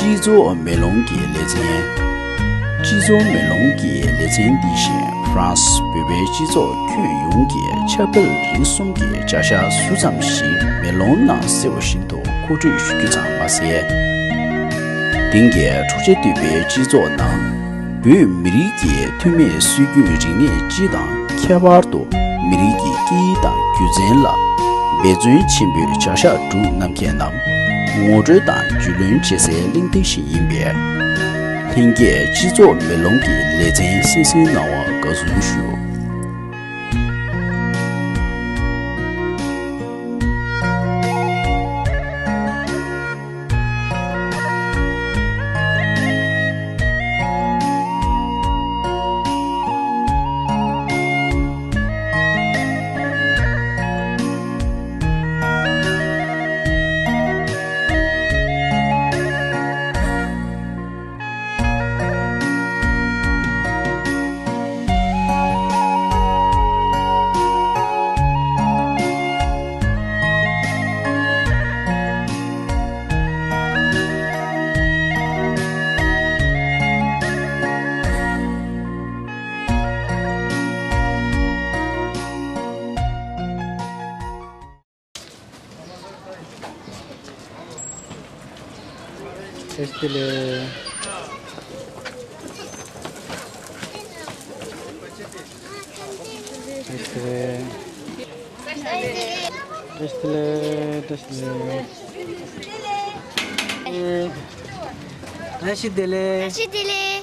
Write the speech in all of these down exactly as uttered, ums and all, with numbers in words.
སྤྱི་ཚོགས་མེ་ལོང་གི་ལེ་ཚན། སྤྱི་ཚོགས་མེ་ལོང་གི་ལེ་ཚན་འདི་བཞིན་ཧྥ་རན་སི་བོད་པའི་སྤྱི་ཚོགས་ཁྱོན་ཡོངས་ཀྱི་ཆབ་དཔལ་རིག་གསུམ་གྱི་བྱ་གཞག་ཟུར་ཙམ་ཞིག་མེ་ལོང་ནང་གསལ་བ་བཞིན་དུ་མཁོ་སྤྲོད་ཞུ་རྒྱུ་ཙམ་མ་ཟད། དེང་གི་འཁྲུག་ཆ་དོད་པའི་སྤྱི་ཚོགས་ནང་། བོད་མི་རིགས་ཀྱི་ཐུན་མིན་སྲོལ་རྒྱུན་རིག་གནས་སྤྱི་དང་ཁྱད་པར་དུ་མི་རིགས་ཀྱི་སྐད་ཡིག་དང་སྒྱུ་རྩལ་ལ་འབད་བརྩོན་ཆེན་པོས་བྱ་གཞག་སྒྲུབ་གནང་མཁན་རྣམས་ངོ་སྤྲོད་དང་རྒྱུས་ལོན་བྱེད་སའི་གླེང་སྟེགས་ཤིག་ཡིན་པས། ལྷན་རྒྱས་སྤྱི་ཚོགས་མེ་ལོང་གི་ལེ་ཚན་གསན་གཟིགས་གནང་བར་དགའ་བསུ་ཞུ། བཀྲ་ཤིས་བདེ་ལེགས། བཀྲ་ཤིས་བདེ་ལེགས། བཀྲ་ཤིས་བདེ་ལེགས། བཀྲ་ཤིས་བདེ་ལེགས། བཀྲ་ཤིས་བདེ་ལེགས། བཀྲ་ཤིས་བདེ་ལེགས།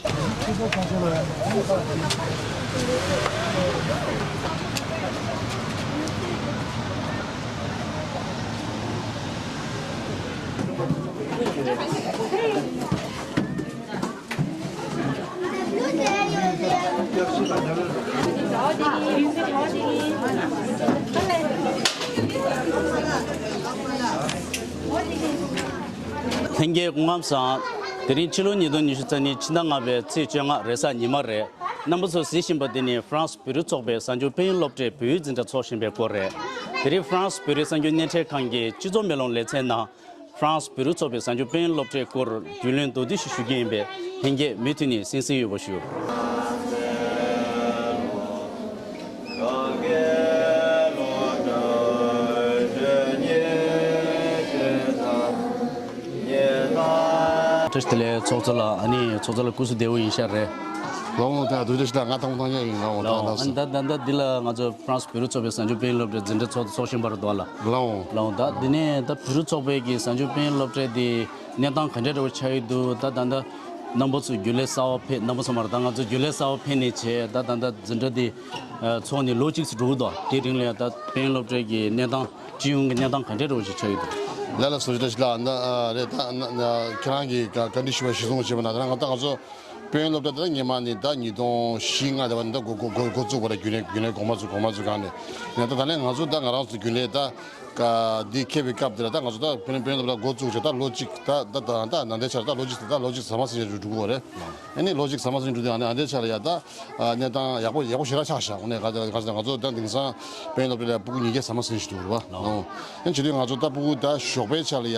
ལྷན་རྒྱས་སྐུ་ཁམས་བཟང་། དེ་རིང་ཕྱི་ལོ་ཉིས་སྟོང་ཉི་ཤུ་རྩ་གཉིས་ཕྱི་ཟླ་ལྔ་པའི་ཚེས་བཅོ་ལྔ་རེས་གཟའ་ཉི་མ་རེད། རྣམ་པ་ཚོ་གཟིགས་བཞིན་པ་འདི་ནི་ཧྥ་རན་སི་བོད་རིགས་ཚོགས་པའི་གཟའ་མཇུག་དཔལ་ཡོན་སློབ་གྲྭའི་བོད་ཡིག་འཛིན་གྲྭ་འཚོགས་བཞིན་པའི་སྐོར་རེད། དེ་རིང་ཧྥ་རན་སི་བོད་རིགས་གསར་འགྱུར་བརྙན་འཕྲིན་ཁང་གི་སྤྱི་ཚོགས་མེ་ལོང་ལེ་ཚན་ནང་། ཧྥ་རན་སི་བོད་རིགས་ཚོགས་པའི་གཟའ་མཇུག་དཔལ་ཡོན་སློབ་གྲྭའི་སྐོར་རྒྱུས་ལོན་མདོར་བསྡུས་ཤིག་ཞུ་གི་ཡིན་པས། ལྷན་རྒྱས་མུ་མཐུད་ནས་གསན་གཟིགས་ཡོད་པ་ཞུ། བཀྲ་ཤིས་བདེ་ལེགས། ཚོགས་གཙོ་ལགས། ཨ་ནི་ཚོགས་གཙོ་ལགས་སྐུ་གཟུགས་བདེ་པོ་ཡིན་ཤག་རེད། ལགས་འོང་། ད་དུས་ཚོད་ཞིག་ལ་ང་ཐང་ཐང་ཡ་ཡིན། ལགས་འོང་། ད་ལགས་འོང་། ད་ཨ་ནི་ད་ད་ད་འདི་ལ་ང་ཚོ་ཧྥ་རན་སི་བོད་རིགས་ཚོགས་པའི་གཟའ་མཇུག་དཔལ་ཡོན་སློབ་གྲྭའི་འཛིན་གྲྭ་ཚོགས་འདུ་ཚོགས་བཞིན་པ་རེད་འདུག་ལགས། ལགས་འོང་། ལགས་འོང་། ད་འདི་ནས་ད་བོད་རིགས་ཚོགས་པའི་གི་གཟའ་མཇུག་དཔལ་ཡོན་སློབ་གྲྭའི་འདི་གནས་སྟངས་ག་འདྲ་འདྲ་བོ་ཆགས་ཡོད་འདུག། ད་ད་ད་རྣམ་པ་ཚོ་རྒྱུན་ལས་གསར་པ་ཕེབས། རྣམ་པ་ཚོ་མ་རེད། ད་ང་ཚོ་རྒྱུན་ལས་གསར་པ་ཕེབས་ནས་བྱས། ད་ད་ད་འཛིན་གྲྭ་འདི་ཚོགས་ནས་ལོ་གཅིག་ཙམ་འགྲོ་གི་འདུག། དེ་རིང་ལ་ཡ་ད་དཔལ་ཡོན་སློབ་གྲྭའི་གི་གནས་སྟངས་སྤྱི་ཡོངས་ཀྱི་གནས་སྟངས་ག་འདྲ་འདྲ་བོ་ཞིག་ཆགས་ཡོད་འདུག། ལགས་ལགས་སོ། བཀྲ་ཤིས་བདེ་ལེགས། ད་ཨ་རེད། ད་ན་ན་ཁྱེད་རང་གིས་བཀའ་བཀའ་འདྲི་ཞུ་བ་གཞིར་བཟུང་བྱས་པ་ན། ད་ང་ད་ང་ཚོ་དཔལ་ཡོན་སློབ་གྲྭ་དེ་ལ་སྔོན་མ་ནས་ད་ཉིས་སྟོང་བཞི་ལྔ་དེ་བ་ནས་ད་འགོ་འགོ་འགོ་འགོ་བཙུགས་པ་རེད། རྒྱུན་ལས་རྒྱུན་ལས་གོང་མ་ཚོ་གོང་མ་ཚོ་སྒང་ནས་ནས། ད་ད་ལན་ང་ཚོ་ད་ང་རང་ཚོ་རྒྱུན་ལས་ད་ཀ་འདི་འཁེལ་བའི་སྐབས་དེ་ལ་ད་ང་ཚོ་ད་དཔལ་ཡོན་དཔལ་ཡོན་སློབ་གྲྭ་འགོ་བཙུགས་བྱས་ད་ལོ་གཅིག། ད་ད་ད་ད་ན་ནིང་ཟླ་ཆ་ལ་ད་ལོ་གཅིག་ད་ལོ་གཅིག་ཟ་མ་ཟིན་བྱས་འགྲོ་གི་ཡོད་རེད། ཨ་ནི་ལོ་གཅིག་ཟ་མ་ཟིན་འགྲོ་དུས་ཨ་ནི་ཨ་ནི་ཆ་ལ་ཡ་ད་གནས་སྟངས་ཡག་པོ་ཡག་པོ་ཞེ་དྲག་ཆགས་ཤག། ཨ་ནི་ག་ཚོད་ང་ཚོ་ད་དེང་སང་དཔལ་ཡོན་སློབ་གྲྭ་ལ་ཕྲུ་གུ་ཉིས་བརྒྱ་ཟ་མ་ཟིན་ཞིག་འདུག་རེད་པ། ཨ་ནི་བྱེད་དུས་ང་ཚོ་ད་ཕྲུ་གུ་ད་ཞོགས་པའི་ཆ་ལ་ཡ་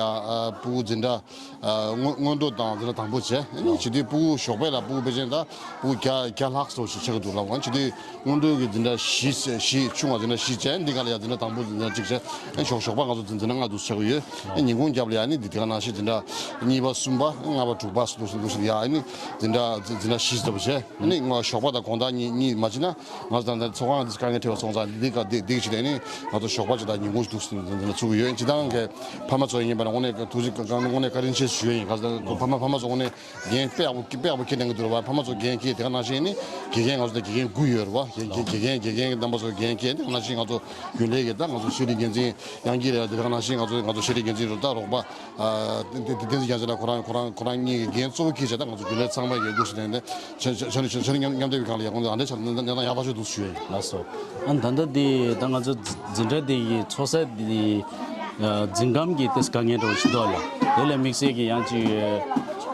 ཕྲུ་གུ་འཛིན་གྲྭ་ཨ་སྔོན་སྔོན་འགྲོ་དང་དེ་ལ་དང་པོ་བྱས། ཨ་ནི་བྱེད་དུས་ཕྲུ་གུ་ཞོགས་པ་ལ་ཕྲུ་གུ་ཕལ་ཆེར་ད་ཕྲུ་གུ་བརྒྱ་བརྒྱ་ལྷག་ཙམ་ཞིག་ཆགས་ཀྱི་འདུག་ལབ། ཨ་ནི་བྱེད་དུས་སྔོན་འགྲོ་གི་འཛིན་གྲྭ་བཞི་བཞི། ཆུང་བ་འཛིན་གྲྭ་བཞི་བྱས། འདི་ག་ལ་ཡང་འཛིན་གྲྭ་དང་པོ་འཛིན་གྲྭ་གཅིག་བྱས། ཨ་ནི་ཞོགས་ཞོགས་པ་ང་ཚོ་འཛིན་འཛིན་གྲྭ་ལྔ་འདུག་ཆགས་ཀྱི་ཡོད། ཨ་ནི་ཉིན་གུང་རྒྱབ་ལ་ཡང་ཨ་ནི་འདི་དེ་ག་ནང་བཞིན་འཛིན་གྲྭ་གཉིས་པ་གསུམ་པ་ལྔ་པ་དྲུག་པ་འདུག་འདུག་ཡ། ཨ་ནི་འཛིན་གྲྭ་འཛིན་འཛིན་གྲྭ་བཞི་ཙམ་བྱས། ཨ་ནི་ང་ཞོགས་པ་དང་དགོང་དག་གཉིས་གཉིས་མ་བྱས་ན། ང་ཚོ་ད་ལྟ་ཚོགས་ཁང་འདི་དཀའ་ངལ་འཕྲད་པ་སོང་ཙང་། འདི་ག་འདི་འདི་གི་ཆེད་དུ་ནི་ང་ཚོ་ཞོགས་པ་ཅིག་དང་ཉིན་གུང་ཅིག་འདུག་སེ་འདི་འདི་ཚུགས་ཀྱི་ཡོད། སྤྱིར་བཏང་གི་ཕ་མ་ཚོ་ཡིན་པ་ན་དངོས་གནས་ཐུགས་རྗེ་གང་དངོས་གནས་བཀའ་དྲིན་ཆེ་ཞུ་ཡ་ཡིན། ག་ཚོད་ཕ་མ་ཕ་མ་ཚོ་དངོས་གནས་འགན་དཔེ་ཡག་པོ་དཔེ་ཡག་པོ་འཁྱེར་གནང་གི་འདུག་ར་བ། ཕ་མ་ཚོ་འགན་འཁྱེར། དེ་ག་ནང་བཞིན་ནི་དགེ་རྒན་ང་ཚོ་དང་དགེ་རྒན་དགུ་ཡོད་ར་བ། དགེ་དགེ་དགེ་རྒན་དགེ་རྒན་གྱི་རྣམ་པ་ཚོ་འགན་འཁྱེར། དེ་ག་ནང་བཞིན་ང་ཚོ་རྒྱུན་ལས་ཀྱི་ད་ང་ཚོ་ཤེས་རིག་འགན་འཛིན་དབྱངས་སྐྱིད་རེད། དེ་ག་ནང་བཞིན་ང་ཚོ་ང་ཚོ་ཤེས་རིག་འགན་འཛིན་རུ་ད་རོགས་པ། ཨ་བསྟན་བསྟན་འཛིན་རྒྱལ་མཚན་ལགས་ཁོ་རང་ཁོ་རང་ཁོ་རང་གཉིས་ཀྱི་འགན་གཙོ་བོ་འཁྱེར་བྱས། ད་ང་ཚོ་རྒྱུན་ལས་ཚང་མ་གི་འདུག་སེ་ནས་ནས་ཆ་ཆ་ཆ་ནས་ཆ་ནས་མཉམ་མཉམ་སྡེབ་ཀྱི་སྒང་ལ་ཡག་པོ་འདུག། ཨ་འདྲ་ཆ་ནས་ནས་ཡག་ཐག་ཆོད་འདུག་ཞུ་ཡ་ཡིན། ལགས་སོ། ཨ་ད་ལྟ་འདི་ད་ང་ཚོ་འཛིན་གྲྭ་འདི་ཡི་འཚོགས་ས་འདི་ཨ་འཛིན་སྐམ་གྱི་ཏེས་དཀའ་ངལ་འདྲ་བོ་ཞིག་འདུག་ལ། དེ་ལས་དམིགས་བསལ་གྱི་ཡང་ཅིག་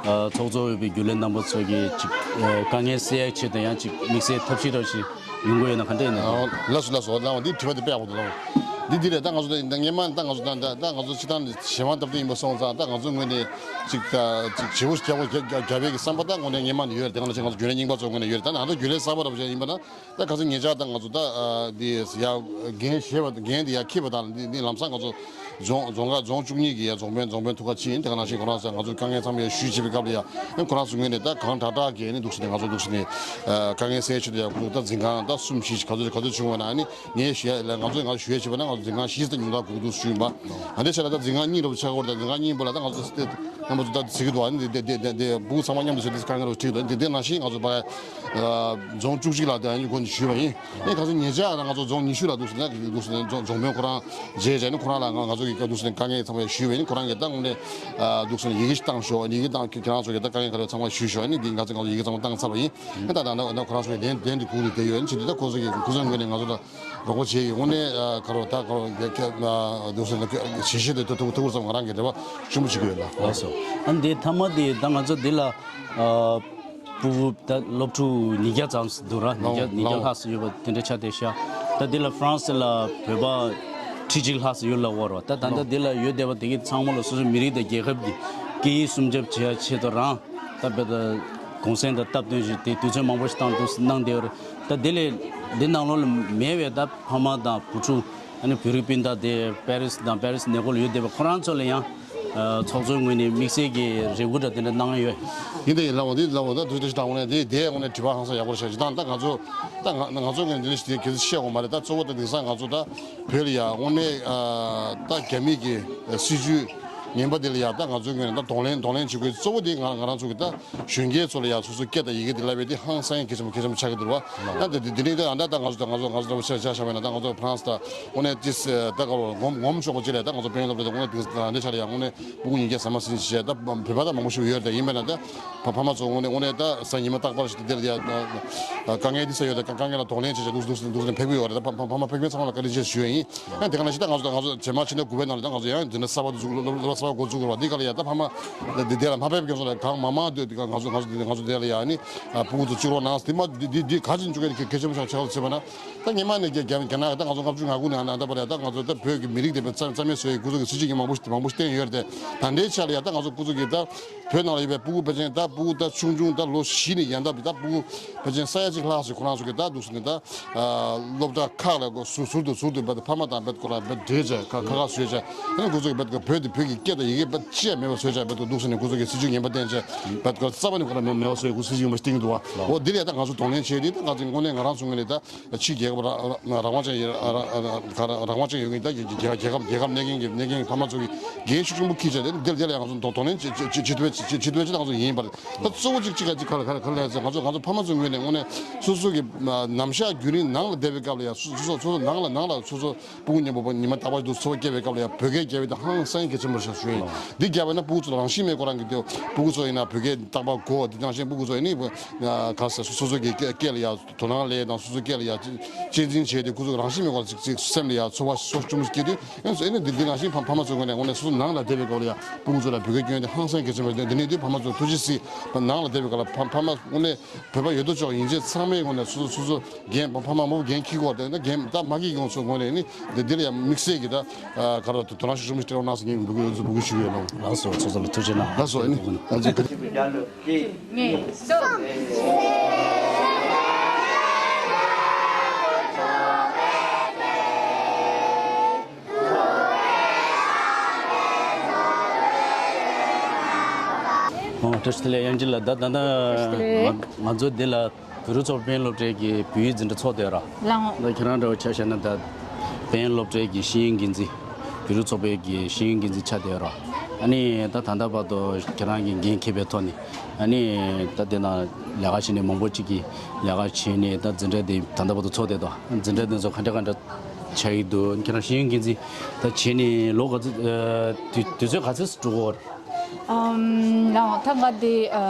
ཨ་ཚོགས་གཙོ་འོས་པའི་རྒྱུན་ལས་རྣམ་པ་ཚོ་གི་ཅིག་ཨ་དཀའ་ངལ་སེལ་ཡ་ཆེད་དུ་ཡང་ཅིག་དམིགས་བསལ་ཐབས་ཤེས་འདྲ་བོ་ཞིག་ཡོང་གི་ཡོད་ན་ག་འདྲ་ཡིན་ན། ཨ་ལགས་སོ་ལགས་སོ། ལགས་འོང་། འདི་དྲི་བ་འདི་དཔེ་ཡག་པོ་འདུག་ལགས་འོང་། འདི་འདི་རེད། ད་ང་ཚོ་ད་སྔན་མ་ད་ང་ཚོ་ད་ད་ད་ང་ཚོ་སྤྱིར་བཏང་ནས་གཞས་མ་བཏབ་སྟེ་ཡིན་པ་སོང་ཙང་། ད་ང་ཚོ་ངོས་ནས་ཅིག་ད་ཅིག་བརྗེ་པོ་རྒྱག་པོ་རྒྱག་རྒྱག་པའི་གི་བསམ་པ་ད་དངོས་གནས་སྔན་མ་ནས་ཡོད་རེད། དེ་ག་ནང་བཞིན་ང་ཚོ་རྒྱུན་ལས་རྙིང་པ་ཚོ་ངོས་ནས་ཡོད་རེད། ད་ད་ལྟ་རྒྱུན་ལས་གསར་པ་འདྲ་པོ་ཅིག་ཡིན་པ་ན། ད་ཁ་སང་ཉེ་ཆར་ད་ང་ཚོ་ད་ཨ་འདི་ཡ་འགན་བཞེས་པ་འགན་འདི་ཡ་འཁྱེར་བ་དང་འདི་འདི་ལམ་སང་ང་ཚོ་རྫོང་རྫོང་ཁག་རྫོང་བཅུ་གཉིས་ཀྱི་ཡ་རྫོང་དཔོན་རྫོང་དཔོན་ཐུགས་ཁ་ཕྱིན། དེ་ག་ནང་བཞིན་ཁོ་རང་ཚོ་ང་ཚོ་དཀའ་ངལ་ཚང་མ་ཡ་ཞུས་བྱེད་པའི་སྐབས་ལ་ཡ་ཁོ་རང་ཚོ་ངོས་ནས་ད་གང་དྲག་དྲག་གི་ནི་འདུག་ཟེར་ནས། ང་ཚོ་འདུག་ཟེར་ནས་ཨ་དཀའ་ངལ་སེལ་ཆེད་དུ་ཡ་ཁོ་ཚོ་ད་འཛིན་ཁང་ད་གསུམ་བཞི་ཞིག་ག་ཚོད་ག་ཚོད་བྱུང་བ་ན། ཨ་ནི་ངས་ཞུ་ཡ་ལ་ང་ཚོས་ང་ཚོ་ཞུ་ཡ་བྱེད་པ་ན་ང་ཚོ་འཛིན་ཁང་བཞི་ཙམ་ཉུང་མཐར་དགོས་ཀྱི་འདུག་ཞུས་ཡིན་པ། ཨ་འདི་ཆ་ལ་ད་འཛིན་ཁང་གཉིས་འདྲ་པོ་ཆགས་ཀྱི་ཡོད་རེད། ད་འཛིན་ཁང་གཉིས་པོ་ལ་ད་ང་ཚོ་སྟེ་རྣམ་པ་ཚོ་ད་ཟེར་གྱི་འདུག་ཨ་ནི་དེ་དེ་དེ་དེ་དེ་ཕྲུ་གུ་ཚང་མ་མཉམ་དུ་བྱས་ཏེ་དཀའ་ངལ་རོ་ཁྲིད་འདུག་འདི་འདི་ནང་བཞིན་ང་ཚོ་ཕ་རྫོང་བཅུ་གཅིག་ལ་དེ་ཨ་ནི་སྒོ་ནས་ཞུས་པ་ཡིན། ཨེ་ཁ་སང་ཉེ་ཆར་ང་ཚོ་རྫོང་ཉི་ཤུ་ལ་འདུག་ཟེར་ན་འདུག་ཟེར་ན་རྫོང་རྫོང་དཔོན་ཁོ་རང་མཇལ་བྱས་ནས་ཁོ་རང་ལ་ང་ང་ཚོ་གི་འདུག་ཟེར་ན་དཀའ་ངལ་ཚང་མ་ཞུས་པ་ཡིན། ཁོ་རང་གིས་ད་དངོས་གནས་འདུག་ཟེར་ན་ཡི་གེ་ཞིག་བཏང་ཤོག་ཡི་གེ་བཏང་ཁྱེད་རང་ཚོ་གི་ད་དཀའ་ངལ་ག་རེ་ཚང་མ་ཞུས་ཤོག་ཨ་ནི་འདི་ང་ཚོ་ང་ཚོ་ཡི་གེ་ཚང་མ་བཏང་ཚར་བ་ཡིན། ཨེ་ད་ད་ད་ཁོ་རང་ཚོ་གི་དན་དན་དུ་གུག་ནས་བསྡད་ཡོད། ཨ་ནི་བྱེད་དུས་ད་ཁོ་ཚོ་གི་ཁོ་ཚོའི་ངོས་ནས་ང་ཚོ་ལ་རོགས་པ་བྱས་ཡོད། དངོས་གནས་ཨ་ག་རོ་ད་ག་རོ་ག་ག་ཨ་འདུག་ཟེར་ན་གཞིས་བྱེས་དེ་ཐུགས་ཐུགས་ཁུར་ཙམ་ང་རང་གི་རེ་བ་ཆེན་པོ་བྱེད་ཀྱི་ཡོད་ལ། ལགས་སོ། ཨ་འདི་མཐའ་མ་དེ་ད་ང་ཚོ་འདི་ལ་ཨ་ཕྲུ་གུ་ད་སློབ་ཕྲུག་ཉིས་བརྒྱ་ཙམ་ཞིག་འདུག་ར། ཉིས་བརྒྱ་ལགས་ཉིས་བརྒྱ་ལགས། ལྷག་ཙམ་ཡོད་པ་དེ་འདྲ་ཆགས་བསྡད་ཤག་ད་འདི་ལ་ཧྥ་རན་སི་ལ་བོད་པ་ཁྲི་གཅིག་ལྷག་ཙམ་ཡོད་ལབ་ཡོད་རེད་བ། ད་ད་ལྟ་ལགས། འདི་ལ་ཡོད་བསྡད་པ་དེ་གི་ཚང་མ་ལ་སོ་སོའི་མི་རིགས་དང་རྒྱལ་ཁབ་ཀྱི་སྐད་ཡིག་སྲུང་སྐྱོབ་བྱེད་ཡ་ཆེད་དུ་རང་ད་བོད་ད་གུང་སེང་དང་སྟབས་བསྟུན་བྱས་ཏེ་དུས་ཚོད་མང་པོ་ཞིག་བཏང་འདུག་གནང་བསྡད་ཡོད་རེད། ད་དེ་ལས་འདི་ནང་ལོགས་ལ་མེད་པའི་ད་ཕ་མ་དང་བུ་ཕྲུག་ཨ་ནི་བོད་རིགས་སྤུན་ཟླ་དེ་པེ་རིས་དང་པེ་རིས་ནང་ལོགས་ལ་ཡོད་བསྡད་པ་ཁོ་རང་ཚོ་ལ་ཡང་ཨ་ཚོགས་གཙོའི་ངོས་ནས་དམིགས་བསལ་གྱི་རེ་སྐུལ་འདྲ་དེ་འདྲ་གནང་ཡོད། ཡིན་དེ་ཡིན་ལབ་འོང་དེ་ལབ་འོང་ད་དུས་དེ་ཞིག་དང་འོང་ནས་དེ་དེ་འོང་ནས་དྲི་བ་ཧང་སང་ཡག་པོ་རེད་ཤག་ཅི་ཐང་ད་ང་ཚོ་ད་ང་ང་ཚོ་ངོས་ནས་འདི་འདྲ་ཞིག་དེ་གལ་སྲིད་བཤད་དགོས་མ་རེད། ད་གཙོ་བོ་ད་དེང་སང་ང་ཚོ་ད་བོད་ལ་ཡ་དངོས་གནས་ཨ་ད་རྒྱ་མི་གི་སྲིད་ཇུས་ངན་པ་དེ་ལ་ཡ་ད་ང་ཚོའི་ངོས་ནས་ད་གདོང་ལེན་གདོང་ལེན་བྱེད་དགོས་གཙོ་བོ་དེ་ང་ང་རང་ཚོ་གི་ད་གཞོན་སྐྱེས་ཚོ་ལ་ཡ་སོ་སོའི་སྐད་དང་ཡི་གེ་དེ་བསླབ་པའི་དེ་ཧང་སང་གལ་ཆེན་པོ་གལ་ཆེན་པོ་ཆགས་ཀྱི་འདུག་བ། ད་དེ་དེ་དེ་ནས་ད་ད་ད་ང་ཚོ་ད་ང་ཚོ་ང་ཚོ་འདྲ་པོ་ཆ་ཆ་བཞག་པ་ཡིན་ན་ད་ང་ཚོ་ཧྥ་རན་སི་ད་དངོས་གནས་ཏིས་ད་ག་རོ་ངོམ་ངོམ་ཆོག་པ་ཅི་རེད། ད་ང་ཚོ་དཔོན་སློབ་གྲྭ་དེ་དངོས་གནས་ཏིས་ད་འདི་ཆ་ལ་ཡ་དངོས་གནས་སྤུ་གུ་ཉིས་བརྒྱ་ཟ་མ་ཟིན་ཞེས་ད་བོད་པ་ད་མང་པོ་ཞིག་ཡོད་རེད། ད་ཡིན་པ་ན་ད་ཕ་ཕ་མ་ཚོ་དངོས་གནས་དངོས་གནས་ད་གཟའ་ཉི་མ་རྟག་པར་ཞིག་དེ་འདིར་ཡ་དཀའ་ངལ་འདི་ས་ཡོད་ད་དཀའ་ངལ་ལ་གདོང་ལེན་བྱེད་བྱེད་འདུག་འདུག་འདུག་ནས་ཕེབས་ཀྱི་ཡོད་རེད། ད་ཕ་ཕ་ཕ་མ་ཕེབས་མཁན་ཚང་མ་ལ་བཀའ་དྲིན་ཆེ་ཞུ་ཡ་ཡིན། ཡང་དེ་ག་ནང་བཞིན་ད་ང་ཚོ་ང་ཚོ་རྗེས་མ་ཕྱི་ཟླ་དགུ་པའི་ནང་ལ་ད་ང་ཚོ་ཡང་འཛིན་གྲྭ་གསར་པ་དུ་འཛུགས་སློབ་སློབ་གསར་པ་འགོ་འཛུགས་དགོས་རེད་བ། འདི་ག་ལ་ཡ་ད་ཕ་མ་འདི་དེ་ལ་མ་ཕེབས་མཁན་ཚོ་ལ་གང་མང་མང་འདོད་འདི་ག་ང་ཚོ་ང་ཚོ་འདི་ང་ཚོ་དེ་ལ་ཡ་ནི་ཕྲུ་གུ་ཚོ་གཅིག་རོགས་གནང་། འདི་མ་འདི་འདི་འདི་ག་ཅིག་འཇུག་གི་གལ་ཆེན་པོ་ཆགས་ཆགས་ཚོད་པ་ན། ད་སྔོན་མ་ནས་རྒྱ་རྒྱ་རྒྱ་ནག་ད་ང་ཚོ་ལྔ་བཅུ་ང་དགུ་ནས་ཨ་ན་ད་བར་ཡ་ད་ང་ཚོ་ད་བོད་ཀྱི་མི་རིགས་དེ་བས་རྩ་རྩ་མེད་བཟོ་ཡི་སྐུ་ཚོགས་ཀྱི་སྲིད་ཇུས་ཀྱི་མང་པོ་ཞིག་མང་པོ་ཞིག་བསྟན་ཡོད་རེད་དེ། ད་ལྟའི་ཆ་ལ་ཡ་ད་ང་ཚོ་སྐུ་ཚོགས་ཀྱི་ད་བོད་ནང་ལ་ཡོད་པའི་སྤུ་གུ་ཕལ་ཆེར་ད་སྤུ་གུ་ད་ཆུང་ཆུང་ད་ལོ་བཞི་ནས་ཡན་ད་ད་སྤུ་གུ་ཕལ་ཆེར་ས་ཡ་གཅིག་ལྷག་ཞིག་ཁོ་རང་ཚོ་གི་ད་འདུག་སེ་ནས་ད་སློབ་གྲྭ་ཁག་ལ་ཟུར་ཟུར་དུ་ཟུར་དུ་བད་ཕ་མ་དང་བད་ཁོ་རང་བད་འབྲེལ་བྱས་ཁ་ཁ་ཁ་བཟོས་བྱས། ཨ་ནི་སྐུ་ཚོགས་ཀྱི་བད་བོད་དེ་བོད་ཀྱི་སྐད་དང་ཡི་གེ་བད་ཅི་ཡང་མེད་པ་བཟོས་བྱས་བད་འདུག་སེ་ནས་སྐུ་ཚོགས་ཀྱི་སྲིད་ཇུས་ངན་པ་བསྟན་བྱས་བད་ཁོ་རྩ་བ་ནས་ཁོ་རང་མེད་མེད་པ་བཟོས་སྐུ་སྲིད་ཇུས་ངན་པ་བསྟན་གྱི་འདུག་བ། འོ་འདི་ལ་ཡ་ད་ང་ཚོ་གདོང་ལེན་བྱས་ཏེ་ད་ང་ཚོ་དངོས་གནས་ང་རང་ཚོ་ངོས་ནས་ད། ཕྱི་རྒྱལ་ཁབ་རང་རང་དབང་ཅན་ཡིན་རང་རང་དབང་ཅན་ཡོད་མཁན་ད་རྒྱལ་རྒྱལ་ཁབ་རྒྱལ་ཁབ་གནས་མཁན་གྱི་གནས་མཁན་ཕ་མ་ཚོ་གི་འགན་ཤུགས་ཆེན་པོ་འཁྱེར་བྱས་ཏེ་འདིར་འདིར་ཡང་ང་ཚོ་གདོང་གདོང་ལེན་བྱེད་བྱེད་བྱེད་ཐུབ་པའི་བྱེད་བྱེད་ཐུབ་པའི་ཆེད་དུ་ང་ཚོ་ཡིན་པ་རེད། ད་གཙོ་བོ་གཅིག་གཅིག་ག་གཅིག་ག་ལ་ག་ལ་ག་ལ་ལས་ཚེ་ང་ཚོ་ང་ཚོ་ཕ་མ་ཚོའི་ངོས་ནས་དངོས་གནས་སོ་སོ་གི་ནམ་ཞག་རྒྱུན་རིང་ནང་ལ་བསྡད་པའི་སྐབས་ལ་ཡང་སོ་སོ་སོ་སོ་ནང་ལ་ནང་ལ་སོ་སོ་སྤུ་གུ་མཉམ་པོ་ཉི་མ་རྟག་པར་དུ་འཚོ་བ་སྐྱེལ་བའི་སྐབས་ལ་ཡང་བོད་སྐད་རྒྱབ་པ་དེ་ཧང་སང་གལ་ཆེན་པོ་རེད་ཤག་ཞུ་ཡིན། འདི་རྒྱབ་པ་ན་སྤུ་གུ་ཚོ་ལ་རང་བཞིན་མེད་ཁོ་རང་གི་དེ་སྤུ་གུ་ཚོ་ཡིན་ན་བོད་སྐད་རྟག་པར་གོ། འདི་ནང་བཞིན་སྤུ་གུ་ཚོ་ཡིན་ནི་ག་ས་སོ་སོ་གི་སྐད་སྐད་ལ་ཡང་དོ་སྣང་སླེབས་དང་སོ་སོ་སྐད་ལ་ཡང་གཅེས་འཛིན་བྱས་ཏེ་ཁོ་ཚོ་རང་བཞིན་མེད་ཁོ་རང་ཅིག་ཅིག་སེམས་ལ་ཡང་ཚོར་བ་སོ་སྐྱོ་མོ་སྐྱེ་དུས། ཡང་སོ་ཨེ་ནི་འདི་འདི་ནང་བཞིན་ཕ་ཕ་མ་ཚོ་ངོས་ནས་དངོས་གནས་སོ་སོ་ནང་ལ་བསྡད་པའི་སྐབས་ལ་ཡང་སྤུ་གུ་ཚོ་ལ་བོད་སྐད་སྐྱོན་དེ་ཧང་སང་གལ་ཆེན་པོ་རེད། འདི་ནས་དུས་ཕ་མ་ཚོ་ཐུགས་རྗེ་གཟིགས་ནང་ལ་བསྡད་པའི་སྐབས་ལ་ཕ་ཕ་མ་དངོས་གནས་བོད་པ་ཡོད་དོ་ཅོག་ཡིན་ཅེས་ཚང་མས་ངོས་ནས་སོ་སོ་སོ་སོ་འགན་ཕ་ཕ་མ་མོ་འགན་འཁྱེར་དགོས་རེད། འགན་ད་མ་འཁྱེར་ཡོང་ཚོ་ངོས་ནས་ནི་འདི་འདིར་ཡང་དམིགས་བསལ་གྱི་ད་ག་རེ་དོ་སྣང་ཤུགས་ཆེན་པོ་ཞིག་སྤྲད་རོགས་གནང་ཟེར་ངས་འབོད་སྐུལ་འབོད་སྐུལ་ཞུ་གི་ཡོད་ལགས། ལགས་སོ། ཚོགས་གཙོ་ལ་ཐུགས་རྗེ་གནང་། ལགས་སོ། ཨ་ནི་ང་ཚོས་ག་དེ་གཉིས་གསུམ། ཨོ་བཀྲ་ཤིས་བདེ་ལེགས། དབྱངས་ཅན་ལགས། ད་ད་ད་བཀྲ་ཤིས་བདེ་ལེགས། ང་ང་ཚོ་འདི་ལ་བོད་རིགས་ཚོགས་པའི་དཔོན་སློབ་གྲྭའི་གི་བོད་ཡིག་འཛིན་གྲྭ་ཚོགས་བསྡད་ར། ལགས་འོང་། ད་ཁྱེད་རང་འདྲ་བོ་ཆ་བཞག་ན་ད་དཔོན་སློབ་གྲྭའི་གི་ཤེས་ཡོན་འགན་འཛིན། བོད་རིགས་ཚོགས་པའི་གི་ཤེས་ཡོན་འགན་འཛིན་ཆགས་བསྡད་ར། ཨ་ནི་ད་ད་ལྟ་བར་དུ་ཁྱེད་རང་གི་འགན་འཁྱེར་བའི་ཐོག་ནས། ཨ་ནི་ད་དེ་ན་ལས་ཀ་བྱེད་མཁན་མང་པོ་ཅིག་གིས་ལས་ཀ་བྱས་ནས་ད་འཛིན་གྲྭ་དེ་ད་ལྟ་བར་དུ་ཚོགས་བསྡད་དོ། འཛིན་གྲྭ་དེ་ཚོ་ག་འདྲ་ག་འདྲ་ཆགས་ཀྱི་འདུག་ཁྱེད་རང་ཤེས་ཡོན་འགན་འཛིན་ད་བྱས་ནས་ལོ་ག་ཚོད། ཨ་དུས་དུས་ཚོད་ག་ཚོད་འགྲོ་གི་ཡོད་རེད། ཨམ། ལགས་འོང་། ད་ང་འདི་ཨ་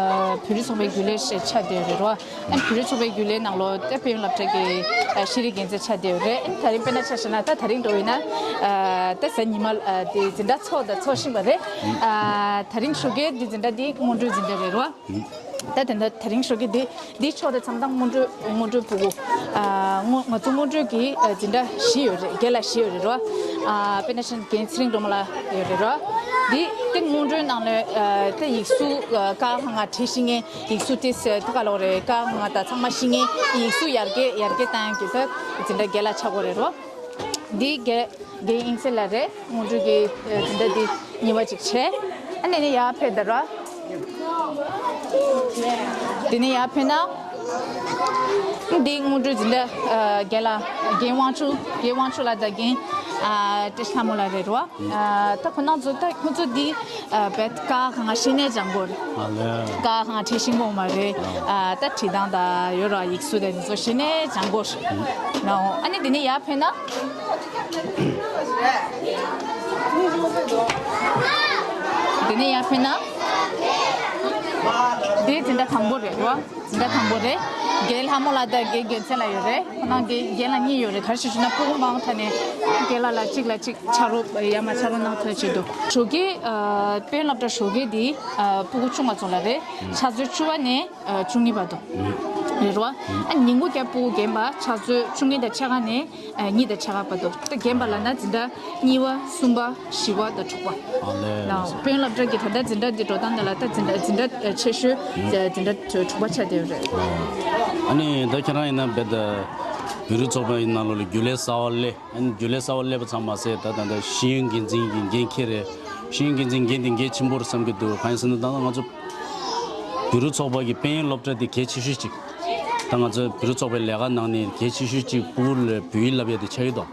བོད་རིགས་ཚོགས་པའི་རྒྱུན་ལས་ཞིག་ཆགས་བསྡད་ཡོད་རེད་རོ། ཨ་བོད་རིགས་ཚོགས་པའི་རྒྱུན་ལས་ནང་ལོགས་ད་དཔོན་སློབ་གྲྭ་གི་ཨ་ཤེས་རིག་འགན་འཛིན་ཆགས་བསྡད་ཡོད་རེད། ཨ་ད་རིང་དཔེར་ན་ཆ་བཞག་ན་ད་ད་རིང་འགྲོ་ཡིན་ན་ཨ་ད་གཟའ་ཉི་མ་ཨ་འདི་འཛིན་གྲྭ་ཚོགས་དང་ཚོགས་བཞིན་པ་རེད། ཨ་ད་རིང་ཞོགས་ཀའི་འདི་འཛིན་གྲྭ་འདི་སྔོན་འགྲོའི་འཛིན་གྲྭ་རེད་རོ། ད་དེ་འདྲ་དེ་རིང་ཞོགས་ཀྱི་འདི་འདི་ཕྱོགས་དེ་མཚམས་དང་སྔོན་འགྲོའི་སྔོན་འགྲོའི་ཕྲུ་གུ། ཨ་སྔོན་ང་ཚོ་སྔོན་འགྲོའི་གི་ཨ་འཛིན་གྲྭ་བཞི་ཡོད་རེད། རྒན་ལགས་བཞི་ཡོད་རེད་རོ། ཨ་དཔེར་ན་ཆ་བཞག་ན་རྒན་ཚེ་རིང་སྒྲོལ་མ་ལགས་ཡོད་རེད་རོ། འདི་དེ་སྔོན་འགྲོའི་ནང་ནས་ཨ་དེ་ཡིག་གཟུགས་ཨ་ཀ་ཁ་ང་བྲིས་ཤེས་མཁན། ཡིག་གཟུགས་དེ་ཟེར་ད་ག་ལོག་རེད། ཀ་ང་ད་ཚང་མ་ཤེས་མཁན། ཡིག་གཟུགས་ཡར་རྒྱས་ཡར་རྒྱས་བཏང་ཡག་གི་ད་འཛིན་གྲྭ་རྒན་ལགས་ཆགས་ཀྱི་ཡོད་རེད་རོ། འདི་རྒན་རྒན་དབྱིངས་གསལ་ལགས་རེད། སྔོན་འགྲོའི་གི་འཛིན་གྲྭ་འདི་གཉིས་པ་ཅིག་བྱས། ཨ་ནི་ནི་ཡར་ཕེབས་ད་ར། འདི་ནི་ཡར་ཕེབས་ན། འདི་སྔོན་འགྲོའི་འཛིན་གྲྭ་རྒན་ལགས་རྒན་དབང་ཕྱུག་རྒན་དབང་ཕྱུག་ལགས་དང་རྒན་བཀྲ་ཤིས་ལྷ་མོ་ལགས་རེད་རོ། ད་ཁོ་རང་ཚོ་ད་ཁོ་ཚོ་འདི་བེད་ཀ་ཁ་ང་ཤེས་ནས་སྦྱང་དགོས་རེད། ཀ་ཁ་ང་བྲིས་ཤེས་ཀྱི་ཡོད་མ་རེད། ད་བྲིས་སྟངས་ད་ཡོད་ར། ཡིག་གཟུགས་དེ་ཚོ་ཤེས་ནས་སྦྱང་དགོས་རེད། ཨ་ནི་འདི་ནས་ཡར་ཕེབས་ན། འདི་ནས་ཡར་ཕེབས་ན། འདི་འཛིན་གྲྭ་དང་པོ་རེད་རོ། འཛིན་གྲྭ་དང་པོ་རེད། རྒན་ལྷ་མོ་ལགས་དང་རྒན་རྒྱལ་མཚན་ལགས་ཡོད་རེད། ཁོ་རང་རྒན་རྒན་ལགས་གཉིས་ཡོད་རེད། ག་རེ་ཞུ་ཞུ་ན་ཕྲུ་གུ་མང་ཐོག་ནས་རྒན་ལགས་ལ་གཅིག་ལ་གཅིག་ཕྱག་རོགས་ཡར་མར་ཕྱག་རོགས་གནང་ཐུབ་ཆེད་དུ། ཞོགས་ཀས་ཨ་དཔལ་སློབ་གྲྭ་ཞོགས་ཀས་འདི་ཨ་ཕྲུ་གུ་བཅུ་ལྔ་ཙམ་ལ་རེད། ཕྱག་ཚོད་བཅུ་པ་ནས་ཨ་བཅུ་གཉིས་བར་དུ་རེད་རོ། ཨ་ཉིན་གུང་ཀྱང་ཕྲུ་གུ་རྒན་པ་ཕྱག་ཚོད་བཅུ་གཉིས་དང་ཕྱེད་ཀ་ནས་ཨ་གཉིས་དང་ཕྱེད་ཀ་བར་དུ། ད་རྒན་པ་ལབ་ན་འཛིན་གྲྭ་གཉིས་པ་གསུམ་པ་བཞི་པ་དང་དྲུག་པ། ཨ་ལས། ལའོ། དཔལ་སློབ་གྲྭ་གི་ད་ལྟ་འཛིན་གྲྭ་འདི་འགྲོ་སྟངས་འདི་ལ་ད་འཛིན་གྲྭ་འཛིན་གྲྭ་ཆེ་ཤོས་འཛིན་གྲྭ་དྲུག་པ་ཆགས་བསྡད་ཡོད་རེད། ཨ་ནི་ད་ཁྱེད་རང་ཡིན་ན་རྦད་དེ་བོད་རིགས་ཚོགས་པ་ཡི་ནང་ལོགས་ལ་རྒྱུན་ལས་གསར་པ་སླེབས། ཨ་ནི་རྒྱུན་ལས་གསར་པ་སླེབས་པ་ཙམ་མ་ཟད་ད་ད་ལྟ་ཤེས་ཡོན་འགན་འཛིན་གྱི་འགན་འཁྱེར་རེད། ཤེས་ཡོན་འགན་འཛིན་འགན་དེ་འགན་ཆེན་པོ་རེད་བསམ་གྱི་འདུག་གང་ཡིན་ཟེར་ན་ད་ལྟ་ང་ཚོ་བོད་རིགས་ཚོགས་པ་གི་དཔལ་ཡོན་སློབ་གྲྭ་དེ་གལ་ཆེ་ཤོས་གཅིག་ད་ང་ཚོའི་བོད་རིགས་ཚོགས་པའི་ལས་ཀ་ནང་ནས་གལ་ཆེ་ཤོས་གཅིག་ཕྲུ་གུ་ལ་བོད་ཡིག་བསླབ་ཡ་དེ་ཆགས་ཀྱི་འདུག་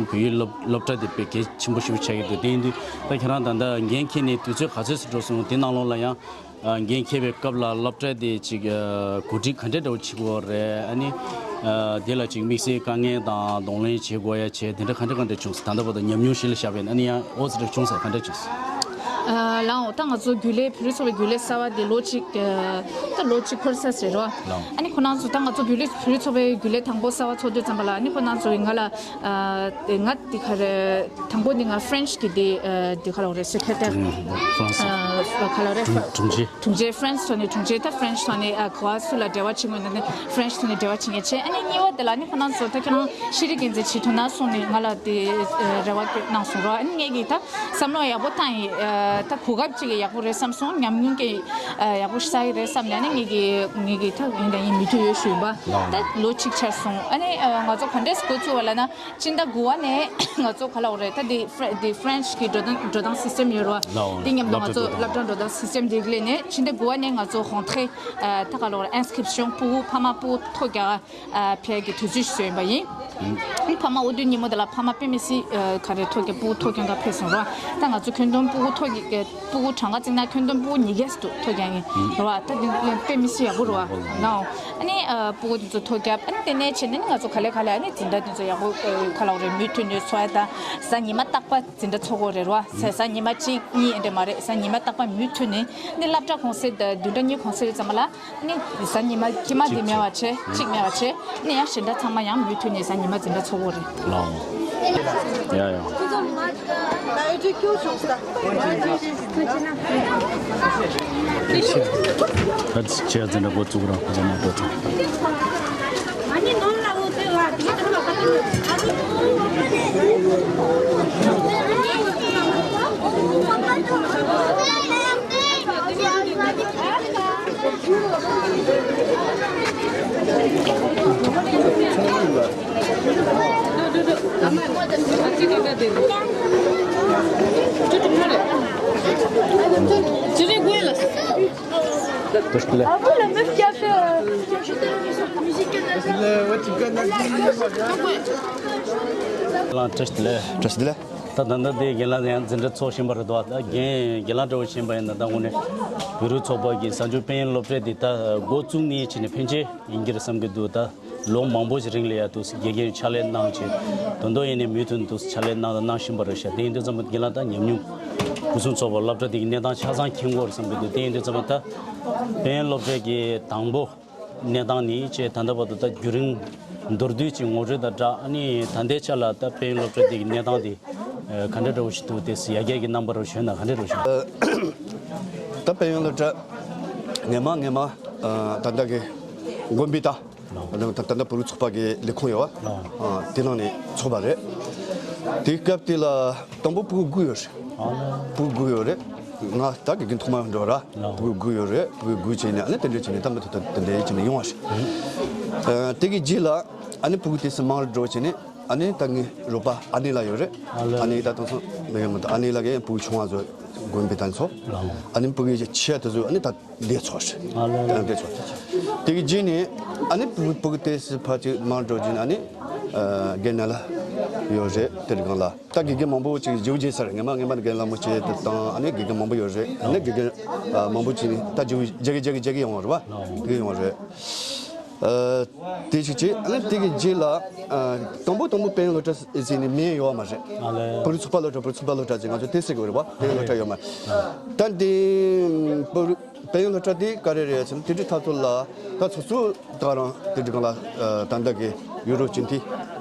བོད་ཡིག་སློབ་སློབ་གྲྭ་དེ་དཔེ་གལ་ཆེན་པོ་ཞེ་པོ་ཆགས་ཀྱི་འདུག་དེ་ཡིན་དུས་ད་ཁྱེད་རང་ད་ལྟ་འགན་འཁྱེར་ནས་དུས་ཚོད་ག་ཚོད་ཙམ་འགྲོ་སོང་། དེ་ནང་ལོགས་ལ་ཡང་འགན་འཁྱེར་བའི་སྐབས་ལ་སློབ་གྲྭ་དེ་ཅིག་གོ་སྒྲིག་ག་འདྲ་འདྲ་བོ་བྱེད་དགོས་རེད། ཨ་ནི་དེ་ལ་ཅིག་དམིགས་བསལ་དཀའ་ངལ་དང་གདོང་ལེན་བྱེད་དགོས་ཡ་བྱས་དེ་འདྲ་ག་འདྲ་ག་འདྲ་བྱུང་སོང་། ད་ལྟ་བར་དུ་ཉམས་མྱོང་གཞི་ལ་བཞག་པ་ཡིན་ན། ཨ་ནི་ཡང་ཨོ་ཙི་འདྲ་བྱུང་སོང་། ག་འདྲ་བྱུང་སོང་། ལའོ། ད་ང་ཚོ་རྒྱུན་ལས་བོད་རིགས་ཚོགས་པའི་རྒྱུན་ལས་གསར་པ་དེ་ལོ་གཅིག་ད་ལོ་གཅིག་འཁོར་ས་ཟེར་རོ། ལའོ། ཨ་ནི་ཁོ་རང་ཚོ་ད་ང་ཚོ་བོད་རིགས་བོད་རིགས་ཚོགས་པའི་རྒྱུན་ལས་དང་པོ་གསར་པ་ཚོགས་དུས་ཙམ་པ་ལ་ཨ་ནི་ཁོ་རང་ཚོ་ང་ལ་ཨ་ང་དེ་ག་རེ་དང་པོ་ནི་ང་ཧྥ་རན་ཆི་གི་དེ་ཨ་དེ་ག་ལ་རེད། སེ་ཁེ་རེ་ཊར་ཧྥ་རན་སི་ག་ལ་རེད། དྲུང་ཆེ། དྲུང་ཆེ་ཧྥ་རན་སི་ཐོག་ནས་དྲུང་ཆེ། ད་ཧྥ་རན་སི་ཐོག་ནས་ཨ་ག་བ་སུ་ལ་འབྲེལ་བ་བྱེད་དགོས་ན་ནི་ཧྥ་རན་སི་ཐོག་ནས་འབྲེལ་བ་བྱེད་མཁན་བྱས། ཨ་ནི་གཉིས་པ་དེ་ལ་ནི་ཁོ་རང་ཚོ་ད་ཁྱེད་རང་ཤེས་རིག་འགན་འཛིན་བྱེད་ཐུབ་ན་གསུངས་ནས་ང་ལ་དེ་རེ་བ་གནང་སོང་རོ། ཨ་ནི་ངས་ཀྱིས་ད་བསམ་བློ་ཡག་པོ་བཏང་ཡིན། ཨ་ད་གོ་སྐབས་ཅིག་ཡག་པོ་རེད་བསམ་སོང་། ཉམས་མྱོང་གི་ཨ་ཡག་པོ་བསགས་ཡི་རེད་བསམ་ནས་ཨ་ནི་ངས་ཀྱིས་ངས་ཀྱིས་ད་ཡིན་དང་ཡིན་མུ་མཐུད་ཡོད་ཞུས་པ། ད་ལོ་གཅིག་ཆགས་སོང་། ཨ་ནི་ཨ་ང་ཚོ་ག་འདྲས་འགོ་བཙུགས་པ་ལབ་ན། སྤྱི་ཟླ་དགུ་པ་ནས་ང་ཚོ་ག་ལ་འོ་རེད། ད་འདི་ཧྥ་རན་འདི་ཧྥ་རན་ཆི་གི་འགྲོ་སྟངས་འགྲོ་སྟངས་སི་སི་ཊེམ་ཡོད་རེད་བ། ལའོ། འདི་མཉམ་དུ་ང་ཚོ་སློབ་གྲྭ་འགྲོ་སྟངས་སི་སི་ཊེམ་འདི་སླེབས་ནས་ཕྱི་ཟླ་དགུ་པ་ནས་ང་ཚོ་གོང་ཐེ་ཨ་ད་ག་ལ་འོ་རེད། ཨིན་སི་ཀི་རིབ་ཤོན་ཕྲུ་གུ་ཕ་མ་ཕྲུ་གུ་ཐོ་རྒྱག་ཨ་ཕེབས་ཀྱི་དུས་ཚོད་ཞིག་བཟོས་ཡིན་པ་ཡིན། ཨ་ནི་ཕ་མ་འོ་དུས་ཉིན་མོ་དེ་ལ་ཕ་མ་དཔེ་མི་སྲིད་ཨ་ག་རེ་ཐོ་རྒྱག་ཕྲུ་གུ་ཐོ་རྒྱག་ག་ཕེབས་སོང་རེད་བ། ད་ང་ཚོ་ཁྱོན་བསྡོམས་ཕྲུ་གུ་ཐོ་རྒྱག་ཕྲུ་གུ་གྲངས་ཀ་བརྩིས་ན་ཁྱོན་བསྡོམས་ཕྲུ་གུ་ཉིས་བརྒྱ་ཙམ་ཐོ་རྒྱག་ཡིན་རེད་བ། ད་དེ་དཔེ་མི་སྲིད་ཡག་པོ་རེད་བ། ནའོ། ཨ་ནི་ཨ་ཕྲུ་གུ་དེ་ཚོ་ཐོ་རྒྱབ། ཨ་ནི་དེ་ནས་བྱས་ནས་ནི་ང་ཚོ་ག་ལེ་ག་ལེ་ཨ་ནི་འཛིན་གྲྭ་དེ་ཚོ་ཡག་པོ་ཨ་ག་ལ་འོ་རེད། མུ་མཐུད་ནས་ཚོགས་ཡ། ད་གཟའ་ཉི་མ་རྟག་པར་འཛིན་གྲྭ་ཚོགས་ཀྱི་ཡོད་རེད་བ། གཟའ་གཟའ་ཉི་མ་གཅིག་གཉིས་ཨེ་འདྲ་མ་རེད། གཟའ་ཉི་མ་རྟག་པར་མུ་མཐུད་ནས་ནི་སློབ་གྲྭ་གུང་སེང་དང་བདུན་ཕྲག་གཉིས་གུང་སེང་ཙམ་ལ་ནི་གཟའ་ཉི་མ་དཀྱིལ་མ་དེ་མེད་པ་བྱས། གཅིག་མེད་པ་བྱས། ནི་ཡང་གཞན་དག་ཚང་མ་ཡང་མུ་མཐུད་ནས་གཟའ་ཉི་མ་འཛིན་གྲྭ་ཚོགས་ཀྱི་ཡོད་རེད། ལའོ། ཡ་ཡ། ད་ཅི་བྱས་འཛིན་གྲྭ་འགོ་བཙུགས་རང་ཁོ་ཚོ་མ་འགྲོ་ཐུབ། T'as vu la meuf qui a fait euh, qui a chanté la musique musicale là. བཀྲ་ཤིས་བདེ་ལེགས། བཀྲ་ཤིས་བདེ་ལེགས། ད་ད་ལྟ་དེ་རྒན་ལགས་ཡང་འཛིན་གྲྭ་ཚོགས་བཞིན་པ་རེད་དོ། ད་རྒན་རྒན་ལགས་འདྲ་བོ་ཞིག་ཡིན་པ་ཡིན་ན། ད་དངོས་གནས་བོད་རིགས་ཚོགས་པ་གི་གཟའ་མཇུག་དཔལ་ཡོན་སློབ་གྲྭ་འདི་ད་འགོ་བཙུགས་ནས་བྱས་ནས་ཕན་ཆད་ཡིན་གྱི་རེད་བསམ་གྱི་འདུག་ད་ལོ་མང་པོ་ཞིག་རིང་ལ་ཡ་འདུག་དགེ་རྒན་ཕྱག་ལས་གནང་བྱས། ད་དུང་ཡིན་ནའི་མུ་མཐུད་འདུག་ཕྱག་ལས་གནང་དང་གནང་བཞིན་པ་རེད་ཤག་དེ་ཡིན་དུས་ཙམ་པ་རྒན་ལགས་ད་ཉམས་མྱོང་ཕུན་སུམ་ཚོགས་པ་སློབ་གྲྭ་དེ་གི་གནས་སྟངས་ཆ་ཚང་མཁྱེན་གྱི་ཡོད་རེད་བསམ་གྱི་འདུག་དེ་ཡིན་དུས་ཙམ་པ་ད་དཔལ་ཡོན་སློབ་གྲྭ་གི་དང་པོ་གནས་སྟངས་ནི་བྱས། ད་ལྟ་བར་དུ་ད་བརྒྱུད་རིམ་མདོར་བསྡུས་ཀྱི་ངོ་སྤྲོད་དང་སྦྲགས། ཨ་ནི་ད་ལྟའི་ཆ་ལ་ད་དཔལ་ཡོན་སློབ་གྲྭ་འདི་གི་གནས་སྟངས་འདི་ཨ་ག་འདྲ་འདྲ་བོ་ཞིག་འདུག་དེ་ཡར་རྒྱས་ཀྱི་རྣམ་པ་རུ་བྱོན་ན་ག་འདྲ་འདྲ་བོ་ཞིག་འདུག་ད་དཔལ་ཡོན་སློབ་གྲྭ་ངེས་མ་ངེས་མ་ ཨ། ད་ལྟ་གི་དགོན་པའི་ད་ད་ད་ལྟ་བོད་རིགས་ཚོགས་པ་གི་ལས་ཁུངས་ཡོད་བ། ཨ། དེ་ནང་ནས་ཚོགས་པ་རེད། དེའི་སྐབས་དེ་ལ་དང་པོ་ཕྲུ་གུ་དགུ་ཡོད་རེད། ཕྲུ་གུ་དགུ་ཡོད་རེད། ང་ད་དགེ་རྒན་ཐོག་མ་འགྲོ་ར། ཕྲུ་གུ་དགུ་ཡོད་རེད། ཕྲུ་གུ་དགུ་བྱས་ནས་ཨ་ནི་དེ་འདྲ་བྱས་ནས་ད་མི་ཐོག་ད་དེ་འདྲ་བྱས་ནས་ཡོང་བ་རེད། ཨ། དེ་གི་རྗེས་ལ་ཨ་ནི་ཕྲུ་གུ་དེ་ཚོ་མང་རུ་འགྲོ་བྱས་ནས། ཨ་ནི་ད་ངའི་རོགས་པ་ཨ་ནེ་ལགས་ཡོད་རེད། ཨ་ལེ། ཨ་ནེ་ད་དུང་སོང་མི་ཡོང་མི་འདུག་ཨ་ནེ་ལགས་ཀྱིས་ཕྲུ་གུ་ཆུང་བ་ཚོ་དགོན་པའི་ད་ཚོ། ཨ་ནི་ཕྲུ་གུ་ཆེ་དེ་ཚོ་ཨ་ནི་ད་འདིར་ཚོགས་རེད། ཨ་ལེ། ད་འདིར་ཚོགས། དེ་གི་རྗེས་ནས་ཨ་ནི་ཕྲུ་གུ་ཕྲུ་གུ་དེ་ཚོ་ཕར་ཅིག་མར་འགྲོ་རྗེས་ནས་ཨ་ནི། ཨ། རྒན་ནཱ་ལགས་ཡོད་རེད། དེ་རིང་ལ་ད་དགེ་རྒན་མང་པོ་ཅིག་བརྗེ་པོ་བརྗེས་ཚར་རེད། ངས་མ་ངས་མ་ནི་རྒན་ལྷ་མོ་ཆེ་དེ་དང་ཨ་ནི་དགེ་རྒན་མང་པོ་ཡོད་རེད། ཨ་ནི་དགེ་རྒན་ཨ་མང་པོ་ཅིག་ནི་ད་བརྗེ་པོ་བརྗེ་གི་བརྗེ་གི་བརྗེ་གི་ཡོང་བ་རེད་བ། དེ་གི་ཡོང་བ་རེད། ཨ། དེ་ཞིག་བྱས། ཨ་ནི་དེ་གི་རྗེས་ལ། ཨ། དང་པོ་དང་པོ་དཔལ་ཡོན་སློབ་གྲྭ་ཟེར་ནས་མིང་ཡོད་མ་རེད། ཨ་ལེ། བོད་རིགས་ཚོགས་པ་སློབ་གྲྭ། བོད་རིགས་ཚོགས་པ་སློབ་གྲྭ་ཟེར་ང་ཚོ་དེ་ཟེར་གི་རེད་བ། དཔལ་ཡོན་སློབ་གྲྭ་ཡོད་མ་རེད། ད་འདི་བོད་རིགས་དཔལ་ཡོན་སློབ་གྲྭ་དེ་ག་རེ་རེད་ཟེར་ན། དེ་འདྲའི་ཐ་ཚོ་ལ་ད་ཚོགས་གཙོ་ད་རང་དེ་འདྲའི་སྒང་ལ། ཨ། ད་ལྟ་གི་ཡུ་རོབ་སྤྱི་འཐུས་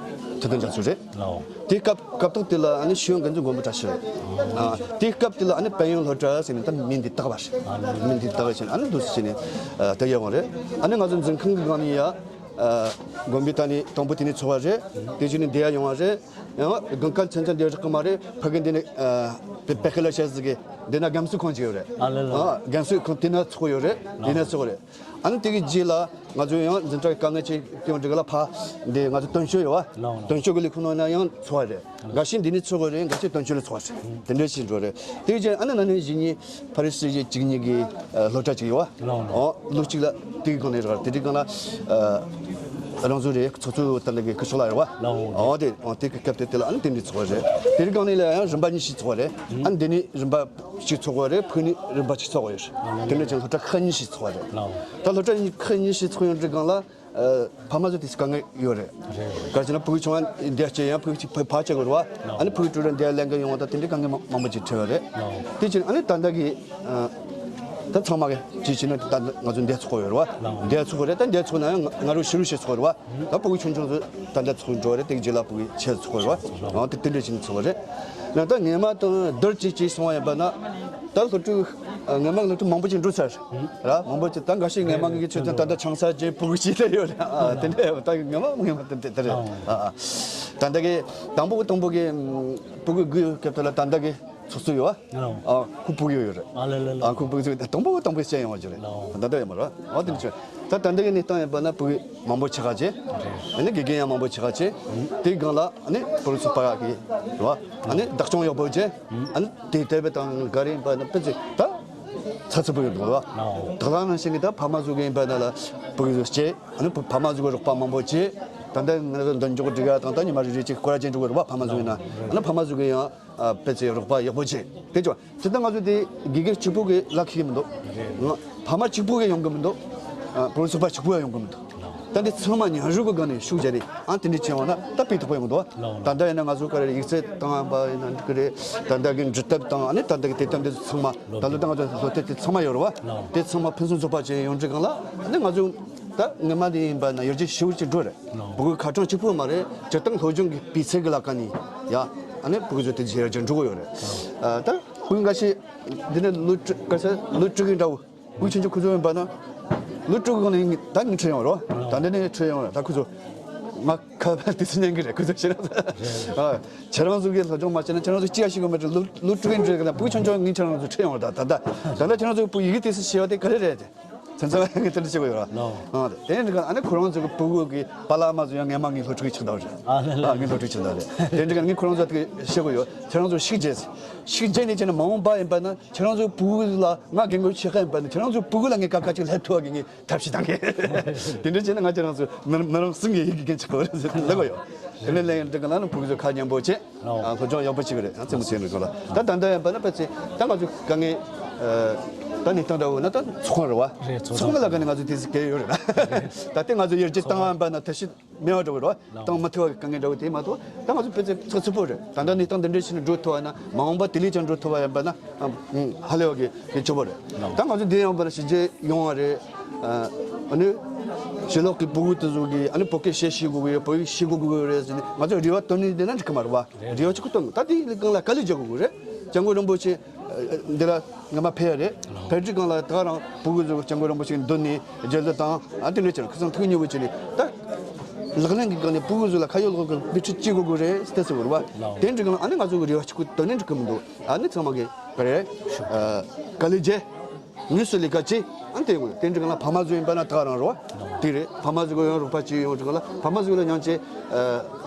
ཐུབ་བསྟན་རྒྱ་མཚོ་རེད། ལའོ། དེའི་སྐབས་སྐབས་ཐོག་དེ་ལ་ཨ་ནི་ཤེས་ཡོན་འགན་འཛིན་མགོན་པོ་བཀྲ་ཤིས་རེད། ཨ། དེའི་སྐབས་དེ་ལ་ཨ་ནི་དཔལ་ཡོན་སློབ་གྲྭ་ཟེར་ནས་ད་མིང་འདི་བཏགས་པ་རེད། མིང་འདི་བཏགས་པ་བྱས་ནས་ཨ་ནི་འདུག་སེ་བྱས་ནས། ཨ། ད་ཡོང་བ་རེད། ཨ་ནི་ང་ཚོ་འཛིན་ཁང་གི་སྒང་ནས་ཡ། ཨ། དགོན་པའི་ད་ནི་དང་པོ་དེ་ནས་ཚོགས་པ་རེད། དེ་བཞིན་ནས་འདི་ཡ་ཡོང་བ་རེད། ཡང་དགུན་ཁ་ཚན་ཚན་འདི་རག་གི་མ་རེད། ཕ་གི་འདི་ནས། ཨ། པེ་པེ་ཁེ་ལ་ཤ་ཟི་གི་འདི་ན་རྒན་གསོ་ཁང་ཅིག་ཡོད་རེད། ཨ་ལེ་ལེ། ཨ། རྒན་གསོ་ཁང་དེ་ན་ཚོགས་ཡོད་རེད། དེ་ན་ཚོགས་རེད། ཨ་ནི་དེ་གི་རྗེས་ལ་ང་ཚོ་ཡང་འཛིན་གྲྭ་གི་དཀའ་ངལ་ཅིག་སྐྱོན་འགྲིག་ལ་ཕ་འདི་ང་ཚོ་དོན་གཅོད་ཡོད་བ། ལའོ་ལའོ། དོན་གཅོད་ཀྱི་ལས་ཁུངས་ནང་ན་ཡང་ཚོགས་པ་རེད། འགའ་ཤས་འདི་ནས་ཚོགས་དགོས་རེད། འགའ་ཤས་དོན་གཅོད་ལ་ཚོགས་པ་རེད། དེ་འདྲ་ཞིག་འགྲོ་རེད། དེ་རྗེས་ཨ་ནི་ན་ནིང་གཞེས་ནིང་ཕ་རི་སི་གཅིག་གཉིས་ཀྱི་སློབ་གྲྭ་ཅིག་ཡོད་བ། ལའོ་ལའོ། ཨོ། ལོ་གཅིག་ལ་དེ་གི་སྒང་ནས་རེད། དེ་དེ་སྒང་ལ་རང་བཟོ་རེད། ཚོགས་གཙོ་ད་ལྟ་གི་སྐུ་ཞབས་ལགས་རེད་བ། ལའོ་ལའོ། ཨོ། དེ་ཨོ་དེ་གི་སྐབས་དེ་དེ་ལ་ཨ་ནི་དེ་འདྲའི་ཚོགས་པ་རེད། དེ་རིང་སྒང་ནས་ལ་ཡང་རིམ་པ་གཉིས་ཤིག་ཚོགས་པ་རེད། ཨ་ནི་འདི་ནས་རིམ་པ་གཅིག་ཚོགས་པ་རེད། ཕུག་ནས་རིམ་པ་གཅིག་ཚོགས་པ་ཡོད་རེད། དེ་འདྲ་ཅན་སློབ་གྲྭ་ཁག་གཉིས་ཤིག་ཚོགས་པ་རེད། ལའོ། ད་སློབ་གྲྭ་གཉིས་ཁག་གཉིས་ཤིག་ཚོགས་ཡོང་དུས་སྒང་ལ། ཨ། ཕ་མ་ཚོ་དེ་ཚོ་དཀའ་ངལ་ཡོད་རེད། རེད་རེད། ག་རེ་ཟེར་ན་ཕྲུ་གུ་ཆུང་བ་འདིར་སྐྱེལ་ཡང་ཕྲུ་གུ་གཅིག་ཕ་ཕ་སྐྱེལ་དགོས་རེད་བ། ཨ་ནི་ཕྲུ་གུ་ཀྲུའུ་རེན་འདིར་ལེན་གི་ཡོང་བ་དང་དེ་འདྲའི་དཀའ་ངལ་མང་མང་པོ་ཅིག་འཕྲད་ཡོད་རེད། ལའོ། དེ་བྱས་ཨ་ནི་ད་ལྟ་གི། ཨ། ད་ཚང་མ་གི་ཅིག་བྱས་ན་ད་ང་ཚོ་འདིར་ཚོགས་ཡོད་རེད་བ། ལའོ། འདིར་ཚོགས་རེད། ད་འདིར་ཚོགས་ན་ཡང་ང་རང་ཕྱི་རུ་ཞིག་ཚོགས་རེད་བ། ད་ཕྲུ་གུ་ཆུང་ཆུང་ཚོ་ད་ལྟ་ཚོགས་འགྲོ་རེད། དེ་གི་རྗེས་ལ་ཕྲུ་གུ་ཆེ་ཚོགས་རེད་བ། ཨ། དེ་དེ་འདྲ་བྱས་ནས་ཚོགས་རེད། ཡང་ད་སྔས་མ་དང་བསྡུར་ཅིག་ཅིག་སོང་བ་ཡིན་པ་ན། ད་སློབ་ཕྲུག་སྔས་མ་སློབ་ཕྲུག་མང་པོ་ཅིག་འགྲོ་ཚར་ར། མང་པོ་ཅིག་ད་འགའ་ཤས་སྔས་མ་ངེད་ཀྱི་ཆོས་ཚན་ད་ལྟ་ཆང་ས་ཅན་ཕྲུ་གུ་ཅིག་ད་ཡོད་རེད། ཨ། དེ་འདྲ་ཡོད། ད་སྔས་མ་སྔས་མ་དེ་དེ་རེད། ཨ། ད་ལྟ་གི་དང་པོ་དང་པོ་གི་ཕྲུ་གུ་དགུའི་སྐབས་དེ་ལ་ད་ལྟ་གི་ཚོགས་གཙོ་ཡོད་བ། ཨ། ཁོ་ཕྲུ་གུ་ཡོད་རེད། ཨ་ལེ་ལེ་ལེ། ཨ། ཁོ་ཕྲུ་གུ་དང་པོ་དང་པོ་བཤད་ཡོང་བ་ཅིག་རེད། ད་ལྟ་ཡོད་མ་རེད། ཨ། དེ་འདྲ་ཆོས། ད་ད་ལྟ་གི་གནས་སྟངས་ཡིན་པ་ན་ཕྲུ་གུ་མང་པོ་ཆགས་ཀྱི། ཨ་ནི་དགེ་རྒན་ཡང་མང་པོ་ཆགས་ཀྱི། དེའི་སྒང་ལ་ཨ་ནི་བོད་རིགས་ཚོགས་པ་གི་རེད་བ། ཨ་ནི་བདག་སྐྱོང་ཡག་པོ་བྱས། ཨ་ནི་དེ་དེ་བས་དང་ག་རེ་ཡིན་པ་ན་དཔེ་ཚོས་ད་ཚ་ཚ་པོ་ཡོད་འདུག་རེད་བ། དེ་ག་ནང་བཞིན་གྱི་ད་ཕ་མ་ཚོ་གི་ཡིན་པ་ན་ལ་ཕྲུ་གུ་ཚོ་སྐྱེས། ཨ་ནི་ཕ་མ་ཚོ་གི་རོགས་པ་མང་པོ་བྱས། ད་ལྟ་ང་ཚོ་མདུན་ཅོག་སྒྲིག་ཡ་དང་ད་ཉི་མ་རེ་རེ་ཅིག་སྐོར་ར་ཅན་འགྲོ་གི་རེད་བ། ཕ་མ་ཚོ་ཡིན་ན་ཨ་ནི་ཕ་མ་ཚོ་གི་ཡང་། ཨ། དཔེ་ཚོས་རོགས་པ་ཡག་པོ་བྱས། དེ་ཅོ་དེ་ལྟར་ང་ཚོ་དེ་དགེ་རྒན་གཅིག་པུ་གི་ལག་ཁེལ་གི་མི་འདུག་ང་ཕ་མ་གཅིག་པུ་གི་ཡོང་གི་མི་འདུག་ཨ། བོད་རིགས་ཚོགས་པ་གཅིག་པུ་ཡང་ཡོང་གི་མི་འདུག་ད་འདི་ཚང་མ་མཉམ་རུབ་ཀྱི་སྒང་ནས་ཤུགས་རྒྱག་ནས་ཨ་དེ་འདྲ་བྱས་ཡོང་ན་ད་སྤུས་དག་པོ་ཡོང་གི་འདུག་ད་ལྟ་ཡིན་ན་ང་ཚོ་ག་རེ་ཡིག་ཚད་བཏང་བ་ཡིན་ན་འགྲིག་གི་རེད། ད་ལྟ་གི་འབྲི་དེབ་དང་ཨ་ནི་ད་ལྟ་གི་དེབ་ཐེར་འདི་ཚོ་ཚང་མ་ད་ལོ་ད་ང་ཚོ་སློབ་དེབ་དེ་ཚང་མ་ཡོད་རེད་བ། དེ་ཚང་མ་ཕུན་སུམ་ཚོགས་པ་བྱས་ཡོང་དུས་སྒང་ལ་ཨ་ནི་ང་ཚོ་ད་སྔོན་མ་དེ་ཡིན་པ་ན་ཡར་རྒྱས་ཞེ་པོ་ཅིག་འགྲོ་རེད། ཕྲུ་གུ་ཁ་གྲངས་གཅིག་པུ་མ་རེད། སྤྱིར་བཏང་སློབ་སྦྱོང་གི་སྤུས་ཚད་ཀྱི་ལ་ཁ་ནས་ཡ། ཨ་ནི་ཕྲུ་གུ་ཚོ་དེ་ཇེ་ཡར་ཇེ་འགྲོ་གི་ཡོད་རེད། ཨ། ད་ཕྲུ་གུ་འགའ་ཤས་འདི་ནས་ལོ་དྲུག་ག་ས་ལོ་དྲུག་གི་འདྲ་བོ་ཕྲུ་གུ་ཆུང་ཆུང་ཁོ་ཚོ་ཡིན་པ་ན་ལོ་དྲུག་གི་སྒང་ནས་ད་ངས་ཁྲིད་ཡོང་རོགས། ད་འདི་ནས་ཁྲིད་ཡོང་རོགས། ད་ཁོ་ཚོ་ང་ཁ་པར་དེ་ཚོ་ཉན་གི་རེད། ཁོ་ཚོ་ཤེས་ན། ཨ། ཁྱེད་རང་ཚོ་གིས་སློབ་སྦྱོང་མ་བྱས་ན་ཁྱེད་རང་ཚོ་ཅི་ཡང་ཤེས་གི་མེད་རེད། ལོ་ལོ་དྲུག་གི་འདྲ་གི་ན་ཕྲུ་གུ་ཆུང་ཆུང་ངས་ཁྱེད་རང་ཚོ་ཁྲིད་ཡོང་རོགས། ད་ད་ད་ད་ལྟ་ཁྱེད་རང་ཚོ་ཕྲུ་གུ་ཡི་གེ་དེ་ཚོ་ཤེས་པ་དེ་ག་རེ་རེད། ཚན་ཚན་ངས་དེ་འདྲ་བཤད་གི་ཡོད་ར། ལོ། ཨ། དེ་འདྲ་ག་ཨ་ནི་ཁོ་རང་ཚོ་གི་ཕྲུ་གུ་གི་པཱ་ལགས་མ་ཚོ་ཡང་ངས་མ་ངའི་སློབ་ཕྲུག་ཅིག་ཆགས་འདུག་རེད། ཨ་ལེ་ལེ། ཨ། ངའི་སློབ་ཕྲུག་ཅིག་འདུག་རེད། དེ་འདྲ་ག་ངས་ཁོ་རང་ཚོ་དེ་བཤད་གི་ཡོད། ཁྱེད་རང་ཚོ་ཤུགས་རྒྱས། ཤུགས་རྒྱས་ནས་བྱས་ན་མ་འོངས་པ་ཡིན་པ་ན་ཁྱེད་རང་ཚོ་ཕྲུ་གུ་ལ་ང་རྒན་རྒོན་ཆེ་ཁ་ཡིན་པ་ན་ཁྱེད་རང་ཚོ་ཕྲུ་གུ་ལ་ངས་ཀ་ཁ་ཅིག་སླེབས་ཐུབ་པ་གི་ངས་ཐབས་ཤེས་གཏང་གི། དེ་འདྲ་བྱས་ན་ང་ཁྱེད་རང་ཚོ་མི་མི་རང་གསུམ་གྱི་ཡི་གེ་རྒན་ཆགས་གི་རེད་ལབ་གི་ཡོད། དེ་ནས་ལན་འདྲ་ག་ལ་ནི་ཕྲུ་གུ་ཚོ་ཁ་སྙན་པོ་བྱས། ཨོ། ཨ། སློབ་སྦྱོང་ཡག་པོ་བྱེད་ཀྱི་རེད། ཨ། རྩེད་མོ་རྩེ་ནས་གོ་ལ། ད་ད་ལྟ་ཡིན་པ་ན་ཕལ་ཆེར་ད་ང་ཚོ་དཀའ་ངལ། ཨ། ད་གནས་སྟངས་འདྲ་བོ་ན་ད་ཚོགས་ཁང་རེད་བ། རེད། ཚོགས་ཚོགས་ཁང་ཁང་ལ་དགའ་ནས་ང་ཚོ་དེ་ཚོ་གལ་ཡོད་རེད་ད། ད་ལྟ་ང་ཚོ་ཡར་རྒྱས་བཏང་བ་ཡིན་པ་ན་ཐབས་ཤེས་མེད་པ་འགྲོ་གི་རེད་བ། ལགས། བཏང་མ་ཐུབ་པ་གི་དཀའ་ངལ་འདྲ་བོ་དེ་མ་གཏོགས་ད་ང་ཚོ་ཕལ་ཆེར་ཚགས་ཚུད་པོ་རེད། ད་ལྟ་གནས་སྟངས་འདི་འདྲ་ཞིག་ནས་འགྲོ་ཐུབ་པ་ཡིན་ན་མ་འོངས་པ་དེ་ལས་ཀྱང་འགྲོ་ཐུབ་པ་ཡིན་པ་ན། ཨ། ཧ་ལས་པ་གི་གི་ཆོག་པ་རེད། ལགས། ད་ང་ཚོ་འདི་ཡོང་བ་ན་ཕྱི་རྒྱལ་ཡོང་བ་རེད། ཨ། ཨ་ནི་ཕྱི་ལོགས་ཀྱི་ཕྲུ་གུ་དེ་ཚོ་གིས་ཨ་ནི་བོད་སྐད་བཤད་ཤེས་དགོས་ཀྱི་ཡོད། བོད་ཡིག་ཤེས་དགོས་ཀྱི་རེད་ཟེར་ནས་ང་ཚོས་རེ་བ་བཏོན་ནས་བསྡད་ན་འགྲིག་གི་མ་རེད་བ། རེད། རེ་བ་གཅིག་པུ་བཏོན་དགོས། ད་དེ་ལས་གང་ལ་དཀའ་ལས་རྒྱག་དགོས་ཀྱི་རེད། སྐྱབས་མགོན་རིན་པོ་ཆེ་འདི་ལ་སྔ་མ་ཕེབས་ཡ་རེད། ཕེབས་དུས་སྒང་ལ་ད་རང་ཕྲུ་གུ་ཚོ་སྐྱབས་མགོན་རིན་པོ་ཆེ་མདུན་ནས་རྒྱབ་ལ་དང་ཨ་དེ་འདྲ་བྱས་ནས་ཁ་སང་ཐུགས་མཉེས་པོ་བྱས་ནས་ད་ལག་ལེན་གྱི་སྒང་ནས་ཕྲུ་གུ་ཚོ་ལ་ཁ་ཡོད་ལག་ཡོད་ཀྱི་དཔེ་ཁྲིད་བྱེད་དགོས་ཀྱི་རེད་ཟེར་ཟེར་བ་རེད་བ། དེ་འདྲ་སྒང་ལ་ཨ་ནི་ང་ཚོ་གི་རེ་བ་གཅིག་པུ་དོན་ནས་འགྲིག་གི་མི་འདུག་ཨ་ནི་ཚང་མ་གི་ག་རེ་དཀའ་ལས་རྒྱལ། དངོས་སུ་ལས་ཀ་བྱེད། ཨ་ནི་དེ་ཡོང་དེ་འདྲ་སྒང་ལ་ཕ་མ་ཚོ་ཡིན་པ་ན་ད་རང་རོ། དེ་རེད། ཕ་མ་ཚོ་གི་ཡང་རོགས་པ་བྱེད་ཡོང་དུས་སྒང་ལ་ཕ་མ་ཚོ་ལ་ཡང་ཅིག་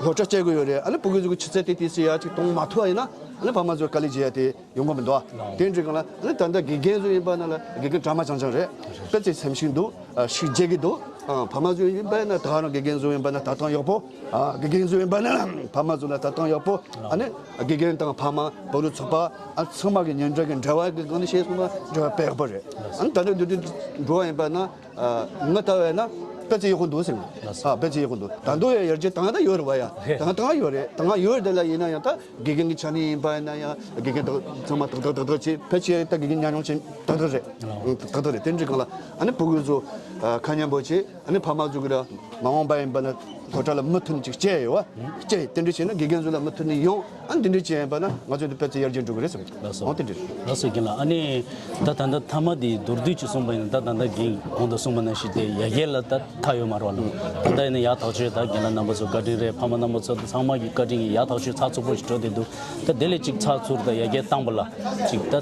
སློབ་གྲྭ་བསྐྱལ་དགོས་ཡོད་རེད། ཨ་ནི་ཕྲུ་གུ་ཚོ་གི་ཆུ་ཚད་དེ་དུས་སུ་ཡ་ཅིག་གཏོང་མ་ཐུབ་པ་ཡིན་ན་ཨ་ནི་ཕ་མ་ཚོ་དཀའ་ལས་བྱེད་ཡ་དེ་ཡོང་གི་མི་འདུག་དེ་འདྲ་སྒང་ལ་ཨ་ནི་ད་ལྟ་དགེ་རྒན་ཚོ་ཡིན་པ་ན་ལ་དགེ་རྒན་གྲ་མ་ཆང་ཆང་རེད། དཔེ་ཚེ་སེམས་ཤུགས་འདུག་ཤུགས་རྒྱས་ཀྱི་འདུག་ཕ་མ་ཚོ་ཡིན་པ་ན་ད་རང་དགེ་རྒན་ཚོ་ཡིན་པ་ན་ད་ཐང་ཡག་པོ། དགེ་རྒན་ཚོ་ཡིན་པ་ན་ཕ་མ་ཚོ་ལ་ད་ཐང་ཡག་པོ། ཨ་ནི་དགེ་རྒན་དང་ཕ་མ་བུ་ལུ་ཚོགས་པ་ཨ་ཚང་མ་གི་ཉེ་འབྲེལ་གྱི་འབྲེལ་བ་གི་སྒང་ནས་བཤད་སོང་ན་འབྲེལ་བ་དཔེ་ཡག་པོ་རེད། ཨ་ནི་ད་ལྟ་འདི་འདྲ་འགྲོ་བ་ཡིན་པ་ན་ང་ལྟ་བས་ན་དཔེ་ཆ་ཡག་པོ་འདུག་ཟེར། ཨ་དཔེ་ཆ་ཡག་པོ་འདུག་ད་དུང་ཡང་ཡར་རྒྱས་བཏང་ཡ་ད་ཡོད་རེད་བ་ཡ། བཏང་བཏང་ཡ་ཡོད་རེད། བཏང་ཡ་ཡོད་རེད། དེ་ལ་ཡིན་ན་ཡང་ད་དགེ་རྒན་གྱི་ཆ་ནས་ཡིན་པ་ཡིན་ན་ཡང་དགེ་རྒན་དག་ཚང་མ་ཏག་ཏག་ཏག་ཏག་བྱས་ཕལ་ཆེར་ད་དགེ་རྒན་ཉམས་མྱོང་ཅན་ཏག་ཏག་རེད། ཏག་ཏག་རེད། དེ་འདྲའི་སྒང་ལ་ཨ་ནི་ཕྲུ་གུ་ཚོ་ཁ་སྙན་པོ་བྱས། ཨ་ནི་ཕ་མ་ཚོ་གི་ར་མ་འོངས་པ་ཡིན་པ་ན་སློབ་གྲྭ་ལ་མུ་མཐུད་ཅིག་བསྐྱལ་ཡོད་བ། བསྐྱལ་དེ་འདྲ་བྱས་ན་དགེ་རྒན་ཚོ་ལ་མུ་མཐུད་ནས་ཡོང་། ཨ་ནི་དེ་འདྲ་བྱས་ཡིན་པ་ན་ང་ཚོ་འདི་དཔེ་ཚེ་ཡར་རྒྱས་འགྲོ་གི་རེད་ཟེར། ལགས་སོ། འོ་དེ་འདྲ་རེད། ལགས་སོ། རྒན་ལགས་ཨ་ནི་ད་ད་ལྟ་མཐའ་མ་དེ་མདོར་བསྡུས་ཅིག་གསུངས་པ་ཡིན་ན་ད་ད་ལྟ་རྒན་གོང་དུ་གསུངས་པ་ནང་བཞིན་དེ་ཡར་རྒྱས་ལ་ད་མཐའ་ཡོད་མ་རེད་བ་ལ། ད་ལྟ་ཡིན་ན་ཡག་ཐག་ཆོད་ད་རྒན་ལགས་རྣམ་པ་ཚོ་བཀའ་དྲིན་རེད། ཕ་མ་རྣམ་པ་ཚོ་ཚང་མ་གི་བཀའ་དྲིན་གྱིས་ཡག་ཐག་ཆོད་ཚགས་ཚུད་པོ་ཞིག་འགྲོ་བསྡད་འདུག་ད་དེ་ལས་ཅིག་ཚགས་ཚུད་ད་ཡར་རྒྱས་བཏང་པ་ལ་ཅིག་ད་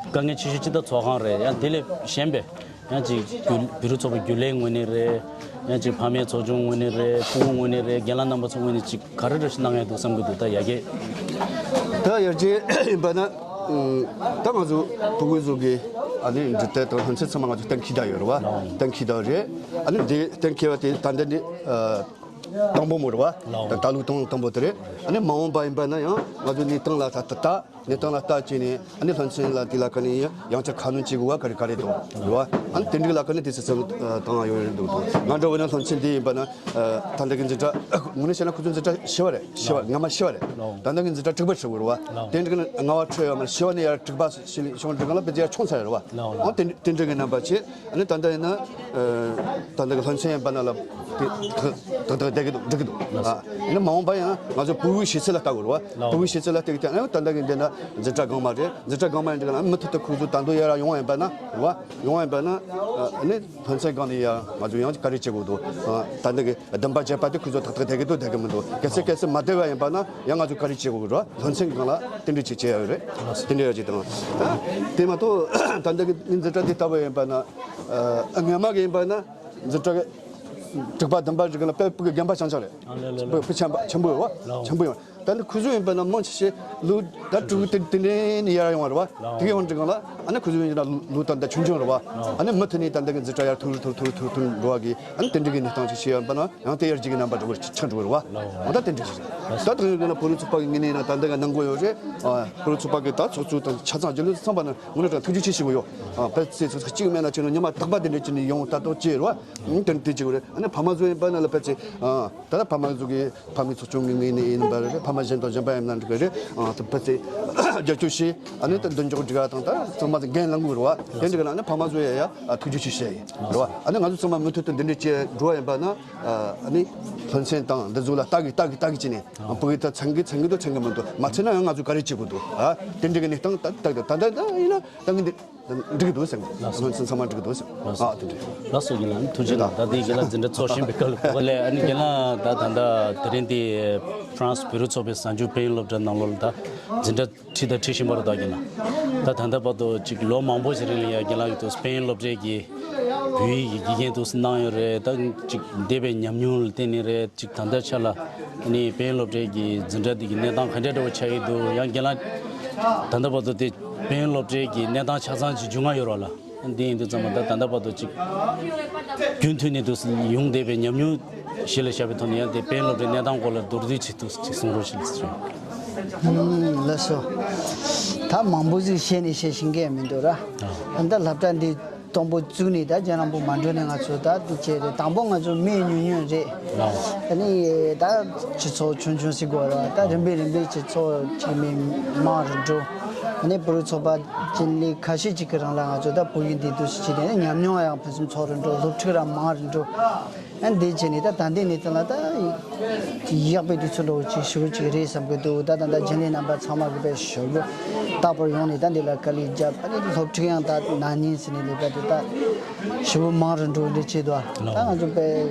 དཀའ་ངལ་ཆེ་ཤོས་ཅིག་ད་ཚོགས་ཁང་རེད། ཡང་དེ་ལས་གཞན་པའི་ཡང་ཅིག་བུ་བུ་རུ་ཚོགས་པའི་རྒྱུན་ལས་ངོས་ནས་རེད། ཡང་ཅིག་ཕ་མའི་ཚོགས་ཆུང་ངོས་ནས་རེད། ཕྲུ་གུ་ངོས་ནས་རེད། རྒན་ལགས་རྣམ་པ་ཚོ་ངོས་ནས་ཅིག་ག་རེ་རེ་ཞིག་གནང་ཡ་འདུག་བསམ་གི་འདུག་ད་ཡ་གི་ད་ཡར་རྒྱས་ཡིན་པ་ན་ད་ང་ཚོ་ཕྲུ་གུ་ཚོ་གི་ཨ་ནི་འབྲི་དེབ་དང་ལྷ་མཚན་ཚང་མ་ང་ཚོ་གཏན་འཁེལ་བསྡད་ཡོད་རེད་བ། གཏན་འཁེལ་བསྡད་རེད། ཨ་ནི་འདི་གཏན་འཁེལ་བ་དེ་ད་འདི་ནི་དང་པོ་མོ་རེད་བ། ད་ད་ལོ་དང་དང་པོ་དེ་རེད། ཨ་ནི་མ་འོངས་པ་ཡིན་པ་ན་ཡང་ང་ཚོ་གནས་སྟངས་ལ་ད་ད་ད། གནས་སྟངས་ལ་ལྟ་བྱས་ནས་ཨ་ནི་ལྷ་མཚན་ལ་དེ་ལ་ཁ་ནས་ཡང་ཡང་བསྐྱར་ཁ་སྣོན་བྱེད་དགོས་པ་ག་རེ་ག་རེ་འདུག་རེད་བ། ཨ་ནི་དེ་འདྲའི་ལ་ཁ་ནས་དེ་སི་སི་བཏང་ཡ་ཡོད་རེད་འདུག་ང་འདྲ་བོ་ན་ལྷ་མཚན་འདི་ཡིན་པ་ན་ད་ལྟ་གི་འཛིན་གྲྭ་ངོས་ནས་བཤད་ན་ཁོ་ཚོ་འཛིན་གྲྭ་བཞི་པ་རེད། བཞི་པ་སྔ་མ་བཞི་པ་རེད། ད་ལྟ་གི་འཛིན་གྲྭ་དྲུག་པ་ཧྲིལ་བོ་རེད་བ། དེ་འདྲ་གི་ལྔ་པ་འཕྲོད་ཡོད་མ་རེད། བཞི་པ་ནས་ཡར་དྲུག་པ་ཞིག་ཤོང་དྲུག་ག་ལ་དཔེ་ཆ་ཡར་ཆུང་ཚར་རེད་བ། ཨ་དེ་དེ་འདྲ་གི་རྣམ་པ་བྱས། ཨ་ནི་ད་ལྟ་ཡིན་ན་ད་ལྟ་གི་ལྷ་མཚན་ཡིན་པ་ན་ལ་དེ་ད་ད་ད་བསྡད་གི་འདུག་འགྲིག་གི་འདུག་ཨ་ནི་མ་འོངས་པ་ཡང་ང་ཚོ་ཕྲུ་གུའི་གཞི་རྩ་ལ་ལྟ་དགོས་རེད་བ། ཕྲུ་གུའི་གཞི་རྩ་ལ་བལྟས་ཏེ་ཨ་ནི་ད་ལྟ་གི་འདི་ན་འཛིན་གྲྭ་སྒང་མ་རེད། འཛིན་གྲྭ་སྒང་མ་ཡིན་འདྲ་ན་མུ་མཐུད་དུ་ཁོང་ཚོ་ད་དུང་ཡར་ཡོང་བ་ཡིན་པ་ན་རེད་བ། ཡོང་བ་ཡིན་པ་ན་ཨ་ནི་ལྷ་མཚན་སྒང་ནས་ཡང་ང་ཚོ་ཡང་བཀའ་དྲིན་ཆེ་དགོས་འདུག་ད་ལྟ་གི་བདུན་པ་བརྒྱད་པ་དེ་ཁོང་ཚོ་ཏག་ཏག་བསྡད་ཀྱི་འདུག་བསྡད་ཀྱི་མི་འདུག་གལ་སྲིད་གལ་སྲིད་མ་བསྡད་པ་ཡིན་པ་ན་ཡང་ང་ཚོ་བཀའ་དྲིན་ཆེ་དགོས་རེད། ལྷ་མཚན་སྒང་ལ་དེ་འདྲ་ཅིག་བྱས་ཡོད་རེད། དེ་འདྲ་ཡོད་ཅིག་དང་། དེ་མ་གཏོགས་ད་ལྟ་གི་འཛིན་གྲྭ་འདི་ལྟ་བུ་ཡིན་པ་ན་ཨ་སྔ་མ་གི་ཡིན་པ་ན་འཛིན་གྲྭ་གི་དྲུག་པ་བདུན་པ་ཞིག་ལ་དཔེ་ཕྲུ་གུ་རྒན་པ་ཆང་ཆང་རེད། ཨ་ལེ་ལེ་ལེ། དཔེ་ཆེན་པོ་ཆེན་པོ་ཡོད་བ། ཆེན་པོ་ཡོད། ད་ནི་ཁོ་ཚོ་ཡིན་པ་ན་མང་ཆེ་ཤས་ལོ་ད་ཕྲུ་གུ་དེ་དེ་འདྲ་ནས་ཡར་ཡོང་བ་རེད་བ། དེ་གའི་འོང་འགྲིག་གང་ལ་ཨ་ནི་ཁོ་ཚོ་ཡིན་ན་ལོ་ད་ལྟ་ཆུང་ཆུང་རེད་བ། ཨ་ནི་མུ་མཐུད་ནས་ད་ལྟ་གི་འཛིན་གྲྭ་ཡར་ཐུར་ཐུར་ཐུར་ཐུར་ཐུར་འགྲོ་བ་གི་ཨ་ནི་དེ་འདྲ་གི་གནས་སྟངས་ཅིག་བྱས་ཡོད་པ་ན་ཡང་དེ་ཡར་རྒྱས་ཀྱི་རྣམ་པ་འགྲོ་བར་ཆགས་འགྲོ་བ་རེད་བ། འོ་ད་དེ་འདྲ་ཞིག་རེད། ད་དེ་ཡིན་ན་ཕོ་རུ་ཚོགས་པ་གི་ངོས་ནས་ཡིན་ན་ད་ལྟ་གི་གནང་དགོས་ཡོད་རེད། ཨ་ཕོ་རུ་ཚོགས་པ་གི་ད་ཚོགས་གཙོ་དང་ཆ་ཚང་རྒྱུན་ལས་ཚང་པ་ན་ངོ་ནས་ཀྱང་ཐུགས་རྗེ་ཆེ་ཞུ་གི་ཡོད། ཨ་ཕལ་ཆེར་ཚོགས་གཅིག་མེད་ན་ཆེ་ན་ཉི་མ་རྟག་པ་དེ་འདྲ་ཅིག་ནས་ཡོང་ད་ཏོག་ཅེས་རེད་བ། ཨང་དེ་འདྲ་དེ་ཅིག་རེད། ཨ་ནི་ཕ་མ་ཚོ་ཡིན་པ་ན་ལ་ཕལ་ཆེར་ཨ་ད་ལྟ་ཕ་མ་ཚོ་གི་ཕ་མའི་ཚོགས་ཆུང་གི་ངོས་ནས་ཡིན་པ་རེད། ཕ་མ་གཞན་དང་གཞན་པ་ཡིན་ན་འགྲིག་གི་རེད། ཨ་ད་ཕལ་ཆེར་རྒྱབ་སྐྱོར་བྱས་ཨ་ནི་ད་མདུན་ཅོག་སྒྲིག་ག་དང་ད་ཚང་མ་འགན་ལེན་དགོས་རེད་བ། དེ་འདྲ་གི་ན་ཨ་ནི་ཕ་མ་ཚོ་ཡ་ཡ་ཨ་ཐུགས་རྗེ་ཆེ་ཞུ་ཡ་ཡིན་རེད་བ། ཨ་ནི་ང་ཚོ་ཚང་མ་མུ་མཐུད་དུ་འདི་འདྲ་བྱས་འགྲོ་བ་ཡིན་པ་ན་ཨ་ནི་ལྷ་མཚན་དང་འདི་ཚོ་ལ་ལྟ་གི་ལྟ་གི་ལྟ་གི་བྱས་ནས་ཕ་གི་ད་ཚང་གི་ཚང་གི་འདུག་ཚང་གི་མི་འདུག་མ་ཚད་ན་ཡང་ང་ཚོ་ག་རེ་བྱེད་དགོས་འདུག་ཨ་དེ་འདྲ་གི་གནས་སྟངས་ད་ད་ད་ད་ཡིན་ན་ད་གི་འདི། འགྲིག་གི་འདུག་ཟེར། ལགས་སོ། ང་ཚོ་ཚང་མ་འགྲིག་གི་འདུག་ཟེར། ལགས་སོ། ཨ་དེ་འདྲ། ལགས་སོ། རྒན་ལགས་ཐུགས་རྗེ་གནང་། ད་ལྟའི་རྒན་ལགས་འཛིན་གྲྭ་ཚོགས་བཞིན་པའི་སྐབས་ལ་གོ་བ་ལས་ཨ་ནི་རྒན་ལགས་ད་ད་ལྟ་དེ་རིང་འདི་ཧྥ་རན་སི་བོད་རིགས་ཚོགས་པའི་གཟའ་མཇུག་དཔལ་ཡོན་སློབ་གྲྭ་ནང་ལོགས་ལ་ད་འཛིན་གྲྭ་ཁྲིད་ད་ཁྲིད་བཞིན་པ་རེད། ད་རྒན་ལགས་ད་ད་ལྟ་བར་དུ་ཅིག་ལོ་མང་པོ་ཞིག་རིང་ལ་ཡ་རྒན་ལགས་ཀྱིས་དུ་དཔལ་ཡོན་སློབ་གྲྭའི་གི་བོད་ཡིག་གི་དགེ་རྒན་དུ་གནང་ཡོད་རེད། ད་ཅིག་འདས་པའི་ཉམས་མྱོང་ལ་བརྟེན་ནས་རེད། ཅིག་ད་ལྟ་ཆ་ལ་ནི་དཔལ་ཡོན་སློབ་གྲྭའི་གི་འཛིན་གྲྭ་འདི་གི་གནས་སྟངས་ག་འདྲ་འདྲ་བོ་ཆགས་ཡོད་འདུག་ཡང་རྒན་ལགས་ད་ལྟ་བར་དུ་དེ་དཔལ་ཡོན་སློབ་གྲྭའི་གི་གནས་སྟངས་ཆ་ཚང་ཅིག་འབྱུང་ང་ཡོད་རོགས་ལ། འདི་ཡིན་དུས་ཙམ་པ་ད་ད་ལྟ་བར་དུ་ཅིག་རྒྱུན་མཐུད་ནས་དུ་ཡོང་བསྡད་པའི་ཉམས་མྱོང་གཞི་ལ་བཞག་པའི་ཐོག་ནས་ཡང་དེ་དཔལ་ཡོན་སློབ་གྲྭའི་གནས་སྟངས་སྐོར་ལ་མདོར་བསྡུས་ཅིག་ཏུ་ཅིག་གསུང་རོགས་ཞུ་ཞུ། ལགས་སོ། ད་མང་པོ་ཞིག་བཤད་ནས་བཤད་ཤེས་མཁན་མི་འདུག་ར། ད་ལྟ་སློབ་གྲྭ་འདི་དང་པོ་བཙུགས་ནས་ད་རྒྱ་ནག་པོ་མ་འགྲོ་ནས་ང་ཚོ་ད་འདི་བྱས་རེད། དང་པོ་ང་ཚོ་མི་ཉུང་ཉུང་རེད། ཨ་ནི་ད་སྤྱི་ཚོགས་ཆུང་ཆུང་ཞིག་དགོས་ར། ད་རིམ་པས་རིམ་པས་སྤྱི་ཚོགས་ཀྱི་མི་མང་རུ་འགྲོ། ཨ་ནི་བོད་རིགས་ཚོགས་པ་ཅན་ལས་ཁ་ཤས་ཅིག་གི་རང་ལ་ང་ཚོ་ད་བོད་ཡིག་འདི་འདུག་ཞིག་བྱས་ཏེ་ཉམས་མྱོང་ཡང་ཕུན་སུམ་ཚོགས་རུ་འགྲོ། སློབ་ཕྲུག་རང་མང་རུ་འགྲོ། ཨ་འདི་བྱས་ནས་ད་ད་ལྟའི་གནས་སྟངས་ལ་ད་ ཡག་པའི་དུས་ཚོད་འདྲ་བོ་ཅིག་ཞེ་པོ་ཅིག་རེད་བསམ་གི་འདུག་ད་ད་ད་རྒྱུན་ལས་རྣམ་པ་ཚང་མ་གི་དཔེ་ཞེ་པོ་རྟག་པར་ཡོང་ནས་ད་འདི་ལ་དཀའ་ལས་བརྒྱབ། ཨ་ནི་སློབ་ཕྲུག་ཡང་ད་ན་ནིང་ཟིན་ནས་ལས་ཀ་དེ་ད་ཞེ་པོ་མང་རུ་འགྲོ་འདྲ་བྱེད་དོ། ད་ང་ཚོ་དཔེ་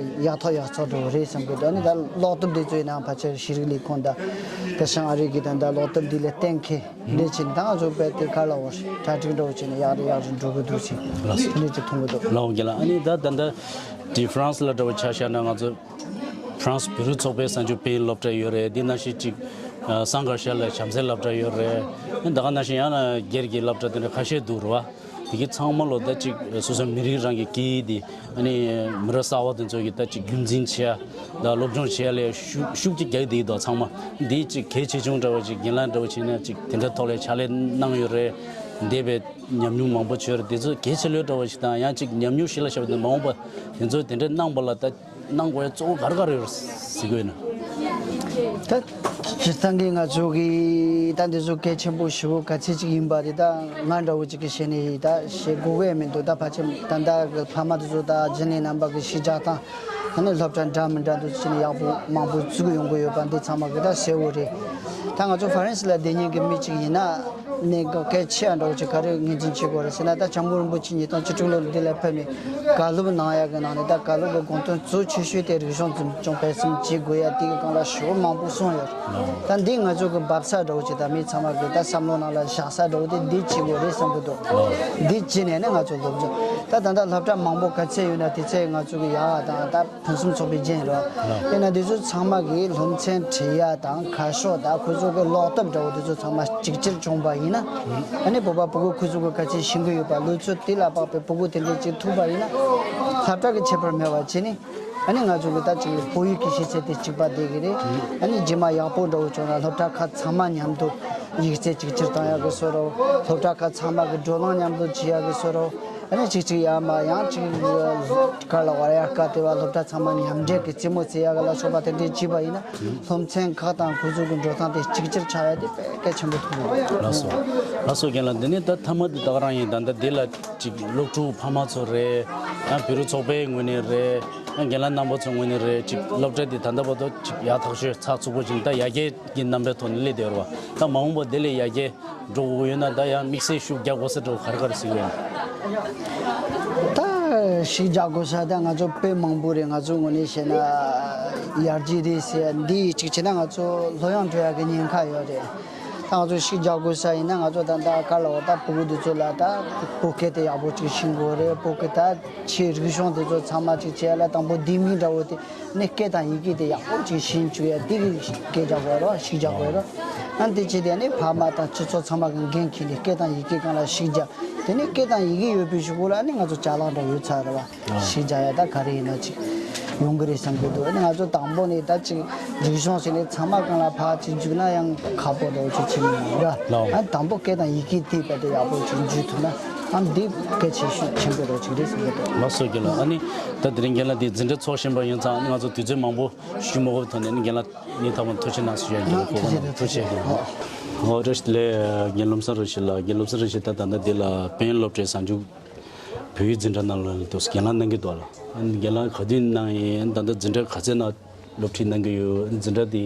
ཡག་ཐོག་ཡག་བརྩེགས་འགྲོ་རེད་བསམ་གི་འདུག་ཨ་ནི་ད་ཀློག་དེབ་འདི་ཚོའི་ནང་ཕལ་ཆེར་ཤེས་རིག་ལས་ཁུངས་དང་ད་བྱང་ཨ་རི་གི་ད་ད་ཀློག་དེབ་འདི་ལས་གཏན་འཁེལ་འདི་བྱས་ནས་ད་ང་ཚོ་དཔེ་དེ་ག་ལ་བར་གྲ་སྒྲིག་འདྲ་བོ་བྱས་ནས་ཡག་རུ་ཡག་རུ་འགྲོ་གི་འདུག་ཅེས་ལགས་སོ། དེ་འདྲ་ཅིག་མཐོང་གི་འདུག་ལགས་འོ་རྒན་ལགས། ཨ་ནི་ད་ད་ད་དེ་ཧྥ་རན་སི་ལ་འདྲ་བོ་ཆ་བཞག་ན་ང་ཚོ་ཧྥ་རན་སི་བོད་རིགས་ཚོགས་པའི་གསར་འགྱུར་སྤེལ་སློབ་གྲྭ་ཡོད་རེད། འདི་ནང་བཞིན་ཅིག་ཨ་སང་ག་ཤར་ལ་བྱམས་བརྩེ་སློབ་གྲྭ་ཡོད་རེད། ཨ་ནི་ད་ག་ནང་བཞིན་ཡང་ན་སྒེར་གྱི་སློབ་གྲྭ་དེ་འདྲ་ཁ་ཤས་འདུག་རེད་བ། དེ་གི་ཚང་མ་ལོ་ད་ཅིག་སོ་སོ་མི་རིགས་རང་གི་སྐད་ཡིག་དེ་ཨ་ནི་མི་རབས་གསར་བ་དེ་ཚོ་གི་ད་ཅིག་རྒྱུན་འཛིན་བྱེད་ཡ་ད་སློབ་སྦྱོང་བྱེད་ཡ་ལས་ཤུགས་ཤུགས་ཀྱིས་རྒྱག་བསྡད་ཀྱི་འདུག་ཚང་མ་འདི་ཅིག་གལ་ཆེ་ཆུང་འདྲ་བོ་ཅིག་རྒན་ལགས་འདྲ་བོ་བྱས་ན་ཅིག་དེ་འདྲ་ཐོག་ལ་ཕྱག་ལས་གནང་ཡོད་རེད། འདས་པའི་ཉམས་མྱོང་མང་པོ་བྱུང་ཡོད་རེད། དེ་ཚོ་གལ་ཆེ་ལོས་འདྲ་བོ་ཞིག་དང་ཡང་ཅིག་ཉམས་མྱོང་ཞིག་ལ་བཞག་པ་དེ་མ་འོངས་པ་དེ་ཚོ་དེ་འདྲ་གནང་བ་ལ་ད་གནང་དགོས་ཡ་གཙོ་བོ་ག་རེ་ག་རེ་ཡོད་རེད་ཟེར་གི་ཡོད་ན། ད་སྤྱིར་བཏང་གི་ང་ཚོ་གི་ད་འདི་ཚོ་གལ་ཆེན་པོ་ཞེ་པོ་ག་ཚད་ཅིག་ཡིན་པ་དེ་ད་ང་འདྲ་བོ་ཅིག་གིས་བཤད་ནས་ད་བཤད་དགོས་ཀྱི་མི་འདུག་ད་ཕལ་ཆེར་ད་ལྟ་གི་ཕ་མ་དེ་ཚོ་ད་རྒྱུན་ལས་རྣམ་པ་གི་ཤེས་བྱ་དང་ཨ་ནི་སློབ་གྲྭ་འདྲ་མི་འདྲ་འདུག་ཅིག་ནས་ཡག་པོ་མང་པོ་བཙུགས་ཡོང་གི་ཡོད་པ་འདི་ཚང་མ་གི་ད་གསལ་བོ་རེད། ད་ང་ཚོ་ཧྥ་རན་སི་ལ་བསྡད་མཁན་གི་མི་ཅིག་ཡིན་ན། ནས་གལ་ཆེ་བ་འདྲ་བོ་ཅིག་ག་རེ་ངོས་འཛིན་བྱེད་དགོས་རེད་ཟེར་ན། ད་བྱམས་མགོན་རིན་པོ་ཆེ་ཉིས་སྟོང་བཅུ་དྲུག་ལོར་འདི་ལ་ཕེབས་ནས་བཀའ་སློབ་གནང་ཡག་གི་ནང་ནས་ད་བཀའ་སློབ་ཀྱི་དགོངས་དོན་གཙོ་ཆེ་ཤོས་དེ་རིག་གཞུང་འཛིན་སྐྱོང་སྤེལ་གསུམ་བྱེད་དགོས་ཡ་དེ་གི་སྒང་ལ་ཞེ་པོ་མང་པོ་གསུངས་ཡོད། ད་འདི་ང་ཚོ་གི་འབབ་ས་འདྲ་བོ་ཅིག་ད་མི་ཚང་མ་གི་ད་བསམ་བློ་ནང་ལ་བཞག་ས་འདྲ་བོ་དེ་འདི་བྱེད་དགོས་རེད་བསམ་གི་འདུག་འདི་བྱས་ནས་ནི་ང་ཚོ་སློབ་སྦྱོང་ད་ད་ལྟ་སློབ་གྲྭ་མང་པོ་ག་ཚད་ཡོད་ན་དེ་ཚད་ང་ཚོ་གི་ཡག་དང་ད། ཕུན་སུམ་ཚོགས་པའི་རྒྱན་རེད། དཔེར་ན་འདི་ཚོ་ཚང་མ་གིས་སློབ་ཚན་ཁྲིད་ཡ་དང་ཁ་ཕྱོགས་དང་ཁོ་ཚོ་གི་ཀློག་དེབ་འདྲ་བོ་འདི་ཚོ་ཚང་མ་གཅིག་གྱུར་བྱུང་བ་ཡིན་ན། ཨ་ནི་བོད་པ་ཕྲུ་གུ་ཁོ་ཚོ་གི་ག་ཚད་ཤེས་ཀྱི་ཡོད་པ། ལོ་ཚོད་དེ་ལ་དཔག་པའི་ཕྲུ་གུ་དེ་འདྲས་ཅིག་ཐུག་པ་ཡིན་ན། སློབ་གྲྭ་གི་ཁྱད་པར་མེད་པ་བྱས་ནས། ཨ་ནི་ང་ཚོ་གི་ད་ཅིག་བོད་ཡིག་གི་ཤེས་ཚད་དེ་གཅིག་པ་བསྡད་ཀྱི་རེད། ཨ་ནི་རྗེས་མ་ཡག་པོ་འདྲ་བོ་བྱུང་ན་སློབ་གྲྭ་ཁག་ཚང་མ་མཉམ་དུ་ཡིག་ཚད་གཅིག་གྱུར་བཏང་ཡག་གི་བཟོ་འདྲ་བོ། སློབ་གྲྭ་ཁག་ཚང་མ་གི་བགྲོ་གླེང་མཉམ་དུ་བྱེད་ཡག་གི་བཟོ་འདྲ་བོ། ཨ་ནི་གཅིག་གཅིག་ཡར་མར་ཡང་གཅིག་ག་ལ་བར་ཡར་ཀ་དེ་བ་སློབ་གྲྭ་ཚང་མ་མཉམ་འབྲེལ་གྱི་རྩེད་མོ་རྩེ་ཡག་ག་ལ་སོགས་པ་དེ་འདྲས་བྱས་པ་ཡིན་ན། སློབ་ཚན་ཁག་དང་ཁོ་ཚོ་གི་འགྲོ་སྟངས་དེ་གཅིག་གྱུར་ཆགས་ཡ་དེ་དཔེ་གལ་ཆེན་པོ་མཐོང་གི་འདུག་ལགས་སོ། ལགས་སོ་རྒན་ལགས། འདི་ནས་ད་མཐའ་མ་འདི་ད་ག་རང་ཡིན། ད་ལྟ་འདི་ལ་ཅིག་སློབ་ཕྲུག་ཕ་མ་ཚོ་རེད། ཡང་བོད་རིགས་ཚོགས་པའི་ངོས་ནས་རེད། ཡང་རྒན་ལགས་རྣམ་པ་ཚོའི་ངོས་ནས་རེད། ཅིག་སློབ་གྲྭ་འདི་ད་ལྟ་བར་དུ་ཅིག་ཡག་ཐག་ཆོད་ཚགས་ཚུད་པོ་ཅིག་ད་ཡར་རྒྱས་ཀྱི་རྣམ་པའི་ཐོག་ནས་སླེབས་བསྡད་ཡོད་རེད་བ། ད་མ་འོངས་པ་འདི་ལས་ཡར་རྒྱས་འགྲོ་དགོས་ཡོད་ན་ད་ཡང་དམིགས་བསལ་ཤུགས་རྒྱག་དགོས་ས་འདྲ་བོ་ག་རེ་ག་རེ་གཟིགས་ཡོད་ན། ད་ཤུགས་རྒྱག་དགོས་ས་ད་ང་ཚོ་དཔེ་མང་པོ་རེད། ང་ཚོ་ངོས་ནས་བཤད་ན་ཡར་རྒྱས་རེད་ཟེར་འདི་གཅིག་བྱས་ན་ང་ཚོ་ལྷོད་ཡངས་འགྲོ་ཡག་གི་ཉེན་ཁ་ཡོད་རེད། ད་ང་ཚོ་ཤུགས་རྒྱག་དགོས་ས་ཡིན་ན་ང་ཚོ་ད་ད་ག་ལ་འོ་ད་ཕྲུ་གུ་འདི་ཚོ་ལ་ད་བོད་སྐད་དེ་ཡག་པོ་ཅིག་ཤེས་དགོས་རེད། བོད་སྐད་ད་ཆེ་རིག་གཞུང་དེ་ཚོ་ཚང་མ་ཅིག་བྱས་ལ་དང་པོ་ལྡེ་མིག་འདྲ་བོ་དེ། ནི་སྐད་དང་ཡི་གེ་དེ་ཡག་པོ་ཅིག་ཤེས་བཅུག་ཡ་དེ་གི་སྐད་རྒྱག་དགོས་རོགས། ཤུགས་རྒྱག་དགོས་རོགས། ཨ་ནི་དེ་བྱས་དེ་ནི་ཕ་མ་དང་སྤྱི་ཚོགས་ཚང་མ་གི་འགན་འཁྱེར་ནས་སྐད་དང་ཡི་གེ་སྒང་ལ་ཤུགས་རྒྱག་དེ་ནི་སྐད་དང་ཡི་གེ་ཡོད་པའི་གཞུག་གུ་ལ་ནི་ང་ཚོ་ཅ་ལག་འདྲ་ཡོད་ཚར་རེད་བ། ཤུགས་རྒྱག་ཡ་ད་ག་རེ་ཡིན་ན་ཅིག་ཡོང་གི་རེད་བསམ་གི་འདུག་ཨ་ནི་ང་ཚོ་དང་པོ་ནས་ད་ཅིག་རིག་གཞུང་ཟེར་ནས་ཚང་མ་སྒང་ལ་ཕར་ཅིག་འཇུག་ན་ཡང་ཁག་པོ་འདྲ་བོ་ཅིག་ཆེ་མི་འདུག་ར། ཨ་ནི་དང་པོ་སྐད་དང་ཡི་གེ་དེ་བས་དེ་ཡག་པོ་ཅིག་འཇུག་ཐུབ་ན་ཨ་ནི་དེ་གལ་ཆེ་ཤོས་ཆེན་པོ་འདྲ་བོ་ཅིག་རེད་བསམ་གི་འདུག་ལགས་སོ་རྒན་ལགས། ཨ་ནི་ད་དེ་རིང་རྒན་ལགས་དེ་འཛིན་གྲྭ་ཚོགས་བཞིན་པ་ཡིན་ཙང་ང་ཚོ་དུས་ཚོད་མང་པོ། ཞུ་མ་དགོས་པའི་ཐོག་ནས་ནི་རྒན་ལགས་ངས་ཐོག་མར་ཐུགས་རྗེ་གནང་ཞུ་ཡ་ཡིན། ཨ་ཐུགས་རྗེ་གནང་། ཐུགས་རྗེ་གནང་། ཨོ་བཀྲ་ཤིས་བདེ་ལེགས་རྒན་བློ་བཟང་རིན་ཆེན་ལགས། རྒན་བློ་བཟང་རིན་ཆེན་ད་ད་ལྟ་འདི་ལ་པེན་སློབ་གྲྭའི་གཟའ་མཇུག་བོད་ཡིག་འཛིན་གྲྭ་ནང་ལ་འདུག་རྒན་ལགས་གནང་གི་འདུག་ལ། རྒན་ལགས་ག་དུས་གནང་ཡིན། ད་ལྟ་འཛིན་གྲྭ་ག་ཚད་ནང་སློབ་ཁྲིད་གནང་གི་ཡོད། འཛིན་གྲྭ་འདི་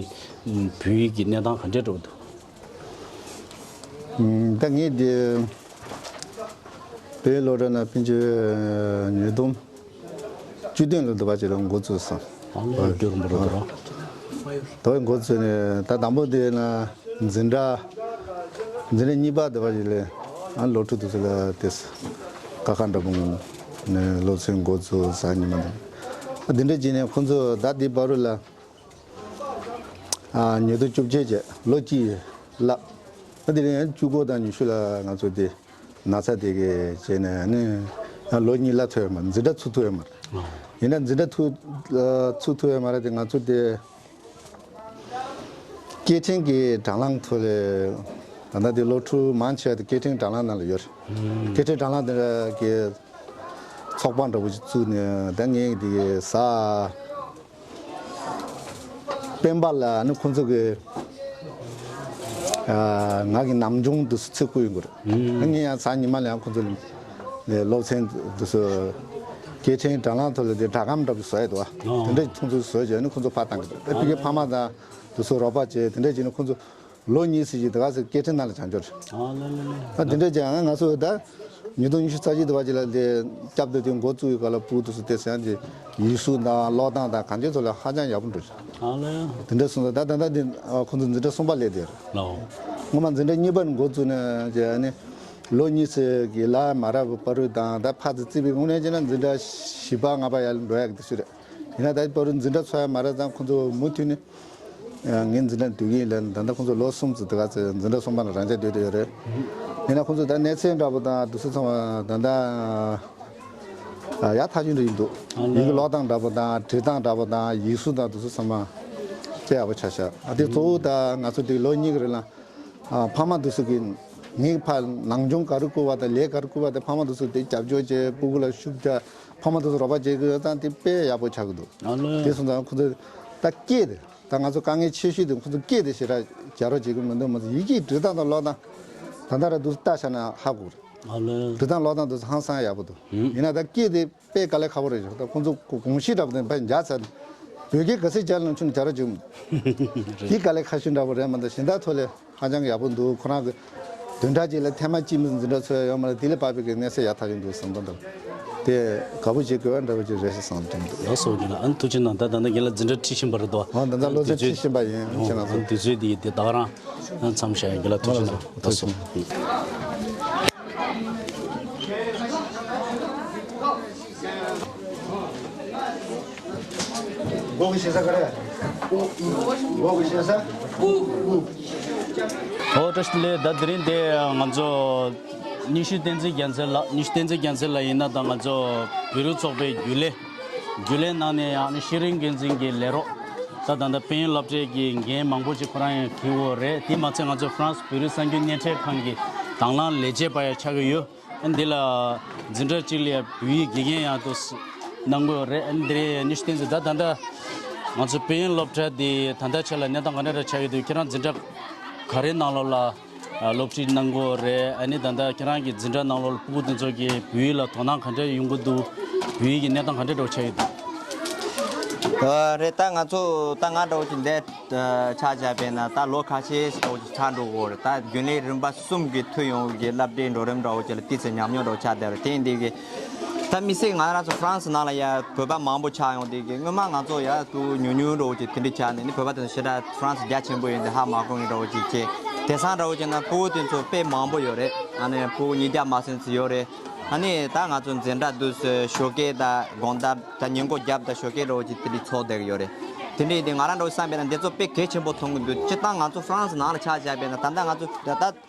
བོད་ཡིག་གི་གནས་སྟངས་ག་འདྲས་འགྲོ་གི་འདུག་ད་ངས་འདི་བོད་ཡིག་སློབ་གྲྭ་ནང་ཕན་ཆད་ཉིས་སྟོང་བཅུ་བདུན་ལོ་འདི་བ་ཅིག་ལ་འགོ་བཙུགས་སོང་། ཨ་ལོ་རྒྱུན་པར་དུ་རོ། དེ་འགོ་བཙུགས་ནས་ད་དང་པོ་དེ་ན་འཛིན་གྲྭ་འཛིན་གྲྭ་གཉིས་པ་འདི་བ་ཅིག་ལ་ཨ་སློབ་ཕྲུག་དེ་ཚོ་ལ་དེ་ཀ་ཁ་འདྲ་པོ་ནས་སློབ་ཚན་འགོ་བཙུགས་གཟའ་ཉི་མ་འདི་འདི་འདྲ་བྱས་ནས་ཁོང་ཚོ་ད་འདི་བར་དུ་ལ་ཨ་ཉིས་སྟོང་བཅོ་བརྒྱད་བྱས་ལོ་གཅིག་ལ་ཨ་དེ་རིང་བཅུ་དགུ་དང་ཉི་ཤུ་ལ་ང་ཚོ་དེ། ན་ཚ་དེ་གས་བྱས་ནས་ནི་ལོ་གཉིས་ལ་ཐུབ་ཡོད་མ་རེད། འཛིན་གྲྭ་ཚུགས་ཐུབ་ཡོད་མ་རེད། ཡིན་ན་འཛིན་གྲྭ་ཐུགས་ཚུགས་ཐུབ་ཡོད་མ་རེད་དེ་ང་ཚོ་དེ་སྐད་འཕྲིན་གྱི་དྲ་ལམ་ཐོག་ལས་ད་ལྟ་དེ་སློབ་ཕྲུག་མང་ཆེ་བ་དེ་སྐད་འཕྲིན་དྲ་ལམ་ནང་ལ་ཡོད་རེད། སྐད་འཕྲིན་དྲ་ལམ་དེ་འདྲ་གི་ཚོགས་པ་འདྲ་བོ་ཞིག་བཙུགས་ནས་ད་ངས་དེ་གས་ས། སྤེན་པ་ལ་ནི་ཁོང་ཚོ་གི་ཨ་ང་གི་ནམ་རྒྱུན་དུ་ཚུར་བསྐུར་ཡོང་གི་རེད། ངས་ཡང་གཟའ་ཉི་མ་ལ་ཡང་ཁོང་ཚོ་ལ་སློབ་ཚན་དུ་སུ་ སྐད་འཕྲིན་དྲ་ལམ་ཐོག་ལ་དེ་སྦྲག་སྒམ་འདྲ་པོ་བཟོ་ཡ་འདུག་བ། ཨོ། དེ་འདྲ་ཁོང་ཚོས་བཟོས་བྱས་ནས་ཁོང་ཚོ་ཕར་བཏང་གི་འདུག་ཨ་ཕ་གི་ཕ་མ་དང་དེ་ཚོ་རོགས་པ་བྱས་དེ་འདྲ་བྱས་ནས་ཁོང་ཚོ་ལོ་གཉིས་ཙམ་ཞིག་དེ་ག་ཚོད་སྐད་འཕྲིན་ནང་ལ་སྦྱང་རྒྱུ་རེད། ཨ་ལེ་ལེ། ཨ་དེ་འདྲ་བྱས་ང་ང་ཚོ་ད་ཉིས་སྟོང་ཉི་ཤུ་རྩ་གཅིག་དུ་བ་ཅིག་ལ་དེ་སྐྱབས་དེ་དུས་འགོ་བཙུགས་ཡོད་ག་ལ་ཕྲུ་གུ་དེ་ཚོ་དེ་སེམས་ཀྱི་ཡིག་གཟུགས་དང་ཀློག་སྟངས་དང་གང་ཅིའི་ཐོག་ལ་ཧ་ཅང་ཡག་པོ་འགྲོ་ཤག་ཨ་ལེ། དེ་འདྲ་སོང་ཙང་ད་ད་ལྟ་འདི་ཁོང་ཚོ་འཛིན་གྲྭ་གསུམ་པ་སླེབས་དེ་རེད། ལའོ། སྔོན་མ་འཛིན་གྲྭ་གཉིས་པ་ནས་འགོ་བཙུགས་ནས་ཅེ་ཨ་ནི་ལོ་གཉིས་ཙམ་གྱི་ལ་མ་རག་པ་བར་དུ་དང་ད་ཕར་ཙམ་བརྩིས་པའི་དངོས་གནས་བྱས་ན་འཛིན་གྲྭ་བཞི་པ་ལྔ་པ་ཡར་འགྲོ་ཡག་གི་དུས་ཚོད་རེད། ཡིན་ན་ད་བར་དུ་འཛིན་གྲྭ་ཚོགས་ཡག་མ་རག་ཙང་ཁོང་ཚོ་མུ་མཐུད་ནས་ངའི་འཛིན་གྲྭ་འདུག་གི་ཡིན་ལ་ད་ལྟ་ཁོང་ཚོ་ལོ་གསུམ་ཙམ་དེ་ག་ཚོད་འཛིན་གྲྭ་གསུམ་པ་ནས་རང་འཇགས་སྡོད་བསྡད་ཡོད་རེད། ཡིན་ན་ཁོང་ཚོ་ད་གནས་ཚད་འདྲ་པོ་དང་དུས་ཚོད་ཚང་མ་ད་ལྟ། ཡག་ཐག་ཆོད་འདྲ་ཡིན་འདུག་ཨ་ལེ། ཡི་གེ་ཀློག་སྟངས་འདྲ་པོ་དང་བྲིས་སྟངས་འདྲ་པོ་དང་ཡིག་གཟུགས་དང་དེ་ཚོ་ཚང་མ་དཔེ་ཡག་པོ་ཆགས་ཤག་ཨ་དེ་གཙོ་བོ་ད་ང་ཚོ་དེ་ལོ་གཉིས་ཀྱི་རིང་ལ་ཨ་ཕ་མ་དེ་ཚོ་གི་ངའི་ཕ་ནང་སྦྱོང་ག་རེ་བསྐུར་བ་དང་ལས་ག་རེ་བསྐུར་བ་དེ་ཕ་མ་དེ་ཚོ་དེ་རྒྱབ་སྐྱོར་བྱས་སྤུ་གུ་ལ་ཤུགས་རྒྱག་ཕ་མ་དེ་ཚོ་རོགས་པ་བྱེད་དགོས་ཡོད་ཙང་དེ་དཔེ་ཡག་པོ་ཆགས་ཀྱི་འདུག་ཨ་ལེ། དེ་སོང་ཙང་ཁོ་ཚོ་ད་སྐད་དེ། ད་ང་ཚོ་དཀའ་ངལ་ཆེ་ཤོས་དེ་ཁོ་ཚོ་སྐད་དེ་ཞེ་དྲག་རྒྱག་རོགས་བྱེད་ཀྱི་མི་འདུག་མ་གཏོགས་ཡི་གེ་འབྲི་སྟངས་དང་ཀློག་སྟངས་ད་ལྟ་ར་འདུག་ལྟ་བྱས་ན་ཧ་གོ་རེད། ཨ་ལེ། འབྲི་སྟངས་ཀློག་སྟངས་འདུག་ཧང་སང་ཡག་པོ་འདུག་ཡིན་ན་ད་སྐད་དེ་དཔེ་དཀའ་ལས་ཁག་པོ་རེད་ཤག་ད་ཁོ་ཚོ་དགོངས་གཞི་འདྲ་པོ་དེ་ཕར་འཇགས་ཚར་ནས་བོད་སྐད་ག་ཚོད་རྒྱག་ལབ་ཆུང་རྒྱག་རོགས་བྱེད་ཀྱི་མི་འདུག་དེ་དཀའ་ལས་ཁག་ཤོས་འདྲ་པོ་རེད་མ་གཏོགས་གཞན་དག་ཐོག་ལས། ཧ་ཅང་ཡག་པོ་འདུག་ཁོ་རང་གི་བདུན་ཕྲག་གཅིག་ལ་ཐེངས་མ་གཅིག་མིན་འཛིན་གྲྭ་ཚོགས་ཡ་ཡོད་མ་རེད། དེ་ལས་བབས་པའི་གི་གནས་ཚད་ཡག་ཐག་ཆོད་འདུག་བསམ་བསམ་འདུག་དེ་དགའ་པོ་བྱེད་དགོས་པ་འདྲ་པོ་ཅིག་རེད་ཟེར་བསམ་གྱི་འདུག་ལགས་སོ་རྒན་ལགས། ཨ་ནི་ཐུགས་རྗེ་གནང་། ད་ད་ལྟ་རྒན་ལགས་འཛིན་གྲྭ་ཁྲིད་བཞིན་པ་རེད་དོ། ཨ་ད་ལྟ་ལོ་ཚད་ཁྲིད་བཞིན་པ་ཡིན་ཨོ་ཁྱེད་རང་ཚོ། དུས་ཚོད་འདི་དེ་ད་ག་རང་མཚམས་བཞག་ཡིན། རྒན་ལགས་ཐུགས་རྗེ་གནང་། ལགས་སོ། སྒོ་གི་ཞེ་ས་ག་རེ། སྒོ་གི་ཞེ་ས། ཨོ་བཀྲ་ཤིས་བདེ་ལེགས། ད་དེ་རིང་དེ་ང་ཚོ་ཉི་ཤུ་བསྟན་འཛིན་རྒྱལ་མཚན་ལགས། ཉི་ཤུ་བསྟན་འཛིན་རྒྱལ་མཚན་ལགས་ཡིན་ན་ད་ང་ཚོ་བོད་རིགས་ཚོགས་པའི་རྒྱུན་ལས། རྒྱུན་ལས་ནང་ནས་ཡང་ནི་ཤེས་རིག་འགན་འཛིན་གྱི་ལས་རོགས། ད་ད་ལྟ་དཔལ་ཡོན་སློབ་གྲྭའི་གི་འགན་མང་པོ་ཞིག་ཁོ་རང་ཡང་འཁྱེར་ཡོད་རེད། དེ་མ་ཚད་ང་ཚོ་ཧྥ་རན་སི་བོད་རིགས་གསར་འགྱུར་སྣེ་ཁྲིད་ཁང་གི་དང་བླངས་ལས་བྱེད་པ་ཡང་ཆགས་ཀྱི་ཡོད། ཨ་ནི་འདི་ལ་འཛིན་གྲྭ་གཅིག་ལ་ཡང་བོད་ཡིག་དགེ་རྒན་ཡང་དུ་གནང་གི་ཡོད་རེད། ཨ་ནི་འདི་རེད། ཉི་ཤུ་བསྟན་འཛིན། ད་ད་ལྟ་ང་ཚོ་དཔལ་ཡོན་སློབ་གྲྭ་འདི་ད་ལྟ་ཆ་ལ་གནས་སྟངས་ག་འདྲ་འདྲ་ཆགས་ཡོད་དུས་ཁྱེད་རང་འཛིན་གྲྭ་ག་རེ་ནང་ལོགས་ལ་སློབ་ཁྲིད་གནང་གི་ཡོད་རེད། ཨ་ནི་ད་ལྟ་ཁྱེད་རང་གི་འཛིན་གྲྭ་ནང་ལོགས་ལ་སྤུ་གུ་འདི་ཚོ་གིས་བོད་ཡིག་ལ་དོ་སྣང་ག་འདྲ་ཡོང་གི་འདུག་བོད་ཡིག་གི་གནས་སྟངས་ག་འདྲ་འདྲ་ཆགས་ཡོད་འདུག་ཨ་རེད། ད་ང་ཚོ་ད་ང་འདྲ་བོ་ཅིག་འདས་ཆ་བཞག་པས་ན་ད་ལོ་ཁ་ཤས་ཤིག་འདྲ་བོ་ཅིག་ཆགས་འགྲོ་གི་ཡོད་རེད། ད་རྒྱུན་ལས་རིམ་པ་གསུམ་གྱི་མཐུད་ཡོང་གི་སློབ་གྲྭའི་འགྲོ་རིམ་འདྲ་བོ་ཅིག་ལ་ཏོག་ཙམ་ཉམས་མྱོང་འདྲ་བོ་ཆགས་བསྡད་རེད། དེ་ཡིན་དུས་ཀྱི་ད་དམིགས་བསལ་ང་རང་ཚོ་ཧྥ་རན་སི་ནང་ལ་ཡ་བོད་པ་མང་པོ་ཆགས་ཡོང་དུས་ཀྱི་སྔོན་མ་ང་ཚོ་ཡ་སྤུ་གུ་ཉུང་ཉུང་འདྲ་བོ་ཅིག་དེ་འདྲ་ཆགས་ནས་ནི་བོད་པ་དེ་ཚོ་ཞེ་དྲག་ཧྥ་རན་སི་རྒྱ་ཆེན་པོ་ཡིན་དུས་ཧ་མ་གོ་མཁན་འདྲ་བོ་ཅིག་བྱས། དེང་སང་འདྲ་བོ་ཅིག་ན་སྤུ་གུ་དེ་ཚོ་དཔེ་མང་པོ་ཡོད་རེད། ཨ་ནི་སྤུ་གུ་ཉིས་བརྒྱ་མ་ཟིན་ཙམ་ཡོད་རེད། ཨ་ནི་ད་ང་ཚོ་འཛིན་གྲྭ་དུས་སུ་ཞོགས་ཀས་དང་དགོང་དག་དང་ཉིན་གུང་རྒྱབ་དང་ཞོགས་ཀས་འདྲ་བོ་ཅིག་དེ་འདྲ་ཚོགས་བསྡད་ཀྱི་ཡོད་རེད། དེ་འདྲ་ཡིན་དུས་ང་རང་འདྲ་བོ་བསམ་པས་ན་འདི་ཚོ་དཔེ་གལ་ཆེན་པོ་མཐོང་གི་འདུག་སྤྱིར་བཏང་ང་ཚོ་ཧྥ་རན་སི་ནང་ལ་ཆ་བཞག་པས་ན་ད་ལྟ་ང་ཚོ་ད་ལྟ་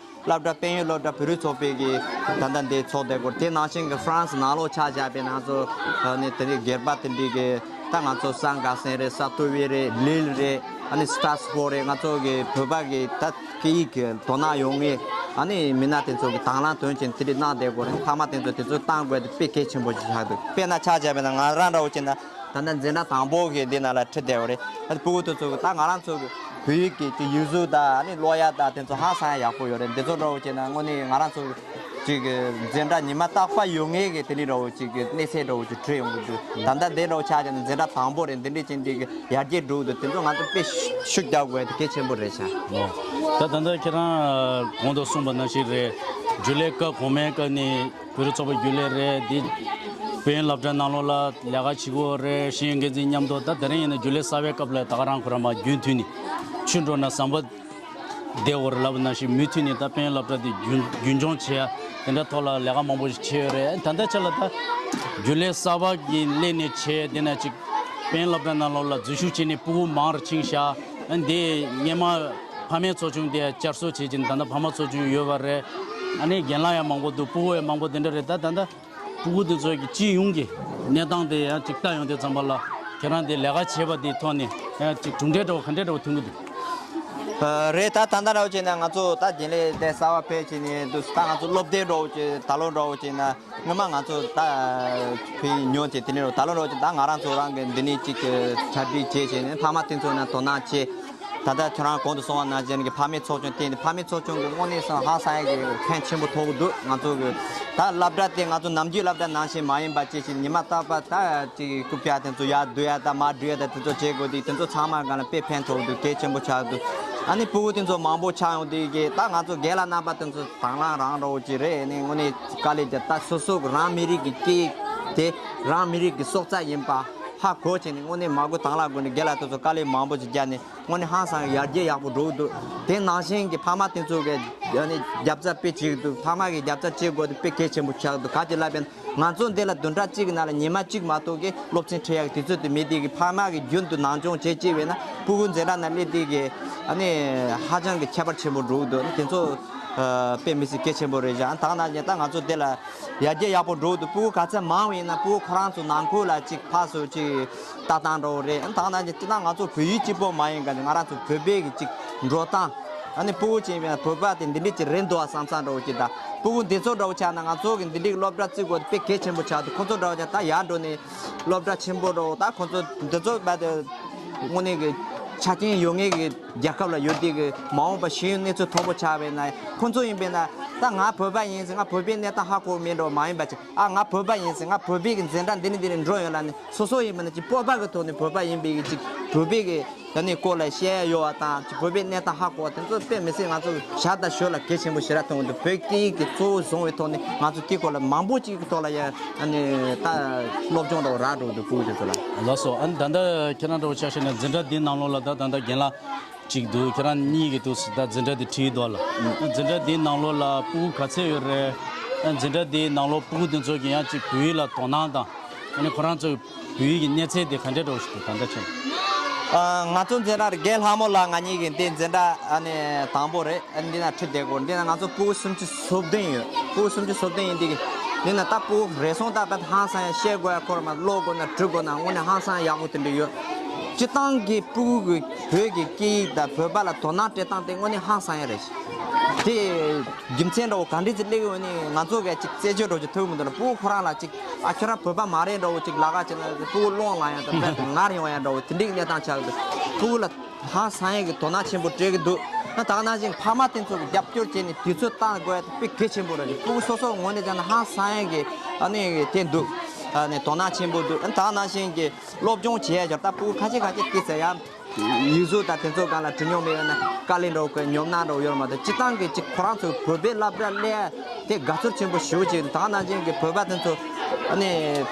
སློབ་གྲྭ་དཔལ་ཡོན་སློབ་གྲྭ་བོད་རིགས་ཚོགས་པའི་གི་ད་ལྟ་འདི་ཚོགས་བསྡད་ཀྱི་ཡོད་རེད། དེ་ནང་བཞིན་གི་ཧྥ་རན་སི་ནང་ལོགས་ཆ་བཞག་པས་ན་ང་ཚོ་ཨ་ནི་དེ་འདྲའི་སྒེར་པ་དེ་འདྲའི་གི་ད་ང་ཚོ་སན་ག་སན་རེད། ས་ཏུ་ཝེ་རེད། ལིལ་རེད། ཨ་ནི་སི་ཏྲ་སི་བྷོག་རེད། ང་ཚོ་གི་བོད་པ་གི་ད་སྐད་ཡིག་གི་དོ་སྣང་ཡོང་ངེས། ཨ་ནི་མི་སྣ་དེ་ཚོ་གི་དང་བླངས་དོན་ཆེན་དེ་འདྲ་གནང་བསྡད་དགོས་རེད། ཕ་མ་དེ་ཚོ་དེ་ཚོ་བཏང་དགོས་དེ་དཔེ་གལ་ཆེན་པོ་ཞིག་ཆགས་འདུག་དཔེར་ན་ཆ་བཞག་པ་ཡིན་ན་ང་རང་འདྲ་བོ་བྱས་ན་ད་ལྟ་འཛིན་གྲྭ་དང་པོ་གི་འདི་ནང་ལ་ཁྲིད་བསྡད་ཡོད་རེད། ཨ་ནི་སྤུ་གུ་དེ་ཚོ་གི་ད་ང་རང་ཚོ་གི་བོད་ཡིག་གི་ཅིག་ཡིག་གཟུགས་དང་ཨ་ནི་ཀློག་ཡ་དང་དེ་ཚོ་ཧང་སང་ཡག་པོ་ཡོད་རེད། འདི་ཚོ་འདྲ་བོ་བྱས་ན་དངོས་གནས་ང་རང་ཚོ་གི་ཅིག་གི་འཛིན་གྲྭ་ཉི་མ་རྟག་པར་ཡོང་ངེས་ཀྱི་དེ་འདྲའི་འདྲ་བོ་ཅིག་གི་གནས་ཚད་འདྲ་བོ་ཅིག་འཕྲོད་ཡོང་གི་འདུག་ད་ལྟ་འདི་འདྲ་བོ་ཆགས་ཀྱང་འཛིན་གྲྭ་དང་པོ་རེད། འདི་འདྲའི་ཅན་འདི་གི་ཡར་རྒྱས་འགྲོ་གི་འདུག་དེ་ཚོ་ང་ཚོ་དཔེ་ཤུགས་རྒྱག་དགོས་དེ་གལ་ཆེན་པོ་རེད་ཤག་ད་ད་ལྟ་ཁྱེད་རང་གོང་དུ་གསུངས་པ་ནང་བཞིན་རེད། རྒྱུན་ལས་སྐབས་གོང་མའི་སྐབས་ནས་བོད་རིགས་ཚོགས་པའི་རྒྱུན་ལས་རེད། འདི་དཔལ་ཡོན་སློབ་གྲྭ་ནང་ལོགས་ལ་ལས་ཀ་བྱེད་ཀྱི་ཡོད་རེད། ཤེས་ཡོན་འགན་འཛིན་མཉམ་དུ། ད་དེ་རིང་ཡིན་ན་རྒྱུན་ལས་གསར་པའི་སྐབས་ལ་ད་ག་རང་ཁོ་རང་མར་རྒྱུན་མཐུད་ནས་ཆུ་འགྲོ་ན་ཟམ་པ་བདེ་བར་ལབ་ནང་བཞིན་མུ་མཐུད་ནས་ད་དཔལ་ཡོན་སློབ་གྲྭ་དེ་རྒྱུན་རྒྱུན་འཁྱོངས་བྱས་དེ་འདྲ་ཐོག་ལ་ལས་ཀ་མང་པོ་ཞིག་བྱས་ཡོད་རེད། ད་ལྟ་ཆ་ལ་ད་རྒྱུན་ལས་གསར་པ་གི་སླེབས་ནས་བྱས་དེ་ན་ཅིག་དཔལ་ཡོན་སློབ་གྲྭ་ནང་ལོགས་ལ་འཛུལ་ཞུགས་བྱས་ནས་སྤུ་གུ་མང་རུ་ཕྱིན་ཤག་ཨ་འདི་སྔས་མ་ཕ་མའི་ཚོགས་ཆུང་དེ་བསྐྱར་གསོ་བྱས་ཀྱིན་ད་ལྟ་ཕ་མ་ཚོགས་ཆུང་ཡོད་པ་རེད། ཨ་ནི་རྒན་ལགས་ཡང་མང་པོ་འདུག་སྤུ་གུ་ཡང་མང་པོ་དེ་འདྲ་རེད། ད་ད་ལྟ་སྤུ་གུ་དེ་ཚོ་གི་སྤྱི་ཡོངས་ཀྱི་གནས་སྟངས་དེ་ཡང་ཅིག་ལྟ་ཡོང་དུས་ཙམ་པ་ལ་ཁྱེད་རང་དེ་ལས་ཀ་བྱེད་པ་དེའི་ཐོག་ནས་ཡང་ཅིག་གྲུབ་འབྲས་འདྲ་བོ་ག་འདྲས་འདྲ་བོ་ཐོན་གྱི་འདུག་ཨ་རེད། ད་ད་ལྟ་འདྲ་བོ་བྱས་ན་ང་ཚོ་ད་རྒྱུན་ལས་དེ་གསར་པ་ཕེབས་བྱས་ནས་འདུག་ད་ང་ཚོ་སློབ་དེབ་འདྲ་བོ་བྱས་ད་ལོ་འདྲ་བོ་བྱས་ན་སྔོན་མ་ང་ཚོ་ད་ཕན་ཡོན་ཅིག་དེ་ནས་ད་ལོ་འདྲ་བོ་བྱས་ད་ང་རང་ཚོ་རང་གི་འདི་ནས་ཅིག་གྲ་སྒྲིག་བྱས་བྱས་ནས་ཕ་མ་དེ་ཚོ་ནས་དོ་སྣང་བྱས། ད་ལྟ་ཁྱོད་རང་གོང་དུ་གསུངས་པ་ནང་བཞིན་གྱི་ཕ་མའི་ཚོགས་ཆུང་བསྟེན་ཏེ། ཕ་མའི་ཚོགས་ཆུང་གི་དངོས་གནས་སང་ཧང་སང་ཡག་གི་ཕན་ཆེན་པོ་ཐོགས་ཀྱི་འདུག་ང་ཚོ་གི་ད་སློབ་གྲྭ་དེ་ང་ཚོ་ནམ་རྒྱུན་སློབ་གྲྭ་ནང་བཞིན་མ་ཡིན་པ་ཅིག་བྱས། ཉི་མ་རྟག་པར་ད་ཅིག་རྐུབ་བཀྱག་དེ་ཚོ་ཡར་བསྡུ་ཡ་དང་མར་འགྲོ་ཡ་དང་དེ་ཚོ་བྱེད་དགོས་དུས། དེ་ཚོ་ཚང་མ་སྒང་ལ་དཔེ་ཕན་ཐོགས་འདུག་གལ་ཆེན་པོ་ཆགས་འདུག་ཨ་ནི་ཕྲུ་གུ་དེ་ཚོ་མང་པོ་ཆགས་ཡོང་དུས་ཀྱི་ད་ང་ཚོ་རྒན་ལགས་རྣམ་པ་དེ་ཚོ་དང་བླངས་རང་འདྲ་བོ་ཅིག་རེད། ཨ་ནི་དངོས་གནས་དཀའ་ལས་དེ་ད་སོ་སོ་གི་རང་མི་རིགས་ཀྱི་སྐད་ཡིག་དེ་རང་མི་རིགས་ཀྱི་སྲོག་རྩ་ཡིན་པ་ཧ་གོ་བྱས་ནས། དངོས་གནས་མ་དགོས་དང་བླངས་དགོས་ནས་རྒན་ལགས་དེ་ཚོ་དཀའ་ལས་མང་པོ་ཅིག་བརྒྱབ་ནས། དངོས་གནས་ཧང་སང་ཡར་རྒྱས་ཡག་པོ་འགྲོ་གི་འདུག་དེ་ནང་བཞིན་གྱི་ཕ་མ་དེ་ཚོ་གི་ཨ་ནི་རྒྱབ་རྩ་དཔེ་བྱེད་ཀྱི་འདུག་ཕ་མ་གི་རྒྱབ་རྩ་བྱེད་དགོས་དེ་དཔེ་གལ་ཆེན་པོ་ཆགས་འདུག་ག་ཅི་ལབ་པ་ཡིན་ན། ང་ཚོ་འདི་ལ་བདུན་ཕྲག་གཅིག་གི་ནང་ལ་ཉི་མ་གཅིག་མ་གཏོགས་ཀྱི་སློབ་ཚན་ཁྲིད་ཡག་གི་དུས་ཚོད་དེ་མེད་དེ་གི། ཕ་མ་གི་རྒྱུན་དུ་ནང་སྦྱོང་བྱེད་ཅེས་པས་ན་ཕྲུ་གུ་འཛིན་གྲྭ་ནང་སླེབས་དེ་གི་ཨ་ནི་ཧ་ཅང་གི་ཁྱད་པར་ཆེན་པོ་འགྲོ་གི་འདུག་དེ་ཚོ་ཨ་དཔེ་མི་སྲིད་གལ་ཆེན་པོ་རེད་བཞག་ད་ནང་བཞིན་ད་ང་ཚོ་འདི་ལ་ཡར་རྒྱས་ཡག་པོ་འགྲོ་གི་འདུག་ཕྲུ་གུ་ག་ཚད་མང་བ་ཡིན་ན་ཕྲུ་གུ་ཁོ་རང་ཚོ་ནང་ཁུལ་ལ་ཅིག་ཕར་ཚུར་ཅིག་ལྟ་སྟངས་འདྲ་བོ་རེད། ད་ནང་བཞིན་ཅི་ད་ང་ཚོ་བོད་ཡིག་གཅིག་པོ་མ་ཡིན་ག་ནི་ང་རང་ཚོ་བོད་པའི་གི་ཅིག་འགྲོ་སྟངས། ཨ་ནི་ཕྲུ་གུ་ཅིག་ཡིན་པ་ན་བོད་པ་དེ་འདི་འདྲས་ཅིག་རེད་འདུག་ཨ་བསམ་བསམ་འདྲ་བོ་ཅིག་ད་ཕྲུ་གུ་འདི་ཚོ་འདྲ་བོ་ཆགས་ན་ང་ཚོ་གི་འདི་འདྲས་སློབ་གྲྭ་བརྩི་དགོས་དཔེ་གལ་ཆེན་པོ་ཆགས་འདུག་ཁོ་ཚོ་འདྲ་བོ་ཅག་ད་ཡར་འགྲོ་ནས་སློབ་གྲྭ་ཆེན་པོ་འདྲ་བོ་ད་ཁོ་ཚོ་འདི་ཚོ་བ་དེ་དངོས་གནས་གི་ཆ་རྐྱེན་ཡོད་ངེས་གི་རྒྱལ་ཁབ་ལ་ཡོད་དེ་གི་མ་འོངས་པ་ཤེས་ཡོན་གནས་ཚུལ་མཐོ་པོ་ཆགས་པས་ན། ཁོ་ཚོ་ཡིན་པས་ན་ད་ང་བོད་པ་ཡིན་ཟེར་ང་བོད་པའི་གནས་སྟངས་ཧ་གོ་མེད་འགྲོ་མ་ཡིན་པ་ཅིག་ཨ་ང་བོད་པ་ཡིན་ཟེར་ང་བོད་པའི་གི་འཛིན་གྲྭ་འདི་ནས་འདི་ནས་འགྲོ་ཡོད་ལ་ནི་སོ་སོ་ཡིན་པ་ན་ཅིག་སྤོབས་པ་གི་ཐོག་ནས་བོད་པ་ཡིན་པའི་གི་ཅིག་བོད་པའི་གི་ད་ནི་སྐོར་ལ་བཤད་ཡ་ཡོད་བ་དང་ཅིག་བོད་པའི་གནས་སྟངས་ཧ་གོ་བ་དེ་ཚོ་དཔེ་མི་སྲིད་ང་ཚོ་ཞག་དང་ཞོ་ལ་གལ་ཆེན་པོ་ཞེ་དྲག་མཐོང་གི་འདུག་བོད་སྐད་ཡིག་གི་གཙོ་བོ་བཟུང་བའི་ཐོག་ནས་ང་ཚོ་དེ་སྐོར་ལ་མང་པོ་ཅིག་གི་ཐོག་ལ་ཡ་ཨ་ནི་ད་སློབ་སྦྱོང་འདྲ་བོ་རག་འགྲོ་གི་འདུག་ཕྲུ་གུ་དེ་ཚོ་ལ། ལགས་སོ། ཨ་ནི་ད་ལྟ་ཁྱེད་རང་འདྲ་བོ་ཆ་བཞག་ན་འཛིན་གྲྭ་འདིའི་ནང་ལོགས་ལ་ད་ད་ལྟ་རྒན་ལགས་གཅིག་འདུག་ཁྱེད་རང་གཉིས་ཀྱི་འདུག་ད་འཛིན་གྲྭ་འདི་ཁྲིད་ཡོད་དོ་ལ། འཛིན་གྲྭ་འདིའི་ནང་ལོགས་ལ་ཕྲུ་གུ་ག་ཚད་ཡོད་རེད། འཛིན་གྲྭ་འདིའི་ནང་ལོགས་ཕྲུ་གུ་འདི་ཚོ་གི་ཡང་གཅིག་བོད་ཡིག་ལ་དོ་སྣང་དང་། ཨ་ནི་ཁོ་རང་ཚོའི་བོད་ཡིག་གི་གནས་ཚད་དེ་ག་འདྲ་འདྲ་བོ་ཞིག་འདུག་ད་ལྟ་ཆེན། ཨ། ང་ཚོ་འཛིན་གྲྭར་རྒན་ལྷ་མོ་ལགས་ང་གཉིས་ཀྱི་འདི་འཛིན་གྲྭ་ཨ་ནི་དང་པོ་རེད། ཨ་ནི་འདི་ན་ཁྲིད་བསྡད་སྐོར་འདི་ན་ང་ཚོ་ཕྲུ་གུ་སུམ་ཅུ་སོ་བདུན་ཡོད། ཕྲུ་གུ་སུམ་ཅུ་སོ་བདུན་ཡིན་འདི་གི་འདི་ན་ད་ཕྲུ་གུ་རེ་ཟུང་ད་ད་ཧང་སང་ཡ་བཤད་དགོས་ཡ་ཁོ་ར་མ་ཀློག་དགོས་ན་འབྲི་དགོས་ན་དངོས་གནས་ཧང་སང་ཡག་པོ་དེ་འདྲ་ཡོད། སྤྱི་བཏང་གི་ཕྲུ་གུ་གི་བོད་ཀྱི་སྐད་ཡིག་དང་བོད་པ་ལ་དོ་སྣང་སྤྲད་སྟངས་དེ་དངོས་གནས་ཧང་སང་ཡ་རེད། དེ་རྒྱུ་མཚན་འདྲ་བོ་ག་འདྲས་ཅིག་སླེབས་ཡོད་ནི་ང་ཚོ་གས་ཅིག་རྩད་གཅོད་འདྲ་བོ་ཅིག་ཐུབ་མི་འདུག་ན། ཕྲུ་གུ་ཁོ་རང་ལ་ཅིག་ཨ་ཁྱོད་རང་བོད་པ་མ་རེད་འདྲ་བོ་ཅིག་ལབ་ག་བྱས་ན་ཕྲུ་གུ་སློང་ལངས་ཡ་དང་དཔེ་ངར་ཡོང་ཡ་འདྲ་བོ་དེ་འདྲས་གནས་སྟངས་ཆགས་འདུག་ཕྲུ་གུ་ལ་ཧང་སང་ཡ་གི་དོ་སྣང་ཆེན་པོ་སྤྲད་ཀྱི་འདུག་ན། ད་ག་ནང་བཞིན་ཕ་མ་དེ་ཚོ་གི་རྒྱབ་སྐྱོར་བྱས་ནས་དུས་ཚོད་བཏང་དགོས་ཡ་དེ་དཔེ་གལ་ཆེན་པོ་རེད། ཕྲུ་གུ་སོ་སོ་ངོས་ནས་བྱས་ན་ཧང་སང་ཡ་གི་ཨ་ནི་དེ་འདུག་ཨ་ནི་དོ་སྣང་ཆེན་པོ་འདུག་ཨ་ནི་ད་ག་ནང་བཞིན་གྱི་སློབ་སྦྱོང་བྱེད་ཡ་ཅིག་ད་ཕྲུ་གུ་ཁ་ཤས་ཁ་ཤས་དེ་ཚོ་ཡང་ཡིག་གཟུགས་དང་དེ་ཚོ་སྒང་ལ་འབྲི་མྱོང་མེད་ཡོད་ན་དཀའ་ལས་འདྲ་བོ་གི་ཉོབ་སྣང་འདྲ་བོ་ཡོད་མ་གཏོགས་སྤྱི་བཏང་གི་ཅིག་ཁོ་རང་ཚོ་བོད་པའི་སློབ་གྲྭ་སླེབས་དེ་དགའ་ཚོར་ཆེན་པོ་ཞེ་པོ་ཅིག་འདུག་ད་ག་ནང་བཞིན་གྱི་བོད་པ་དེ་ཚོ་ཨ་ནི་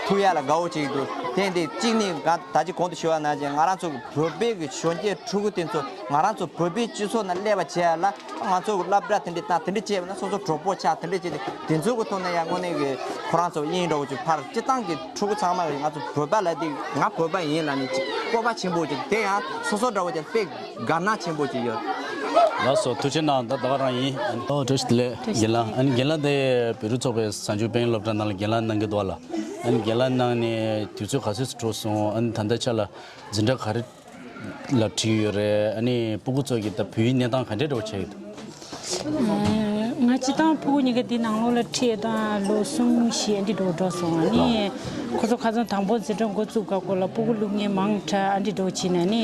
ཐུག་ཡ་ལ་དགའ་བོ་ཅིག་འདུག་དེ་འདི་གཅིག་ནི་ང་ད་ཅི་གོང་དུ་ཞུ་བ་ནང་བཞིན་ང་རང་ཚོ་བོད་པའི་གི་གཞོན་སྐྱེས་ཕྲུ་གུ་དེ་ཚོ་ང་རང་ཚོ་བོད་པའི་སྤྱི་ཚོགས་ནང་སླེབས་པ་བྱས་ལ་ང་ཚོ་གི་སློབ་གྲྭ་དེ་འདྲ་དང་དེ་འདྲ་བྱས་པ་ན་སོ་སོ་གྲོགས་པོ་ཆགས་དེ་འདྲ་བྱས་ཏེ་དེ་ཚོ་གི་ཐོག་ནས་ཡང་དངོས་གནས་གི་ཁོ་རང་ཚོ་དབྱིངས་འདྲ་བོ་ཅིག་འཕར་སྤྱི་བཏང་གི་ཕྲུ་གུ་ཚང་མ་གི་ང་ཚོ་བོད་པ་ལ་དེ་ང་བོད་པ་ཡིན་ལབ་ནས་ཅིག་སྤོབས་པ་ཆེན་པོ་ཅིག་དེ་ཡང་སོ་སོ་འདྲ་བོ་ཅིག་དཔེ་དགའ་སྣང་ཆེན་པོ་ཅིག་ཡོད། ལགས་སོ། ཐུགས་རྗེ་གནང་། ད་ད་ག་རང་ཡིན། ཨོ་བཀྲ་ཤིས་བདེ་ལེགས། བཀྲ་ཤིས་རྒན་ལགས། བདེ་ལེགས། ཨ་ནི་རྒན་ལགས་དེ་བོད་རིགས་ཚོགས་པའི་གཟའ་མཇུག་དཔལ་ཡོན་སློབ་གྲྭ་ནང་ལ་རྒན་ལགས་གནང་གི་འདུག་ལ། ཨ་ནི་རྒན་ལགས་གནང་ནས་དུས་ཚོད་ག་ཚོད་ཙམ་འགྲོ་སོང་། ཨ་ནི་ད་ལྟ་ཆ་ལ་འཛིན་གྲྭ་ག་རེ་ལ་ཁྲིད་ཡོད་རེད། ཨ་ནི་སྤུ་གུ་ཚོ་གི་ད་བོད་ཡིག་གནས་སྟངས་ག་འདྲས་འདྲ་བོ་ཆགས་ཡོད་འདུག་ང་སྤྱིར་བཏང་ཕྲུ་གུ་གཉིས་ཀ་འདི་ནང་ལོགས་ལ་ཁྲིད་དང་ལོ་གསུམ་བཞི་འདི་འགྲོ་འགྲོ་སོང་། ཨ་ནི་ཁོ་ཚོ་ཁ་སང་དང་པོ་འཛིན་གྲྭ་འགོ་བཙུགས་སྐབས་སྐོར་ལ་སྤུ་གུ་སློབ་གཉེར་མང་དྲགས་ཨ་འདི་འགྲོ་བྱས་ནས་ནི་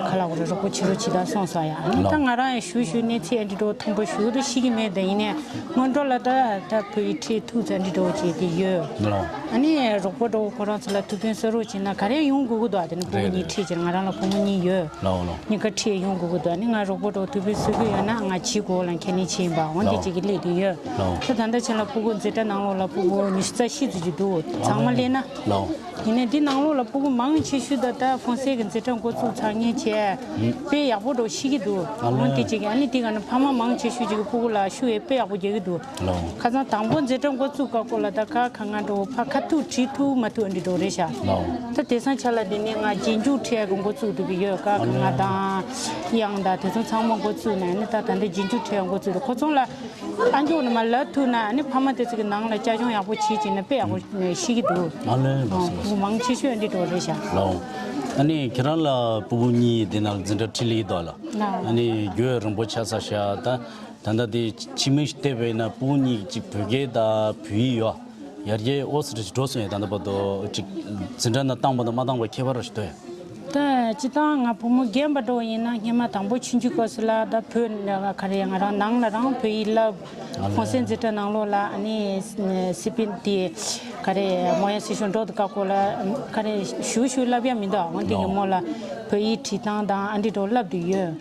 ཁ་ལག་རོགས་པ་བྱེད་རོགས་བྱེད་དང་སོང་ས་ཡ། ཨ་ནི་ད་ང་རང་ཡང་ཞུ་ཞུ་གནས་ཚད་ཨ་འདི་འགྲོ་མཐོན་པོ་ཞུ་རུ་ཤེས་ཀྱི་མེད། ད་ཡིན་ནའི་སྔོན་འགྲོ་ལ་ད་ད་བོད་ཡིག་ཁྲིད་ཐུག་ཚར་འདི་འགྲོ་བྱས་ཏེ་ཡོད། ཨ་ནི་རོགས་པ་འགྲོ་ཁོ་རང་ཚོ་ལ་ཐུགས་ཕན་གསོས་རོགས་བྱས་ན་ག་རེ་ཡོང་དགོས་ཀྱི་འདུག་ཨ་དེ་ནི་སྤུ་གུ་གཉིས་ཁྲིད་ཅེས་ང་རང་ལ་བུ་མོ་གཉིས་ཡོད། ལའོ་ལའོ། གཉིས་ཀ་ཁྲིད་ཡོང་དགོས་ཀྱི་འདུག་ཨ་ནི་ང་རོགས་པ་འགྲོ་ཐུགས་ཕན་གསོས་ཀྱི་ཡོད་ན་ང་བྱེད་དགོས་ལ་ཁས་ལེན་བྱས་ཡིན་པ་འོན་ཏེ་ལའོ་ཅིག་གི་སླེབས་དེ་ཡོད། ལའོ། ད་ད་ལྟ་ཆ་ལ་སྤུ་གུ་འཛིན་གྲྭ་ནང་ལོགས་ལ་སྤུ་གུ་ཉི་ཤུ་རྩ་བཞི་ཙམ་ཅིག་འདུག་ཚང་མ་སླེབས་ན། ལའོ། ཡིན་ནའི་འདི་ནང་ལོགས་ལ་སྤུ་གུ་མང་ཆེ་ཤོས་ད་ལྟ་ཧྥོན་སེ་གི་འཛིན་གྲྭ་འགོ་བཙུགས་ཚར་མཁན་བྱས། དཔེ་ཡག་པོ་འགྲོ་ཤེས་ཀྱི་འདུག་ཨ་འོན་ཏེ་ལས། ཅིག་ཨ་ནི་འདི་ག་ནི་ཕ་མ་མང་ཆེ་ཤོས་ཅིག་གི་སྤུ་གུ་ལ་ཤུགས་ཡོད་དཔེ་ཡག་པོ་རྒྱག་གི་འདུག་ལའོ། ཁ་སང་དང་པོ་འཛིན་གྲྭ་འགོ་བཙུགས་སྐབས་སྐོར་ལ་ད་ཁ་ག་ང་འགྲོ་ཕ་ཁ་ཐུག་བྲིས་ཐུབ་མ་ཐུབ་འདི་འགྲོ་རེད་ཤག་ལའོ། ད་དེང་སང་ཆ་ལ་འདི་ནས་ང་རྗེས་འཇུག་ཁྲིད་ཡག་གི་འགོ་བཙུགས་འདུག་གི་ཡོད། ཀ་ག་ང་དང་དབྱངས་དང་དེ་ཚོ་ཚང་མ་འགོ་བཙུགས་ནས་ནི་ད་ད་འདི་རྗེས་འཇུག་ཁྲིད་ཡག་འགོ་བཙུགས་འདུག་ཁོ་ཚོ་ལ་ཨ་མཆོག་ནི་མ་ལབ་ཐུབ་ན་ནི་ཕ་མ་དེ་ཚོ་གི་ནང་ལ་བཅའ་སྐྱོང་ཡག་པོ་བྱེད་ཅིག་ན་དཔེ་ཡག་པོ་ཤེས་ཀྱི་འདུག་ཨ་ལས་ལགས་སོ་ལགས་སོ། མང་ཆེ་ཤོས་འདི་འགྲོ་རེད་ཤག་ལའོ། ཨ་ནི་ཁྱེད་རང་ལ་སྤུ་གུ་གཉིས་དེ་ནང་འཛིན་གྲྭ་ཁྲིད་ལེ་འདུག་ལ། ལའོ། ཨ་ནི་རྒྱུན་རིང་པོ་ཆགས་ས་ཤག་ད། ད་ལྟ་དེ་ཕྱི་མིག་བལྟས་པས་ན་སྤུ་གུ་གཉིས་ཀྱི་བོད་སྐད་དང་བོད་ཡིག་ཡོད། ཡར་རྒྱས་འོ་ཙི་ཙི་འགྲོ་སོང་ཡ། ད་ལྟ་བར་དུ་ཅིག་འཛིན་གྲྭ་ནང་བཏང་པ་དང་མ་བཏང་པ་ཁྱད་པར་ར་ཞིག་འདུག་ཡ། ད་སྤྱིར་བཏང་ང་བུ་མོ་རྒན་པ་འདྲ་བོ་ཡིན་ན། སྔོན་མ་དང་པོ་ཆུང་ཆུང་སྐབས་སུ་ལ་ད་བོད་ག་རེ་ང་རང་ནང་ལ་རང་བོད་ཡིག་བསླབ། ཨ་ལས། གོང་གསལ་འཛིན་གྲྭ་ནང་ལོགས་ལ་ཨ་ནི་སི་པན་དེ་ག་རེ་མོ་ཡ་སི་ཤོ་འགྲོ་དུ་ཀ་ཀོ་ལ་ག་རེ་ཞུ་ཞུ་བསླབ་ཡ་མི་འདུག་འོན་ཏེ་ཨོ། ཉིན་མོ་ལ་བོད་ཡིག་བྲིས་སྟངས་དང་ཨ་འདྲི་འདྲ་བོ་བསླབ་དུ་ཡོད།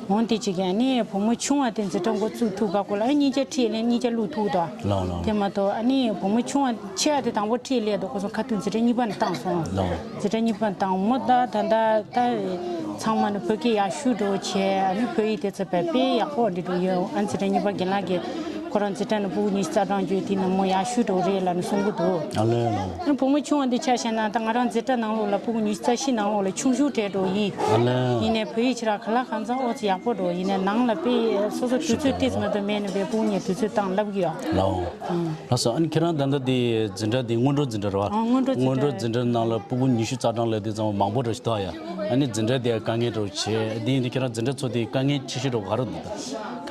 ཨུམ། འོན་ཏེ་ཅིག་ཨ་ནི་བུ་མོ་ཆུང་བ་དེ་འཛིན་གྲྭ་འགོ་བཙུགས་ཐུབ་ཀ་ཀོ་ལ་ཨ་གཉིས་ཆ་ཁྲིད་ལེན་གཉིས་ཆ་བླུག་ཐུབ་དོ། ལའོ་ལའོ། དེ་མ་གཏོགས་ཨ་ནི་བུ་མོ་ཆུང་བ་ཆེ་བ་དེ་དང་པོ་ཁྲིད་ལས་དོ་ཁོ་ཚོ་ཁ་ཐུག་འཛིན་གྲྭ་གཉིས་པ་ནས་བཏང་སོང་། ལའོ། འཛིན་གྲྭ་གཉིས་པ་བཏང་མོ་ད་ད་ད་ད་ཚང་མ་ནི་བོད་སྐད་ཡག་ཤོས་འདྲ་བོ་བྱས། ཨ་ནི་བོད་ཡིག་དེ་ཚོ་དཔེ་དཔེ་ཡག་པོ་འདི་འདྲ་ཡོད། ཨ་འཛིན་གྲྭ་གཉིས་པ་རྒན་ལགས་ཀྱིས་ཁོ་རང་འཛིན་གྲྭ་ནས་ཕྲུ་གུ་ཉི་ཤུ་རྩ་གྲངས་བརྒྱུད་དེ་ནི་མོ་ཡག་ཤོས་འདྲ་བོ་རེད་ལབ་ནས་གསུང་གི་འདུག་ཨ་ལས་ལའོ། ཨ་བུ་མོ་ཆུང་བ་འདི་ཆ་བཞག་ན་ད་ང་རང་འཛིན་གྲྭ་ནང་ལོགས་ལ་ཕྲུ་གུ་ཉི་ཤུ་རྩ་བཞི་ནང་ལོགས་ལ་ཆུང་ཤོས་གྲས་འདྲ་བོ་ཡིན། ཨ་ལས། ཡིན་ནའི་བོད་ཡིག་ཁྱེད་རང་ག་ལ་གང་འཚམ་ཨོ་ཙི་ཡག་པོ་འདྲ་བོ་ཡིན་ནའི་ནང་ལ་དཔེ་སོ་སོ་དུས་ཚོད་ཏིས་མ་གཏོགས་མེད་ནས་བས་ཕྲུ་གུ་ཉེ་དུས་ཚོད་བཏང་ལབ་གི་ཡོད། ལའོ། ཨང་། ལགས་སོ། ཨ་ནི་ཁྱེད་རང་ད་ལྟ་དེ་འཛིན་གྲྭ་དེ་སྔོན་འགྲོ་འཛིན་གྲྭ་རེད་བ། ཨང་། སྔོན་འགྲོ་འཛིན་གྲྭ། སྔོན་འགྲོ་འཛིན་གྲྭ་ནང་ལ་ཕྲུ་གུ་ཉི་ཤུ་རྩ་གྲངས་ལས་དེ་ཙམ་མང་པོ་འདྲ་ཞིག་འདུག་ཨ་ཡ། ཨ་ནི་འཛིན་གྲྭ་དེ་དཀའ་ངལ་འདྲ་བོ་བྱས་དེ་ཡིན་དུས་ཁྱེད་རང་འཛིན་གྲྭ་ཚོ་དེ་དཀའ་ངལ་ཆེ་ཤོས་འདྲ་བོ་ག་རེ་འདུག་ད།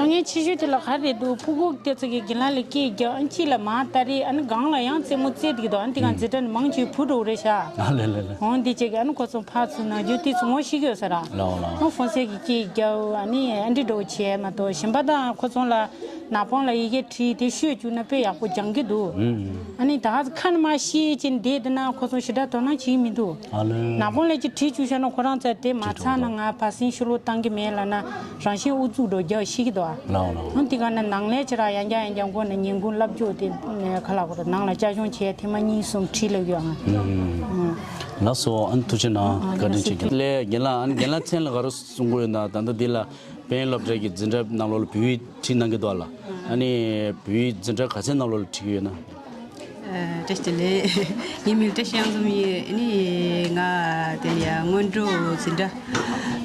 དཀའ་ངལ་ཆེ་ཤོས་དེ་ལ་ག་རེ་འདུག་ཕྲུ་གུ་དེ་ཚོ་གི་རྒན་ལགས་ལ་སྐད་རྒྱག་ཨ་ནི་གཅིག་ལ་མ་ལྟ་རེད། ཨ་ནི་སྒང་ལ་ཡང་རྩེད་མོ་རྩེད་དེ་གི་འདུག་ཨ་ནི་དེ་ག་འཛིན་གྲྭ་ནས་མང་ཆེ་བུ་འདྲ་བོ་རེད་ཤག་ཨ་ལས་ལས་ལས། འོང་དེ་བྱས་གི་ཨ་ནི་ཁོ་ཚོ་ཕར་ཚུར་ནང་རྒྱུ་དེ་ཚོ་ངོ་ཤེས་ཀྱི་ཡོད་ས་ར། ལའོ་ལའོ། ཨ་ཧྥོན་སེ་གི་སྐད་རྒྱག་ཨ་ནི་ཨ་འདྲི་འདྲ་བོ་བྱས་མ་གཏོགས་གཞན་པ་དང་ཁོ་ཚོ་ལ་ནག་པང་ལ་ཡི་གེ་བྲིས་དེ་ཤོད་བཅུག་ན་དཔེ་ཡག་པོ་སྦྱང་གི་འདུག་ཨུམ། ཨ་ནི་ད་ཁ་ནས་མར་ཤེས་ཀྱིན་བསྡད་དེ་ན་ཁོ་ཚོ་ཞེ་དྲག་དོ་སྣང་བྱེད་ཀྱི་མི་འདུག་ཨ་ལས། ནག་པང་ལ་ཅིག་བྲིས་བཅུག་བཞག་ན་ཁོ་རང་ཚོ་དེ་མ་ཚར་ན་ང་ཕར་ཕྱིན་ཤུགས་ལོག་བཏང་གི་མེད་ལབ་ན་རང་བཞིན་ཨུ་ཚུགས་འགྲོ་རྒྱག་ཤེས་ཀྱི་འདུག་ཨ། ལའོ་ལའོ། ཨ་དེ་ག་ནས་ནང་ལས་ཅི་ར་ཡང་བསྐྱར་ཡང་བསྐྱར་མགོ་ནས་ཉིན་གུང་བསླབ་བཅུག་དེ་ཁ་ལག་གོ་ནང་ལ་བཅའ་སྦྱོང་བྱས་ཐེངས་མ་གཉིས་གསུམ་བྲིས་ལབ་ཡོད་ཨང་། ཨུམ། ལགས་སོ། ཨ་ནི་ཐུགས་རྗེ་གནང་། བཀའ་དྲིན་ཆེ། ལགས་རྒན་ལགས། ཨ་ནི་རྒན་ལགས་མཚན་ལ་ག་རེ་གསུང་གི་ཡོད་ན། ད་ལྟ་འདི་ལ་དཔལ་ཡོན་སློབ་གྲྭའི་གི་འཛིན་གྲྭ་ནང་ལོགས་ལ་བོད་ཡིག་ཁྲིད་གནང་གི་འདུག་ཨ་ལ། ཨ་ནི་བོད་ཡིག་འཛིན་གྲྭ་ག་ཚད་ནང་ལོགས་ལ་ཁྲིད་ཀྱི་ཡོད་ན། ཨ། བཀྲ་ཤིས་བདེ་ལེགས། ངའི་མིང་བཀྲ་ཤིས་གཡང་འཛོམས་ཡིན། ཨ་ནི་ང་དེ་ལ་ཡ་སྔོན་འགྲོ་འཛིན་གྲྭ་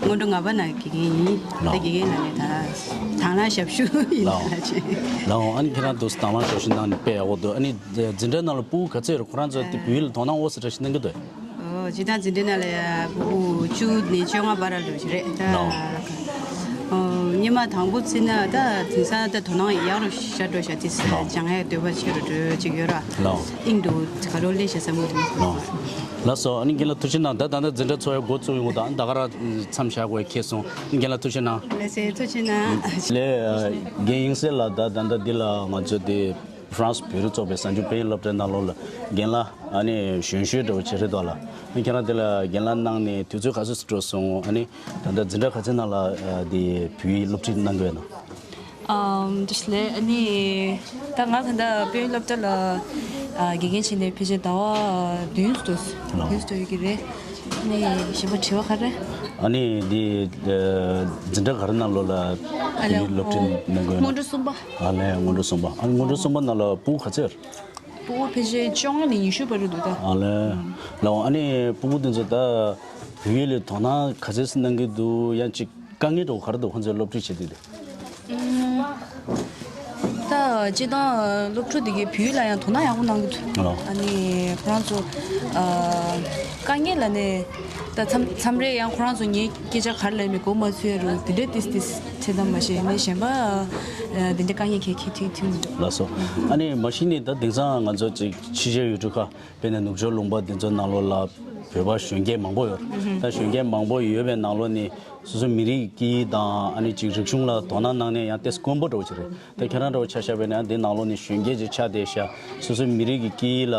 སྔོན་འགྲོ་ལྔ་པ་ནང་དགེ་རྒན་ཡིན། ད་ལའོ། དགེ་རྒན་ནང་ནས་ད་དང་བླངས་ཞབས་ཞུ་ཡིན། ལའོ། ད་ལ་ཅིག་ལའོ། ཨ་ནི་ཁྱེད་རང་དུ་དང་བླངས་ཞབས་ཞུ་གནང་ནས་དཔེ་ཡག་པོ་འདུག་ཨ་ནི་འཛིན་གྲྭ་ནང་ལ་ཕྲུ་གུ་ག་ཚད་ཡོད་རེད། ཁོ་རང་ཚོ་དེ་བོད་ཡིག་ལ་དོ་སྣང་འོ་ཙམ་འདྲ་ཞིག་གནང་གི་འདུག་ཨོ། སྤྱིར་བཏང་འཛིན་གྲྭ་ནང་ལ་ཡ་ཕྲུ་གུ་བཅུ་ནས་བཅོ་ལྔ་བར་ལ་འགྲོ་གི་རེད་ད། ལའོ། ཨོ། སྔོན་མ་དང་པོ་བརྩིས་ན་ད་དེང་སང་ད་དོ་སྣང་ཡག་རུ་ཤར་འགྲོ་ཤག་དེ་ལའོ། སྦྱང་ཡག་འདོད་པ་ཆེ་རུ་འགྲོ་ཅིག་ཡོད་ར། ལའོ། དབྱིངས་འདུག་ག་རོ་ལས་ཤ་ས་མོ་དུ། ལའོ། ལགས་སོ། ཨ་ནི་རྒན་ལགས་ཐུགས་རྗེ་གནང་། ད་ད་ལྟ་འཛིན་གྲྭ་ཚོགས་ཡ་འགོ་བཙུགས་ཡོང་དང་ད་ག་ར་མཚམས་བཞག་དགོས་ཁེལ་སོང་། ཨ་ནི་རྒན་ལགས་ཐུགས་རྗེ་གནང་། ལགས་སེ་ཐུགས་རྗེ་གནང་། ལས་རྒན་དབྱིངས་གསལ་ལགས། ད་ད་ལྟ་འདི་ལ་ང་ཚོ་དེ་ཧྥ་རན་སི་བོད་རིགས་ཚོགས་པའི་གཟའ་མཇུག་དཔལ་ཡོན་སློབ་གྲྭའི་ནང་ལོགས་ལ་རྒན་ལགས་ཨ་ནི་གཞོན་གཞོན་འདྲ་བོ་ཅིག་རེད་དོ་ལ། ཨ་ནི་ཁྱེད་རང་དེ་ལ་རྒན་ལགས་གནང་ནས་དུས་ཚོད་ག་ཚོད་སུ་འགྲོ་སོང་། ཨ་ནི་ད་ལྟ་འཛིན་གྲྭ་ག་ཚོད་ནང་ལ་ཨ་དེ་བོད་ཡིག་སློབ་ཁྲིད་གནང་དགོས་ན། ཨམ། དེ་ལས་ཨ་ནི་ད་ང་ད་ལྟ་དཔལ་ཡོན་སློབ་གྲྭ་ལ་ཨ་དགེ་རྒན་བྱས་ནས་ཕལ་ཆེར་ཟླ་བ་བདུན་ཙམ་ལོ། བདུན་ཙམ་ཡོད་ཀྱི་རེད། ཨ་ནི་གཞན་པ་དྲི་བ་ག་རེ། ཨ་ནི་འདི་ཨ་འཛིན་གྲྭ་ག་རེ་ནང་ལོགས་ལ་ཨ་ལས་བོད་ཡིག་སློབ་ཁྲིད་གནང་དགོས་ན། སྔོན་འགྲོ་གསུམ་པ། ཨ་ལས་སྔོན་འགྲོ་གསུམ་པ། ཨ་ནི་སྔོན་འགྲོ་གསུམ་པ་ནང་ལ་ཕྲུ་གུ་ག་ཚོད་ཡོད་རེད། ཕྲུ་གུ་ཕལ་ཆེར་བཅོ་ལྔ་ནས་ཉི་ཤུ་བར་དུ་འདུག་ད། ཨ་ལས། ལའོ། ཨ་ནི་ཕྲུ་གུ་དེ་ཚོ་ད་བོད་ཡིག་ལ་དོ་སྣང་ག་ཚོད་གནང་གི་འདུག་ཡང་ཅིག་དཀའ་ངལ་འདྲ་བོ་ག་རེ་འདུག་ཁོང་ཚོས་སློབ་ཁྲིད་བྱེད་དུས་དེ། ཨུམ། ད་སྤྱིར་བཏང་སློབ་ཕྲུག་དེ་གའི་བོད་ཡིག་ལ་ཡང་དོ་སྣང་ཡག་པོ་གནང་གི་འདུག་ལའོ། ཨ་ནི་ཁོ་རང་ཚོ་ཨ་དཀའ་ངལ་ལ་ནི་ད་མཚམས་མཚམས་རེ་ཡང་ཁོ་རང་ཚོ་ངའི་སྐད་ཆ་ག་རེ་ལབ་མིན་གོ་མ་ཚོད་རུ་དེ་འདྲའི་ཏིས་ཏིས་བྱེད་དམ་མ་ཤེས་ནི་གཞན་པ་ཨ་དེ་འདྲའི་དཀའ་ངལ་གལ་གལ་ཐུག་ཐུག་མི་འདུག་ལགས་སོ། ཨ་ནི་མ་གཞི་ནས་ད་དེང་སང་ང་ཚོ་ཅིག་ཕྱི་རྒྱལ་ཡུལ་གྲུ་ཁག་དཔེར་ན་ནུབ་ཕྱོགས་ལུང་པ་འདི་ཚོའི་ནང་ལོགས་ལ་བོད་པ་གཞོན་སྐྱེས་མང་པོ་ཡོད་རེད། ད་གཞོན་སྐྱེས་མང་པོ་ཡོད་པའི་ནང་ལོགས་ནས་སོ་སོའི་མི་རིགས་ཀྱི་དང་ཨ་ནི་ཅིག་རིག་གཞུང་ལ་དོ་སྣང་གནང་ནས་ཡང་ཏོག་ཙམ་དཀོན་པོ་འདྲ་བོ་ཅིག་རེད། ད་ཁྱེད་རང་འདྲ་བོ་ཆ་བཞག་པ་ཡིན་ན་འདི་ནང་ལོགས་ནས་གཞོན་སྐྱེས་ཅིག་ཆགས་བསྡད་ཤག་སོ་སོའི་མི་རིགས་ཀྱི་སྐད་ཡིག་ལ་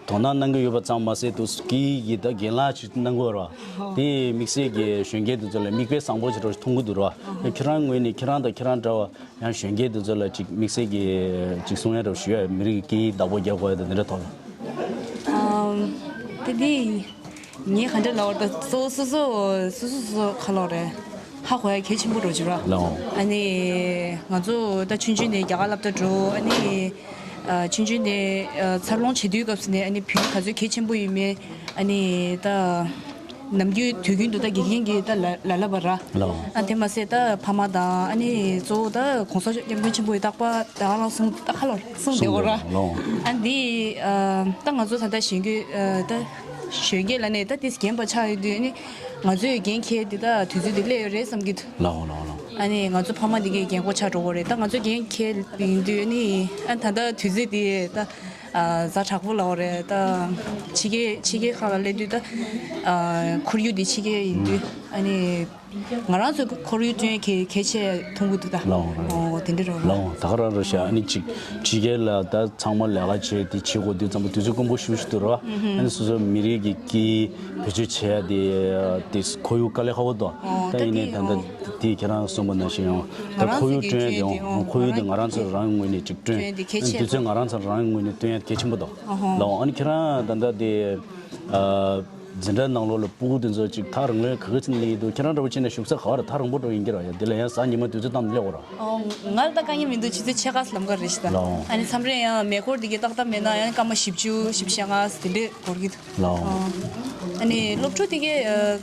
དོ་སྣང་གནང་གི་ཡོད་པ་ཙམ་མ་ཟད་དུ་སྐད་ཡིག་གི་ད་རྒན་ལགས་ཅིག་གནང་གི་ཡོད་རེད་བ། དེ་དམིགས་བསལ་གྱི་གཞོན་སྐྱེས་དེ་ཚོ་ལ་མིག་དཔེ་བཟང་པོ་ཅིག་འདྲ་བོ་ཅིག་མཐོང་གི་འདུག་རེད་བ། ཁྱེད་རང་ངོས་ནས་ཁྱེད་རང་དང་ཁྱེད་རང་འདྲ་བ་ཡང་གཞོན་སྐྱེས་དེ་ཚོ་ལ་ཅིག་དམིགས་བསལ་གྱི་ཅིག་གསུང་ཡ་འདྲ་བོ་ཞུ་ཡ། མི་རིགས་ཀྱི་བདག་པོ་རྒྱག་དགོས་ཡ་དང་དེ་འདྲ་ཐོག་ལ། ཨམ། དེ་དེ་ངས་ག་འདྲ་ལབ་དགོས་རེད། ད་སོ་སོ་སོ་སོ་སོ་སོ་ག་ལབ་དགོས་རེད། ཧ་གོ་ཡ་གལ་ཆེན་པོ་འདྲ་བོ་ཅིག་རེད་བ། ལའོ། ཨ་ནི་ང་ཚོ་ད་ཆུང་ཆུང་ནས་རྒྱ་གར་སློབ་གྲྭ་འགྲོ། ཨ་ནི་ཨ་ཆུང་ཆུང་ནས་ཨ་འཚར་ལོངས་བྱེད་དུས་སྐབས་སུ་ནས་ཨ་ནི་བོད་ཡིག་ག་ཚོད་གལ་ཆེན་པོ་ཡིན་མིན་ཨ་ནི་ད། ནམ་རྒྱུན་དུས་རྒྱུན་དུ་ད་དགེ་རྒན་གྱིས་ད་ལ་ལ་ལབ་པ་ར། ལའོ། ཨ་དེ་མ་ཟད་ད་ཕ་མ་དང་ཨ་ནི་གཙོ་བོ་ད་གོང་ས་མཆོག་སྐྱབས་མགོན་ཆེན་པོ་ཡི་རྟག་པར་ད་ག་རང་གསུང་ད་ཁ་ལོ་གསུང་བསྡད་གོ་ར། ལའོ། ཨ་འདི་ཨ་ད་ང་ཚོ་ད་ལྟ་གཞོན་སྐྱེས་ཨ་ད་གཞོན་སྐྱེས་ལ་ནས་ད་ཏིས་རྒན་པ་ཆགས་ཡོད་དུས་ཨ་ནི་ང་ཚོས་འགན་འཁྱེར་དེ་ད་དུས་ཚོད་དེ་སླེབས་ཡོད་རེད་བསམ་གྱི་འདུག་ལའོ་ལའོ་ལའོ། ཨ་ནི་ང་ཚོ་ཕ་མ་འདི་གའི་རྒན་གོག་ཆགས་འགྲོ་གོ་རེད། ད་ང་ཚོ་འགན་འཁྱེར་ཡིན་དུས་ཨ་ནི་ཨ་ད་ད་དུས་ཚོད་དེ་ད། ཨ་ཛ་དྲག་པོ་ལབ་དགོས་རེད། ད་ཕྱི་རྒྱལ་ཕྱི་རྒྱལ་ཁག་ལ་སླེབས་དུས་ད་ཨ་ཁོར་ཡུག་འདི་ཕྱི་རྒྱལ་ཡིན་དུས་ཨ་ནི་ང་རང་ཚོའི་ཁོར་ཡུག་སྐྱོན་གལ་གལ་ཆེ་མཐོང་གི་འདུག་ད། ལའོ་རེད། ཨོ་དེ་འདྲ་རེད། ལའོ་ད་ག་རང་རེད་ཤག་ཨ་ནི་ཅིག་ཕྱི་རྒྱལ་ལ་ད་ཚང་མ་ལས་ཀ་བྱས་དེ་བྱེད་དགོས་དུས་ཙམ་པ་དུས་ཚོད་དཀོན་པོ་ཞེ་པོ་ཞིག་འདུག་རེད་བ། ཨ་ནི་སོ་སོའི་མི་རིགས་ཀྱི་སྐད་བེད་སྤྱོད་བྱས་ཡ་དེ་དེ་ཁོར་ཡུག་དཀའ་ལས་ཁག་པོ་འདུག་ཨོ་ད་ད་ཡིན་ནའི་དེ་ད་ལྟ་ཨོ་དེ་ཁྱེད་རང་གསུངས་པ་ནང་བཞིན་ཡང་ད་ང་རང་ཁོར་ཡུག་ཚོ་གི་སྐྱོན་ཡ་དེ་སྐྱོན་ཡང་དེ་ཨོ་ཁོར་ཡུག་དེ་ང་རང་ང་རང་ཚོ་ཚོ་རང་ངོས་ནས་ཅིག་སྐྱོན་སྐྱོན་དེ་གལ་ཆེ་དུས་ཚོད་ང་རང་ཚོ་རང་ངོས་ནས་སྟོན་ཡ་གལ་ཆེན་པོ་འདུག་ཨོ་ཧོ། ལའོ་ཨ་ནི་ཁྱེད་རང་ད་ལྟ་དེ་ཨ་འཛིན་གྲྭ་ནང་ལོགས་ལ་སྤུ་གུ་དེ་ཚོ་ཅིག་ཐག་རིང་ལོས་ག་གི་ཚིག་ནས་སླེབས་ཀྱི་འདུག་ཁྱེད་རང་འདྲ་པོ་བྱས་ན་བཞུགས་ས་ག་བར་ཐག་རིང་པོ་འདྲ་པོ་ཡིན་གྱི་རེད་ཡ། དེ་ལ་ཡང་གཟའ་ཉི་མ་དུས་ཚོད་བཏང་ནས་སླེབས་དགོས་རེད། ཨོ་ང་ལ་ད་དཀའ་ངལ་མི་འདུག་ཆུ་ཚོད་ཕྱེད་ཀ་ལམ་ཁ་རེད་ཤི་ད། ལའོ་ཨ་ནི་མཚམས་རེ་ཡང་མེ་འཁོར་དེ་གའི་ཏག་ཏག་མེད་ན་ཡང་སྐར་མ་བཞི་བཅུ་བཞི་བཅུ་ཞེ་ལྔ་དེ་འདྲས་འགོར་གྱི་འདུག་ལའོ། ཨ་ནི་སློབ་ཕྲུག་དེ་གས་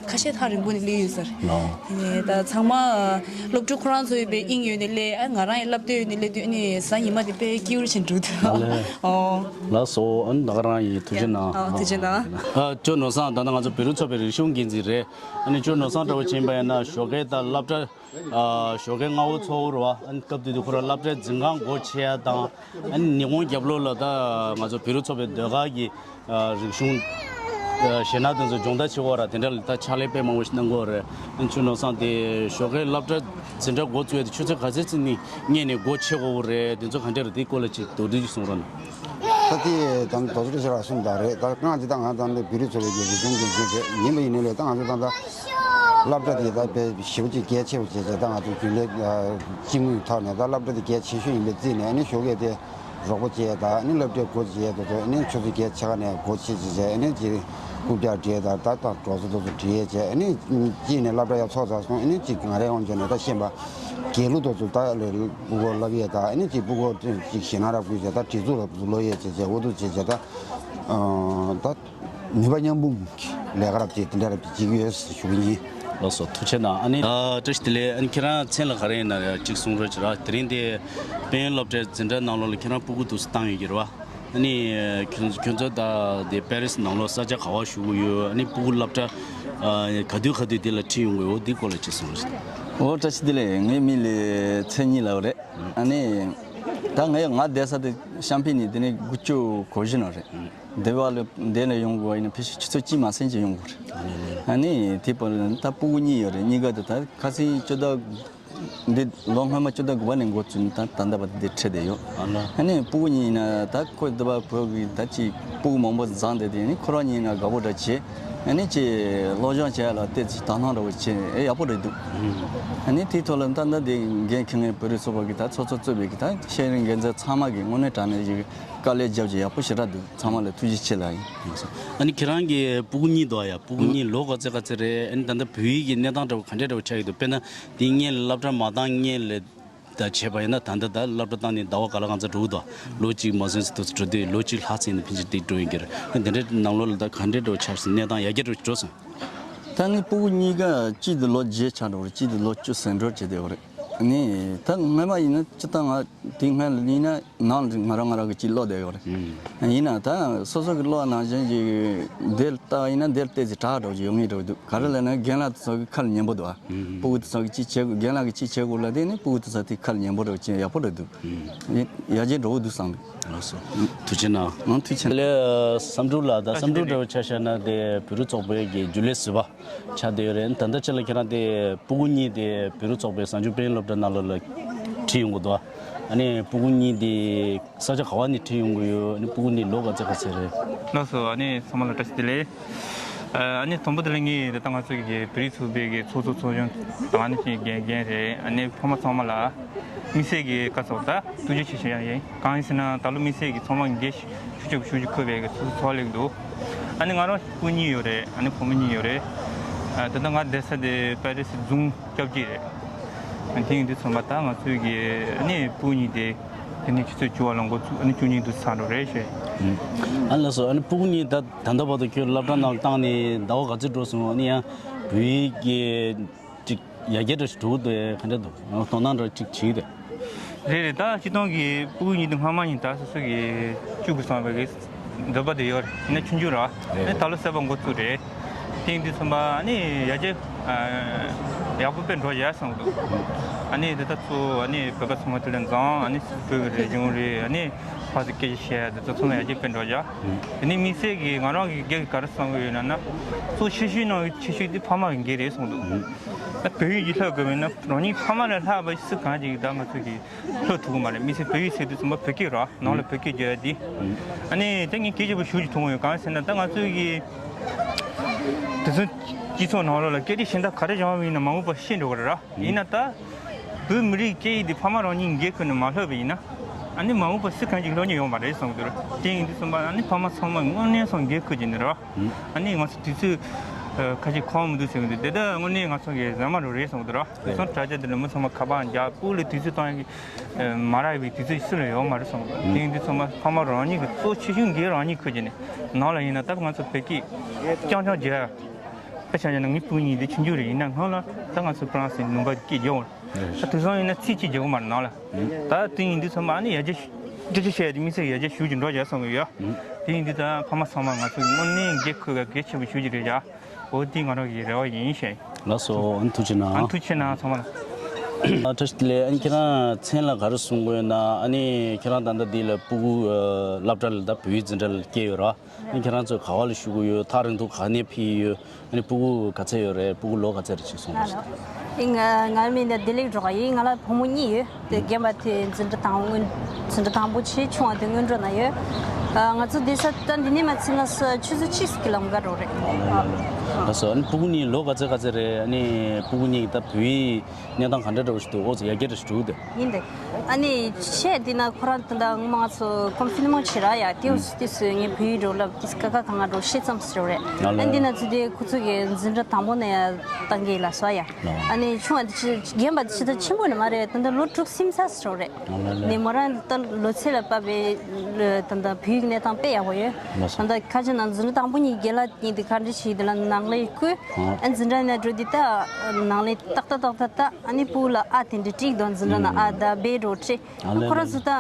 ཁ་ཤས་ཐག་རིང་པོ་ནས་སླེབས་ཡོད་ཟེར། ལའོ། ཨ་ནི་ད་ཚང་མ་སློབ་ཕྲུག་ཁོ་རང་ཚོ་ཡོད་པའི་དབྱིངས་ཡོད་ནས་སླེབས། ཨ་ང་རང་ཡང་བསླབ་དོད་ཡོད་ནས་སླེབས་དུས་ཨ་ནི་གཟའ་ཉི་མ་དེ་དཔེ་སྐྱིད་པོ་ཞིག་འགྲོ་འདུག་ཨ་ལེ། ཨོ། ལགས་སོ། ཨ་ནི་ད་ག་རང་ཡིན། ཐུགས་རྗེ་གནང་། ཨ་ཐུགས་རྗེ་གནང་། ཨ་ཅོ་ནོར་བཟང་ད་ལྟ་ང་ཚོ་བོད་རིགས་ཚོགས་པའི་རིག་གཞུང་འགན་འཛིན་རེད། ཨ་ནི་ཅོ་ནོར་བཟང་འདྲ་བོ་ཕྱིན་པ་ཡིན་ན་ཞོགས་ཀས་ད་སློབ་གྲྭ་ཨ་ཞོགས་ཀས་སྔ་པོ་ཚོགས་རེད་བ། ཨ་ནི་སྐབས་དེ་དུས་ཁོ་རང་སློབ་གྲྭའི་འཛིན་ཁང་སྒོ་ཕྱེ་ཡ་དང་། ཨ་ནི་ཉི་ཧོང་རྒྱབ་ལོགས་ལ་ད་ང་ཚོ་བོད་རིགས་ཚོགས་པའི་ཟློས་གར་གྱི་ཨ་རིག་གཞུང་ཨ་གཞས་སྣ་དེ་ཚོ་སྦྱོང་བརྡར་བྱེད་དགོས་ར། དེ་འདྲ་ལ་ད་ཕྱག་ལས་དཔེ་མང་པོ་ཞིག་གནང་གི་ཡོད་རེད། ཨ་ནི་ཅོ་ནོར་བཟང་དེ་ཞོགས་ཀས་སློབ་གྲྭ་འཛིན་གྲྭ་འགོ་བཙུགས་ཡ་དེ་ཆུ་ཚོད་ག་ཚོད་ཙམ་ནས་སྔོན་ནས་སྒོ་ཕྱེ་དགོས་རེད། དེ་ཚོ་ག་འདྲ་རེད། དེའི་སྐོར་ལ་ཅིག་མདོར་བསྡུས་ཅིག་གསུང་རོགས་གནང་། ད་དེ་ད་ལྟ་རྡོ་རྗེ་བཀྲ་ཤིས་ལགས་གསུངས་པ་རེད། ད་སྔགས་འདི་ད་ང་ད་ལྟ་བོད་རིགས་ཚོགས་པའི་རྒྱལ་སྲིད་སྐྱོང་མཁན་ཅིག་རེད། ཡིན་པ་ཡིན་ནའི་ལས་ད་ང་ཚོ་ད་ལྟ་སློབ་གྲྭ་དེ་ད་དཔེ་ཞེ་པོ་ཅིག་གལ་ཆེ་བ་བྱས་བྱས། ད་ང་ཚོ་རྒྱུན་ལས་སྤྱི་དངུལ་ཐོག་ནས་ད་སློབ་གྲྭ་དེ་གལ་ཆེ་ཤོས་ཡིན་པའི་རྩིས་ནས་ཨ་ནི་ཞོགས་ཀས་དེ་རོགས་པ་བྱས། ད་ཨ་ནི་སློབ་གྲྭའི་སྒོ་ཕྱེ་དུས་ཨ་ནི་ཆུ་ཚོད་བརྒྱད་ཕྱེད་ཀ་ནས་སྒོ་ཕྱེ་བྱས་བྱས། ཨ་ནི་ཅིག་རྐུབ་བཀྱག་སྦྲེལ་ད་ད་ད་གྲོགས་ཚོ་དེ་ཚོ་ཁྲིད་ཡས་བྱས། ཨ་ནི་གཅིག་ནས་སློབ་གྲྭ་ཡར་ཚོགས་ཚར་སོང་། ཨ་ནི་ཅིག་ང་རའི་དབང་ཆ་ནས་ད་ཤེས་པ་དགེ་ལུགས་དེ་ཚོ་ད་ལས་སྤུ་གུ་སློབ་ཡས་ད་ཨ་ནི་ཅིག་སྤུ་གུ་ཅིག་ཞེད་སྣང་ར་སྤུ་གུ་ད་གྲི་ཚུགས་ལ་ལོག་ཡས་བྱས་བྱས། འོ་དེ་བྱས་བྱས་ད་ཨ་ད་ནུས་པ་མཉམ་སྤུངས་ལས་ཀ་རབ་ཅིག་དེ་འདྲ་རབ་ཅིག་བྱེད་ཀྱི་ཡོད་ཟེར་ཞུ་གི་ཡིན། ལགས་སོ། ཐུགས་རྗེ་གནང་། ཨ་ནི་ཨ་བཀྲ་ཤིས་བདེ་ལེགས། ཨ་ནི་ཁྱེད་རང་མཚན་ལ་ག་རེ་ཡིན་ན་ཅིག་གསུང་རོགས་བྱེད་ར། དེ་རིང་དེ་དཔལ་ཡོན་སློབ་གྲྭའི་འཛིན་གྲྭ་ནང་ལོགས་ལ་ཁྱེད་རང་སྤུ་གུ་འདུག་སེ་བཏང་ཡོད་ཀྱི་རེད་བ། ཨ་ནི་ཁྱོད་ཁྱོད་ཚོ་ད་དེ་པེ་རི་སི་ནང་ལོགས་ས་ཆ་ག་པར་བཞུགས་ཀྱི་ཡོད། ཨ་ནི་སྤུ་གུ་སློབ་གྲྭ་ཨ་ག་དུས་ག་དུས་དེ་ལ་ཁྲིད་ཡོང་གི་ཡོད། འདི་སྐོར་ལ་ཅིག་གསུང་རོགས་བྱེད། འོ་བཀྲ་ཤིས་བདེ་ལེགས། ངའི་མིང་ལ་ཚེ་ཉིད་ལབ་རེད། ཨ་ནི་ད་ངའི་ང་བསྡད་ས་དེ་ཤམ་ཕི་ནས་དེ་ནས་དགུ་བཅུ་གོ་བཞི་ནང་རེད། སྡེ་བ་ལ་འདི་ནས་ཡོང་དགོས་ཡིན་ན་ཕལ་ཆེར་ཆུ་ཚོད་གཅིག་མ་ཟིན་ཅིག་ཡོང་དགོས་རེད། ཨ་ནི་དེ་བར་ད་སྤུ་གུ་གཉིས་ཡོད་རེད། གཉིས་ཀ་དེ་ད་ཁ་སང་ཇོ་བདག་འདི་ལོ་སྔོན་མ་ཇོ་བདག་དགུ་པ་ནས་འགོ་བཙུགས་ནས་ད་ད་ལྟ་བར་དུ་འདི་ཁྲིད་བསྡད་ཡོད། ཨ་ནི་སྤུ་གུ་གཉིས་ཡིན་ན་ད་ཁོ་སྡེ་བ་བོད་ཀྱི་ད་ཅིག་སྤུ་གུ་མང་པོ་བཟང་བསྡད་དེ། ཨ་ནི་ཁོ་རང་གཉིས་ཡིན་ན་དགའ་པོ་འདྲ་བྱེད། ཨ་ནི་ཅིག་སློབ་སྦྱོང་བྱེད་ཡ་ལ་ཏོག་ཙམ་དོ་སྣང་འདྲ་བོ་བྱེད། ཨེ་ཡག་པོ་རེད་འདུག་ཨ་ནི་དེའི་ཐོག་ལ་ད་ལྟ་འདི་འགན་འཁྱེར་མཁན་བོད་རིགས་ཚོགས་པ་གི་ད་ཚོགས་གཙོ་གཙོས་པའི་གི་ད་ཤེས་རིག་འགན་འཛིན་ཚང་མ་གི་དངོས་གནས་དྲང་གནས་ཀྱི་དཀའ་ལས་རྒྱབ་ཀྱི་ཡག་པོ་ཞེ་དྲག་འདུག་ཚང་མ་ལ་ཐུགས་རྗེ་ཆེ་ལབ་ཡིན། ཨ་ནི་ཁྱེད་རང་གི་སྤུ་གུ་གཉིས་འདུག་ཨ་ཡ། སྤུ་གུ་གཉིས་ལོ་ག་ཚོད་ག་ཚོད་རེད། ཨ་ནི་ད་ལྟ་བོད་ཡིག་གི་གནས་སྟངས་འདྲ་བོ་ག་འདྲས་འདྲ་བོ་ཆགས་ཀྱི་འདུག་དཔེར་ན་དེ་སྔོན་ལ་སློབ་གྲྭ་མ་བཏང་སྔོན་ལ་ད་བྱས་པ་ཡིན་ན་ད་ལྟ་ད་སློབ་གྲྭ་བཏང་ནས་ཟླ་བ་ག་ལ་གང་ཚོད་འགྲོ་གི་འདུག་ལོ་གཅིག་མ་ཟིན་ཙམ་དུ་འགྲོ་དུས་ལོ་གཅིག་ལྷག་ཙམ་ནས་ཕལ་ཆེར་དེ་འགྲོ་ཡིན་གྱི་རེད། ཨ་ནི་དེ་འདྲའི་ནང་ལོགས་ལ་ད་ག་འདྲས་འདྲ་བོ་ཆགས་སོང་། གནས་སྟངས་ཡར་རྒྱས་འགྲོ་འགྲོ་སོང་། ད་ནི་སྤུ་གུ་གཉིས་ཀ་གཅིག་དེ་ལོ་བརྒྱད་ཆགས་འགྲོ་རེད། གཅིག་དེ་ལོ་བཅུ་ཟིན་འགྲོ་བྱས་བསྡད་ཡོད་རེད། ནི་ད་སྔོན་མ་ཡིན་ན་སྤྱིར་བཏང་ང་དེ་སྔོན་ལ་ཡིན་ན་ནང་ལ་ང་རང་ང་རང་གི་གཅིག་ཀློག་བསྡད་ཡོད་རེད། ཡིན་ན་ད་སོ་སོ་གི་ཀློག་ནང་བཞིན་གྱི་འདིར་ལྟ་ཡིན་ན་འདིར་ཏོག་ཙམ་དྲག་འགྲོ་གི་ཡོད་ངེས་འགྲོ་གི་འདུག་ག་རེ་ལབ་ན་རྒན་ལགས་དེ་ཚོ་གི་ཁ་ལ་ཉན་པོ་འདུག་ཨ། སྤུ་གུ་དེ་ཚོ་གི་གཅིག་བྱེད་དགོས། རྒན་ལགས་ཀྱི་གཅིག་བྱེད་དགོས་ལབ་དེ་ནི་སྤུ་གུ་དེ་ཚོ་དེ་ཁ་ལ་ཉན་པོ་འགྲོ་གི་ཡག་པོ་འགྲོ་འདུག་ཡར་རྒྱས་འགྲོ་གི་འདུག་བསམ་གི། ལགས་སོ། ཐུགས་རྗེ་གནང་། ཨང་། ཐུགས་རྗེ་གནང་། ལགས་བསམ་གྲུབ་ལགས། ད་བསམ་གྲུབ་འདྲ་བོ་ཆ་བཞག་ན་དེ་བོད་རིགས་ཚོགས་པའི་གི་རྒྱུན་ལས་ཟུར་པ་ཆགས་བསྡད་ཡོད་རེད། ད་ལྟ་ཆ་ལ་ཁྱེད་རང་དེ་སྤུ་གུ་གཉིས་དེ་བོད་རིགས་ཚོགས་པའི་གཟའ་མཇུག་དཔལ་ཡོན་སློབ་གྲྭ་ནང་ལོགས་ལ་ཁྲིད་ཡོང་གི་འདུག་ཨ་ནི་སྤུ་གུ་གཉིས་དེ་ས་ཆ་ག་བ་ནས་ཁྲིད་ཡོང་གི་ཡོད། ཨ་ནི་སྤུ་གུ་གཉིས་ལོ་ག་ཚོད་ག་ཚོད་རེད། ལགས་སོ། ཨ་ནི་ཚང་མ་ལ་བཀྲ་ཤིས་བདེ་ལེགས། ཨ་ནི་དང་པོ་དེ་ལ་ངས་ད་ལྟ་ང་ཚོ་གི་བོད་རིགས་ཚོགས་པའི་གི་ཚོགས་གཙོ་ཚོགས་གཞོན་དང་ཨ་ནི་ཅིག་འགན་འགན་རེད། ཨ་ནི་ཕ་མ་ཚང་མ་ལ་དམིགས་བསལ་གྱི་བཀའ་ཚོགས་ད་ཐུགས་རྗེ་ཆེ་ཞུ་ཡ་ཡིན། གང་ཡིན་ཟེར་ན་ད་ལོ་དམིགས་བསལ་གྱི་ཚང་མ་འགན་ཤུགས་ཆེ་ཤུགས་ཆེ་འཁུར་བའི་གི་ཚོགས་ཚོགས་ལེགས་འདུག་ཨ་ནི་ང་རང་སྤུན་གཉིས་ཡོད་རེད། ཨ་ནི་བུ་མོ་གཉིས་ཡོད་རེད། ཨ་ད་ལྟ་ང་བསྡད་ས་དེ་པེ་རི་སི་རྫོང་སྐྱབས་རྗེ་རེད། ཨ་དེ་ཡིན་དུས་ཚང་མ་ད་ང་ཚོའི་གི་ཨ་ནི་སྤུན་གཉིས་དེ་དེ་ནས་ཆུ་ཚོད་བཅུ་པ་ལ་འགོ་ཚུགས། ཨ་ནི་བཅུ་གཉིས་དུ་ཚར་འགྲོ་རེད་ཞེས། ཨ་ལགས་སོ། ཨ་ནི་སྤུ་གུ་གཉིས་ད་ད་ལྟ་བར་དུ་ཁྱོད་སློབ་གྲྭ་ནང་བཏང་ནས་ཟླ་བ་ག་ཚོད་འགྲོ་སོང་། ཨ་ནི་ཡང་བོད་ཡིག་གི་ཅིག་ཡར་རྒྱས་འདྲ་ཞིག་འགྲོ་གི་འདུག་ག་འདྲ་འདུག་དོ་སྣང་འདྲ་ཅིག་བྱེད་ཀྱི་འདུག་རེད་རེད། ད་སྤྱིར་བཏང་གི་སྤུ་གུ་གཉིས་དེ་སྔ་མ་ཡིན་ད་སོ་སོ་གི་བཅུ་དགུ་སོང་བའི་གི་འདོད་པ་དེ་ཡོད་རེད། ཡིན་ན་ཆུང་ཆུང་ར། རེད། ཨ་ནི་ད་ལོ་བསད་པ་འགོ་བཙུགས་རེད། དེ་ཡིན་དུས་ཚང་མ་ཨ་ནི་ཡར་རྒྱས་ཡག་པོ་དཔེ་འགྲོ་ཡ་བསམ་གི་འདུག་ཨ་ནི་དེ་ད་གཙོ་བོ་ཨ་ནི་བོད་པ་ཚང་མ་དེ་ལས་འཛོམས། ཨ་ནི་བོད་ཀྱི་རིག་གཞུང་རེད། ཨ་ནི་ཕར་ཚུར་སྐད་ཆ་བཤད་ཡ་དེ་ཚོ་ཚང་མ་ཡར་རྒྱས་སྤེལ་འགྲོ་བྱ། དེ་ནས་དམིགས་བསལ་གྱིས་ང་རང་གི་སྒེར་གྱི་ག་རེ་བསམ་གྱི་ཡོད་ལབ་ན། གཙོ་ཆེ་ཤོས་ནང་གི་ཆེ་ཤོས་དེ་ཕ་མ་གི་འགན་རེད་བསམ་འདུག་ད་བོད་ཡིག་ཅིག་སློབ་དགོས་མིན་ན་རང་ཉིད་ཕ་མ་ལས་ལྷག་པ་སུ་གང་ཅིག་ད་ང་ཚོ་གི་སློབ་ཐུབ་ཀྱི་མ་རེད། དམིགས་བསལ་བོད་ཡིག་ཟེར་དུས་ཙམ་པ་བོད་སྐད་རེད། ནང་ལ་བོད་སྐད་བརྗོད་ཡ་དེ། ཨ་ནི་དེ་ངས་གལ་ཆེན་པོ་ཞེ་པོ་ཅིག་མཐོང་གི་ཡོད། གང་ཟེར་ན་ད་ང་ཚོའི་གི་དེང་སང་སྤྱི་ཚོགས་ནང་ལོགས་ལ་སྐད་ཆ་གཞན་དག་ག་རེ་སྦྱངས་པ་ཡིན་ན་མ་འོངས་པ་ཤེས་འགྲོ་གི་རེད། ཡིན་ན་ད་བོད་མི་རིགས་སྐད་ཡིག་འདི་ཕ་མ་རང་ཉིད་འགན་ཁུར་ནས་མ་སློབ་པ་ཡིན་ན། ཨ་ནི་མ་འོངས་པ་སུ་གང་ཅིག་སློབ་མྱོང་ཡོད་མ་རེད་བསམ་གྱི་འདུག་དེ་ཡིན་དུས་ཙམ་པ་ཨ་ནི་ཕ་མ་ཚང་མ་དངོས་གནས་སོང་འགན་ཁུར་གྱི་ནི་རེད། ཨ་ནི་ང་ཚོ་དུས་ཚོད་ཁ་ཤས་ཁོམ་མི་འདུག་ཟེར་གྱི་འདུག་དེ་ད་དངོས་གནས་ང་ཚོ་གི་ཟ་མ་རུ་རེད་བསམ་གྱི་འདུག་དེང་སང་དྲ་རྒྱ་འདི་ལ་མི་ཚང་མ་ཁ་པར་རྒྱག་སྤུ་ལ་དུས་ཚོད་བཏང་ཡག་གི་མ་རག་པའི་དུས་ཚོད་སུ་ལ་ཡོད་མ་རེད་བསམ་གྱི་འདུག་དེ་ཡིན་དུས་ཙམ་པ་ཕ་མ་རང་ཉིད་ཀྱི་གཙོ་ཆེ་ཤོས་འགན་རང་ཉིད་ཁུར་གྱི་ནི། ནང་ལ་ཡིན་ན་ད་ང་ཚོ་བོད་སྐད་རྐྱང་རྐྱང་བརྗོད་ཡ། དཔེ་ཆ་བཞག་ན་ངའི་སྤུན་གཉིས་འདི་ཆུང་ཆུང་རེད། ཡིན་ན་སྔོན་ལ་ད་ང་ཚོ་ཕ་རན་སི་ནང་པ་སྐད་རྒྱག་འོང་། ད་དེང་སང་ཡིན་ན་ཚིག་གཅིག་རྒྱག་གི་མ་རེད་ནང་ལ། ད་དེ་ཡིན་དུས་ཚང་མ་ཨ་ནི་ཡར་རྒྱས་སྐད་ཆ་བཤད་ཡ་དེ་དམིགས་བསལ་ཡར་རྒྱས་ཞེ་པོ་ཅིག་འགྲོ་བྱས་བསམ་གྱི་ཡོད། དེ་ཡིན་དུས་ད་ཕ་མ་ཚང་མ་ང་ཚོ་དངོས་གནས་འགན་ཁུར་ག་གལ་ཆེན་པོ་ཞེ་པོ་ཅིག་རེད་བྱ། འོ་དེ་ང་རང་གི་རེ་བ་ཡིན་ཞེས། ལགས་སོ། ཨ་ནི་ཐུགས་རྗེ་གནང་། ཨ་ཐུགས་རྗེ་གནང་ཚང་མ་ལ། ཨ་བཀྲ་ཤིས་བདེ་ལེགས། ཨ་ནི་ཁྱེད་རང་མཚན་ལ་ག་རེ་གསུང་གི་ཡོད་ན། ཨ་ནི་ཁྱེད་རང་ད་ལྟ་འདི་ལ་སྤུ་གུ་སློབ་གྲྭ་ལ་ད་བོད་ཡིག་འཛིན་གྲྭ་ལ་སྐྱེལ་ཡོད་ར། ཨ་ནི་ཁྱེད་རང་ཚོ་ག་བ་ལ་བཞུགས་ཀྱི་ཡོད། ཐག་རིང་ཐུང་ག་ནས་ཕེབས་ཡོད། ཨ་ནི་སྤུ་གུ་ག་ཚད་ཡོད་རེད། སྤུ་གུ་ལོ་ག་ཚད་རེད་ཅིག་གསུངས་རོགས་ཞུ། ང་ང་མིང་ལ་བདེ་ལེགས་སྒྲོལ་དཀར་ཡིན། ང་ལ་བུ་མོ་གཉིས་ཡོད། དེ་རྒན་པ་དེ་འཛིན་གྲྭ་དང་པོ་སྔོན། འཛིན་གྲྭ་དང་པོ་ཆེ་ཆུང་བ་དེ་སྔོན་འགྲོ་ན་ཡོད། ཨ་ང་ཚོ་བསྡད་ས་ད་འདི་ནས་མ་ཕྱིན་ན་ས་ཆུ་ཚོད་གཅིག་གི་ལམ་ཁ་འགྲོ་རེད། ལགས་སོ། ཨ་ནི་སྤུ་གུ་གཉིས་ལོ་ག་ཚད་ག་ཚད་རེད། ཨ་ནི་སྤུ་གུ་གཉིས་ད་བོད་ཡིག་གནས་སྟངས་ག་འདྲ་འདྲ་བོ་ཞིག་འདུག་ཨོ་ཙི་ཡར་རྒྱས་འདྲ་ཞིག་འགྲོ་གི་འདུག་ཡིན་ཏེ། ཨ་ནི་བཤད་དེ་ན་ཁོ་རང་ད་ལྟ་ངོ་མ་ང་ཚོ་ཀོན་ཕི་ནི་མོ་ཆེ་ར་ཡ་དེའུ་དེ་སུ་ངའི་བོད་ཡིག་འགྲོ་ལབ་དེ་ཀ་ཁ་གང་ག་འགྲོ་ཤེས་ཙམ་ཞིག་རེད། ཨ་ལེ། ཨ་འདི་ན་ཚུ་དེ་ཁོ་ཚོ་གི་འཛིན་གྲྭ་དང་པོ་ནས་ཡ་བཏང་གི་ལ་སོ་ཡ། ཨ་ནི་ཆུང་བ་དེ་ཆེ་རྒན་པ་དེ་ཆེ་ད་ཆེན་པོ་ནི་མ་རེད། ད་ལྟ་ལོ་དྲུག་ཟིན་ཚར་ཞིག་རེད། ཨ་ལེ་ལེ། ནི་མོ་རང་ད་ལོ་ཚད་ལ་བབས་པའི་ད་ལྟ་བོད་ཡིག་གནས་སྟངས་དཔེ་ཡག་པོ་ཡོད། ད་ལྟ་ཁ་ཆེ་ན་འཛིན་གྲྭ་དང་པོ་གཉིས་རྒན་ལགས་གཉིས་དེ་ག་འདྲ་ཞིག་དེ་ལ་ནང་ལས་བསྐུལ། ཨ་འཛིན་གྲྭ་ནས་འགྲོ་དུས་ད་ནང་ལས་ཏག་ཏག་ཏག་ཏག་ད་ཨ་ནི་སྤུ་གུ་ལ་ཨ་དེ་འདྲ་བྲིས་དང་འཛིན་གྲྭ་ན་ཨ་ད་བེ་འགྲོ་བྲིས། ཨ་ལེ་ཁོ་རང་ལེ། ཚོ་ད་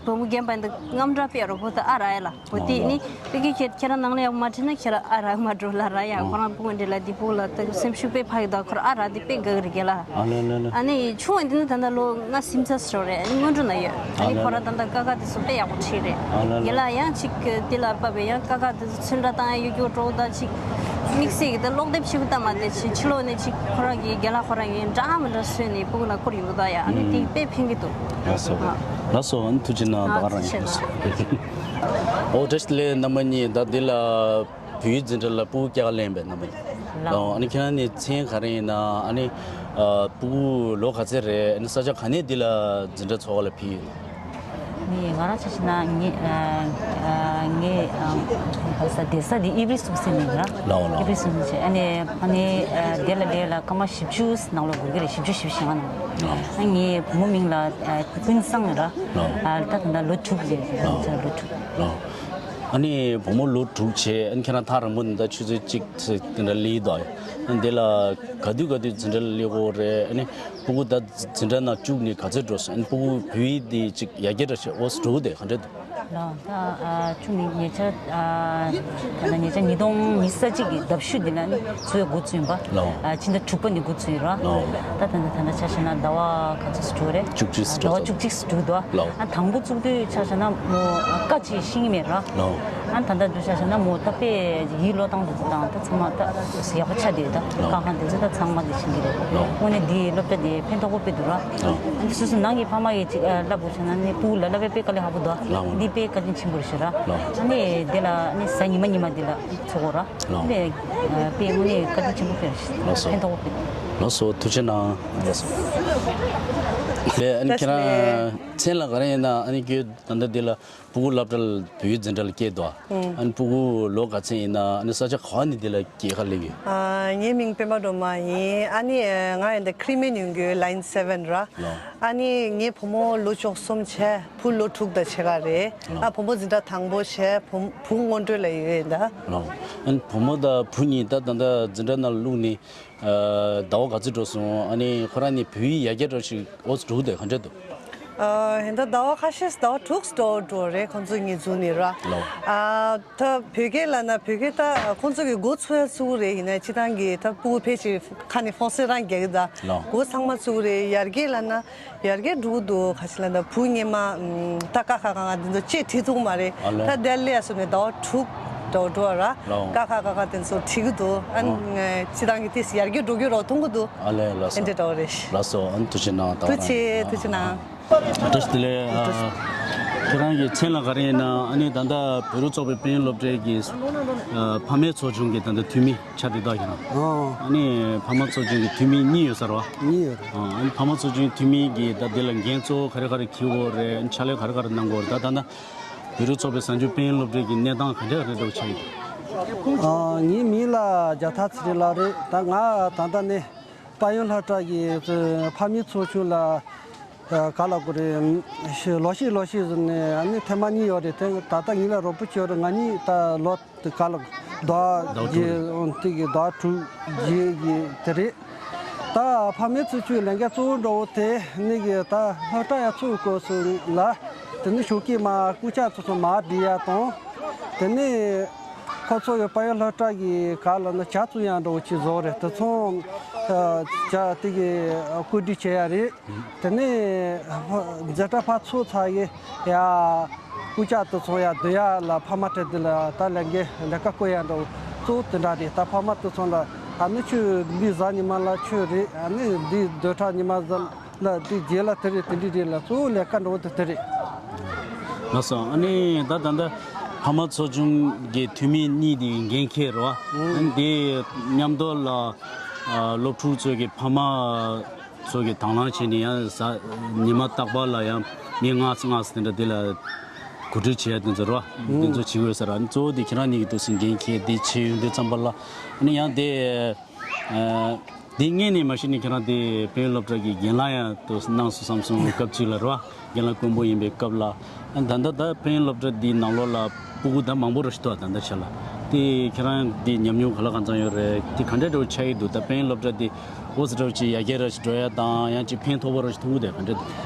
བུ་མོ་རྒན་པ་འདི་རྔམ་དྲག་དཔེ་རོ་བོ་ད་ཨ་ར་ཡ་ལ་བོ་ཨ་དེ་ལེ། ནི་དཔེ་ཁྱེད་ཁྱེད་རང་ནང་ལས་ཡག་མ་བྲིས་ན་ཁྱེད་རང་ཨ་ར་མ་འགྲོ་ལ་ར་ཡ། ཨ་ཁོ་རང་སྤུ་གུ་འདྲ་ལ་དེ་སྤུ་གུ་ལ་ད་སེམས་ཤུགས་དཔེ་ཕ་གི་ད་ཁོ་རང་ཨ་ར་དེ་དཔེ་དགའ་གི་རེད་ག་ལ། ཨ་ལེ་ལེ་ལེ། ཨ་ནི་ཆུང་བ་འདི་ནི་ད་ལྟ་ལོ་ལྔ་ཟིན་ཚར་ཞིག་རེད། ཨ་ནི་སྔོན་འགྲོ་ན་ཡོད། ཨ་ནི་ཨ་ལེ་ཁོ་རང་ལེ། ད་ལྟ་ཀ་ཁ་དེ་ཚོ་དཔེ་ཡག་པོ་བྲིས་རེད། ཨ་ལེ་ལེ། རྒན་ལགས་ཡང་ཅིག་དེ་ལ་བབས་པའི་ཡང་ཀ་ཁ་དེ་ཚོ་ཚོན་ཁྲ་བཏང་ཡ་ཡོད་རྒྱུ་འགྲོ་ད་ཅིག་དམིགས་བསལ་གྱི་ད་ཀློག་དེབ་ཞིག་བལྟ་མ་དེ་ཕྱི་ཕྱི་ལོགས་ནས་ཅིག་ཁོ་རང་གི་རྒན་ལགས་ཁོ་རང་གི་འདྲ་མི་འདྲ་བཟོས་ནས་སྤུ་གུ་ལ་བསྐུར་ཡོང་གི་ད་ཡ། ཨ་ནི་དེ་དཔེ་ཕན་གི་འདུག་ལགས་སོ། ལགས་སོ། ཨ་ནི་ཐུགས་རྗེ་གནང་། ཨ་ད་ག་རང་ཐུགས་རྗེ་ཡིན། གནང་། ཨོ་བཀྲ་ཤིས་བདེ་ལེགས་རྣམ་པ་གཉིས། ད་འདི་ལ་བོད་ཡིག་འཛིན་གྲྭ་ལ་སྤུ་གུ་སྐྱེལ་ག་ལེན་པའི་རྣམ་པ་གཉིས། ལགས། ཨ་ནི་ཁྱེད་རང་ནི་མཚན་ག་རེ་ཡིན་ན། ཨ་ནི་ཨ་སྤུ་གུ་ལོ་ག་ཚོད་རེད། ཨ་ནི་ས་ཆ་ག་ནས་འདི་ལ་འཛིན་གྲྭ་འཚོགས་ག་ལ་ཕེབས་ཡོད་ན། ངས་ང་རང་ཆ་བཞག་ན་ངས་ཨ་ཨ་ངས་ཨ་བསྡད་ས་འདི་ཨི་བི་སུག་སེ་ནས་ཡིན་ར། ལའོ་ལའོ། ཨི་བི་སུག་སེ་ནས་བྱས། ཨ་ནི་ཨ་ནི་ཨ་དེ་ལ་སླེབས་ལ་སྐར་མ་བཞི་བཅུ་ནང་ལོགས་འགོར་གི་རེད། བཞི་བཅུ་ཞེ་ལྔ་ནང་ལོགས། ལའོ། ཨ་ངའི་བུ་མོ་མིང་ལ་ཨ་ཀུན་བཟང་ར། ལའོ། ཨ་ད་ད་ལྟ་ལོ་དྲུག་རེད། ལའོ། ལོ་དྲུག་ལའོ། ཨ་ནི་བུ་མོ་ལོ་དྲུག་བྱས། ཨ་ནི་ཁྱེད་རང་ཐག་རིང་པོ་ནས་ད་ཆུ་ཚོད་གཅིག་ཙམ་དེ་འདྲ་སླེབས་ཡོད་དོ། ཨ་ནི་དེ་ལ་ག་དུས་ག་དུས་འཛིན་གྲྭ་ལ་སླེབས་དགོས་རེད། ཨ་ནི་སྤུ་གུ་ད་འཛིན་གྲྭ་ནང་བཅུག་ནས་ག་ཚོད་འགྲོ་སོང་། ཨ་ནི་སྤུ་གུ་བོད་ཡིག་དེ་ཅིག་ཡར་རྒྱས་འདྲ་བྱས་འོ་འགྲོ་གི་དེ་ག་འདྲ་འདུག་ལགས། ད་ཨ་ཆུང་ནས་ཉེ་ཆར་ཨ་ད་ལྟ་ཉེ་ཆར་ཉིས་སྟོང་ཉི་ཤུ་རྩ་གཅིག་གི་ཟླ་བཞི་འདི་ལ་ནི་འཚོ་བ་འགོ་བཙུགས་ཡིན་པ། ལགས། ཨ་ཕྱི་ཟླ་དྲུག་པ་ནས་འགོ་བཙུགས་ཡིན་ར། ལགས། ད་ད་ལྟ་ད་ལྟ་ཆ་བཞག་ན་ཟླ་བ་ག་ཚོད་ཙམ་འགྲོ་རེད། བཅུ་གཅིག་ཙམ་ཨ་ཟླ་བ་འགྲོ་བཅུ་གཅིག་ཙམ་འགྲོ་འདུག་ལགས། ཨ་དང་པོ་བཙུགས་དུས་ཆ་བཞག་ན་མོ་བཀའ་ཅིག་ཤེས་ཀྱི་མེད་ར། ལགས། ཨ་ད་ལྟ་འདུག་ཆ་བཞག་ན་མོ་ད་དཔེ་ཡིག་ཀློག་སྟངས་དེ་ཚོ་དང་ད་ཚང་མ་ད་ཡག་པོ་ཆགས་བསྡད་ཡོད། ད་ལགས། ཀ་ཁ་དེ་ཚོ་ད་ཚང་མ་དེ་ཤེས་ཀྱི་རེད། ལགས། དངོས་གནས་འདིའི་སློབ་གྲྭ་དེ་ཕན་ཐོགས་པོ་དཔེ་འདུག་ར། ལགས། ཨ་ནི་སོ་སོ་ནང་གི་ཕ་མ་གིས་ཅིག་ཨ་བསླབ་དགོས་བྱུང་ན་ནི་སྤུ་གུ་ལ་བསླབ་པའི་དཔེ་དཀའ་ལས་ཁག་པོ་འདུག་ལགས། འདི་དཔེ་བཀའ་དྲིན་ཆེན་པོ་རེད་ཤག་ར། ལགས། ཨ་ནི་དེ་ལ་ཨ་ནི་གཟའ་ཉི་མ་ཉི་མ་འདི་ལ་འཚོགས་དགོས་ར། ལགས། དཔེ་ཨ་དཔེ་དངོས་གནས་བཀའ་དྲིན་ཆེན་པོ་དཔེ་རེད་ཤག་ལགས་སོ། ཕན་ཐོགས་པོ་དཔེ་འདུག་ལགས་སོ། ཐུགས་རྗེ་གནང་། ལགས་སོ། ལགས། ཨ་ནི་ཁྱེད་རང་མཚན་ལ་ག་རེ་ཡིན་ན། ཨ་ནི་ཁྱོད་ད་ལྟ་འདི་ལ་སྤུ་གུ་སློབ་གྲྭ་ལ་བོད་ཡིག་འཛིན་གྲྭ་ལ་སྐྱེལ་འདུག་ཨ་ནི་སྤུ་གུ་ལོ་ག་ཚད་ཡིན་ན། ཨ་ནི་ས་ཆ་ག་བ་ནས་འདི་ལ་སྐྱེལ་ག་སླེབས་ཡོད། ཨ་ངའི་མིང་པད་མ་སྒྲོལ་མ་ཡིན། ཨ་ནི་ང་ཡིན་ད་ཁྲི་མེད་ཡོང་གི་ལའིན་སེ་ཝེན་ར། ལགས། ཨ་ནི་ངའི་བུ་མོ་ལོ་བཅུ་གསུམ་བྱས། བུ་ལོ་དྲུག་དང་ཕྱེད་ཀ་རེད། ལགས། ཨ་བུ་མོ་འཛིན་གྲྭ་དང་པོ་བྱས། བུ་བུ་སྔོན་འགྲོ་ལ་ཡོད་ཡིན་ད། ལགས། ཨ་ནི་བུ་མོ་དང་བུ་གཉིས་ད་ད་ལྟ་འཛིན་གྲྭ་ནང་ལ་བླུགས་ནས་ཨ་ཟླ་བ་ག་ཚོད་འགྲོ་སོང་། ཨ་ནི་ཁོ་རང་ནི་བོད་ཡིག་ཡར་རྒྱས་འགྲོ་ཞིག་འོ་ཙམ་འགྲོ་གི་དེ་ག་འདྲ་འདུག་ཨ། ཧེ་ད་ཟླ་བ་ཁ་ཤས་ཟླ་བ་དྲུག་འགྲོ་འགྲོ་རེད། ཁོང་ཚོ་གཉིས་འཛུལ་ནས་ར། ལོ། ཨ། ད་བོད་སྐད་ལབ་ན་བོད་སྐད་ད་ཁོང་ཚོ་གི་འགོ་ཚུགས་ཡ་ཚུགས་རེད། ཡིན་ན་སྤྱིར་བཏང་གི་ད་ཕྲུ་གུ་ཕལ་ཆེར་ཁ་ནས་ཧྥོན་སི་རང་རྒྱག་གི་ད། ལོ། འགོ་ཚང་མ་ཚུགས་རེད། ཡར་རྒྱས་ལབ་ན་ཡར་རྒྱས་འགྲོ་གི་འདུག་ཁ་ཤས་ལབ་ན་བུ་སྔོན་མ་ད་ཀ་ཁ་ག་ང་འདི་ཚོ་ཅེས་བྲིས་ཐུབ་མ་རེད། ཨ་ལས། ད་དེ་ལས་ཡ་སོ་ནས་ཟླ་བ་དྲུག་འགྲོ་འགྲོ་ར། ལོ། ཀ་ཁ་ག་ཁ་དེ་ཚོ་བྲིས་གི་འདུག་ཨ། ཨ། སྤྱིར་བཏང་གི་ཏིས་ཡར་རྒྱས་འགྲོ་གི་རོགས་མཐོང་གི་འདུག་ཨ་ལས། ལགས་སོ། ཨེ་འདྲ་འདྲ་བ་རེད། ལགས་སོ། ཨ་ནི་ཐུགས་རྗེ་གནང་། ད་ཐུགས་རྗེ་ཆེ། ཐུགས་རྗེ་གནང་། བཀྲ་ཤིས་བདེ་ལེགས། ཨ། ཁྱེད་རང་གི་མཚན་ལ་ག་རེ་ཡིན་ན། ཨ་ནི་ད་ལྟ་བོད་རིགས་ཚོགས་པའི་དཔལ་ཡོན་སློབ་གྲྭའི་གི་ཨ་ཕ་མའི་ཚོགས་ཆུང་གི་ད་ལྟ་འཐུས་མི་ཆགས་བསྡད་ད་ཁྱེད་རང་། ཨོ། ཨ་ནི་ཕ་མ་ཚོགས་ཆུང་གི་འཐུས་མི་གཉིས་ཡོད་ས་རེད་པ། གཉིས་ཡོད་རེད། ཨ། ཨ་ནི་ཕ་མ་ཚོགས་ཆུང་འཐུས་མི་གི་ད་འདི་ལ་འགན་གཙོ་བོ་ག་རེ་ག་རེ་འཁྱེར་དགོས་རེད། ཕྱག་ལས་ག་རེ་ག་རེ་གནང་དགོས་རེད། ད་ད་ལྟ་བོད་རིགས་ཚོགས་པའི་གཟའ་མཇུག་དཔལ་ཡོན་སློབ་གྲྭའི་གི་གནས་སྟངས་ག་འདྲ་ག་འདྲ་འདྲ་བོ་ཆགས་ཡོད། ཨ། ངའི་མིང་ལ་རྒྱ་ཐར་ཚེ་རིང་ལགས་རེད། ད་ང་ད་ལྟ་ནས་དཔལ་ཡོན་སློབ་གྲྭ་གི་ཕ་མའི་ཚོགས་ཆུང་ལ་ཨ་ག་ལབ་དགོས་རེད། ལོ་ཤས་ལོ་ཤས་ཟེར་ནས་ཨ་ནི་ཐེངས་མ་གཉིས་ཡོད་རེད། དེ་ད་ལྟ་ངེད་ལ་རོགས་པ་བྱེད་རེད། ང་གཉིས་ད་ལོ་དེ་ག་ལ་ཟླ་བ་དྲུག་རྗེས་དེ་གི་ཟླ་བ་དྲུག་རྗེས་ཀྱི་དེ་རེད། ད་ཕ་མའི་ཚོགས་ཆུང་ལས་འགན་གཙོ་བོ་འདྲ་བོ་དེ་ནི་གི་ད་སློབ་གྲྭ་ཡར་ཚུགས་སྐབས་སུ་ལ་དེ་ནི་ཞོགས་ཀས་མར་སྐུ་ཕྱག་ཚོགས་སུ་མར་སྒྲིལ་ཡ་དང་། དེ་ནི་ཁོ་ཚོ་ཡི་དཔལ་ཡོན་སློབ་གྲྭ་གི་ག་ལ་ནི་ཇ་བཙུགས་ཡ་འདྲ་བོ་ཅིག་བཟོ་རེད། དེ་ཚོ་ཨ་ཇ་དེ་གི་བཀོད་སྒྲིག་བྱེད་ཡ་རེད། དེ་ནས་འཛིན་གྲྭ་ཕར་ཚུགས་ཚར་གི་ཡ། སྐུ་ཕྱག་དེ་ཚོ་ཡ་སྡོད་ཡ་ལ་ཕ་མ་དེ་འདི་ལ་ད་ལས་འགན་ལས་ཀ་བསྐོ་ཡ་འདྲ་བོ་གཙོ་བོ་དེ་འདྲ་རེད། ད་ཕ་མ་དེ་ཚོ་ལ་ཨ་ནི་ཁྱོད་འདི་གཟའ་ཉི་མ་ལ་ཁྱོད་རེད། ཨ་ནི་འདི་སྡོད་གྲྭ་ཉི་མ་ལ་འདི་རྗེས་ལ་དེ་རེད། དེ་འདྲ་རེད་ལ་གཙོ་བོ་ལས་ཀ་འདྲ་བོ་དེ་དེ་རེད། ལགས་སོ། ཨ་ནི་ད་ད་ལྟ་ཕ་མ་ཚོགས་ཆུང་གི་འཐུས་མི་གཉིས་དེ་འགན་འཁྱེར་རོ། ཨ་ནི་དེ་མཉམ་དུ་ལ་ཨ་སློབ་ཕྲུག་ཚོ་གི་ཕ་མ་ཚོ་གི་དང་བླངས་བྱས་ནས་ཡང་གཟའ་ཉི་མ་རྟག་པར་ལ་ཡང་མི་ལྔ་ཙམ་ལྔ་ཙམ་དེ་འདྲ་དེ་ལ་གོ་སྒྲིག་བྱེད་ཡ་དེ་ཚོ་རོ། དེ་ཚོ་བྱེད་དགོས་ས་ར། གཙོ་བོ་དེ་ཁྱེད་རང་གཉིས་ཀྱི་འདུག་སེ་འགན་འཁྱེར་དེ་བྱེད་ཡོང་དུས་ཙམ་པ་ལ་ཨ་ནི་ཡང་དེ་ཨ་དེ་སྔོན་ནས་མ་གཞི་ནས་ཁྱེད་རང་དེ་དཔལ་ཡོན་སློབ་གྲྭ་གི་རྒན་ལགས་ཡང་དུ་གནང་སོང་བསམ་སོང་། སྐབས་གཅིག་ལ་རོ། རྒན་ལགས་དཀོན་པོ་ཡིན་པའི་སྐབས་ལ། ཨ་ད་ལྟ་ད་དཔལ་ཡོན་སློབ་གྲྭ་འདིའི་ནང་ལོགས་ལ་སྤུ་གུ་ད་མང་པོ་ར་ཞིག་འདུག་ད་ལྟ་ཆ་ལ། དེ་ཁྱེད་རང་གི་ཉམས་མྱོང་ག་ལ་གང་ཙམ་ཡོད་རེད། དེ་ག་འདྲ་འདྲ་བོ་ཆགས་ཀྱི་འདུག་ད་དཔལ་ཡོན་སློབ་གྲྭ་འདི་འོ་ཙི་འདྲ་བོ་ཅིག་ཡར་རྒྱས་ར་ཞིག་འགྲོ་ཡ་དང་ཡང་ཅིག་ཕན་ཐོགས་པ་ར་ཞིག་མཐོང་གི་འདུག་ག་འདྲ་འདུག་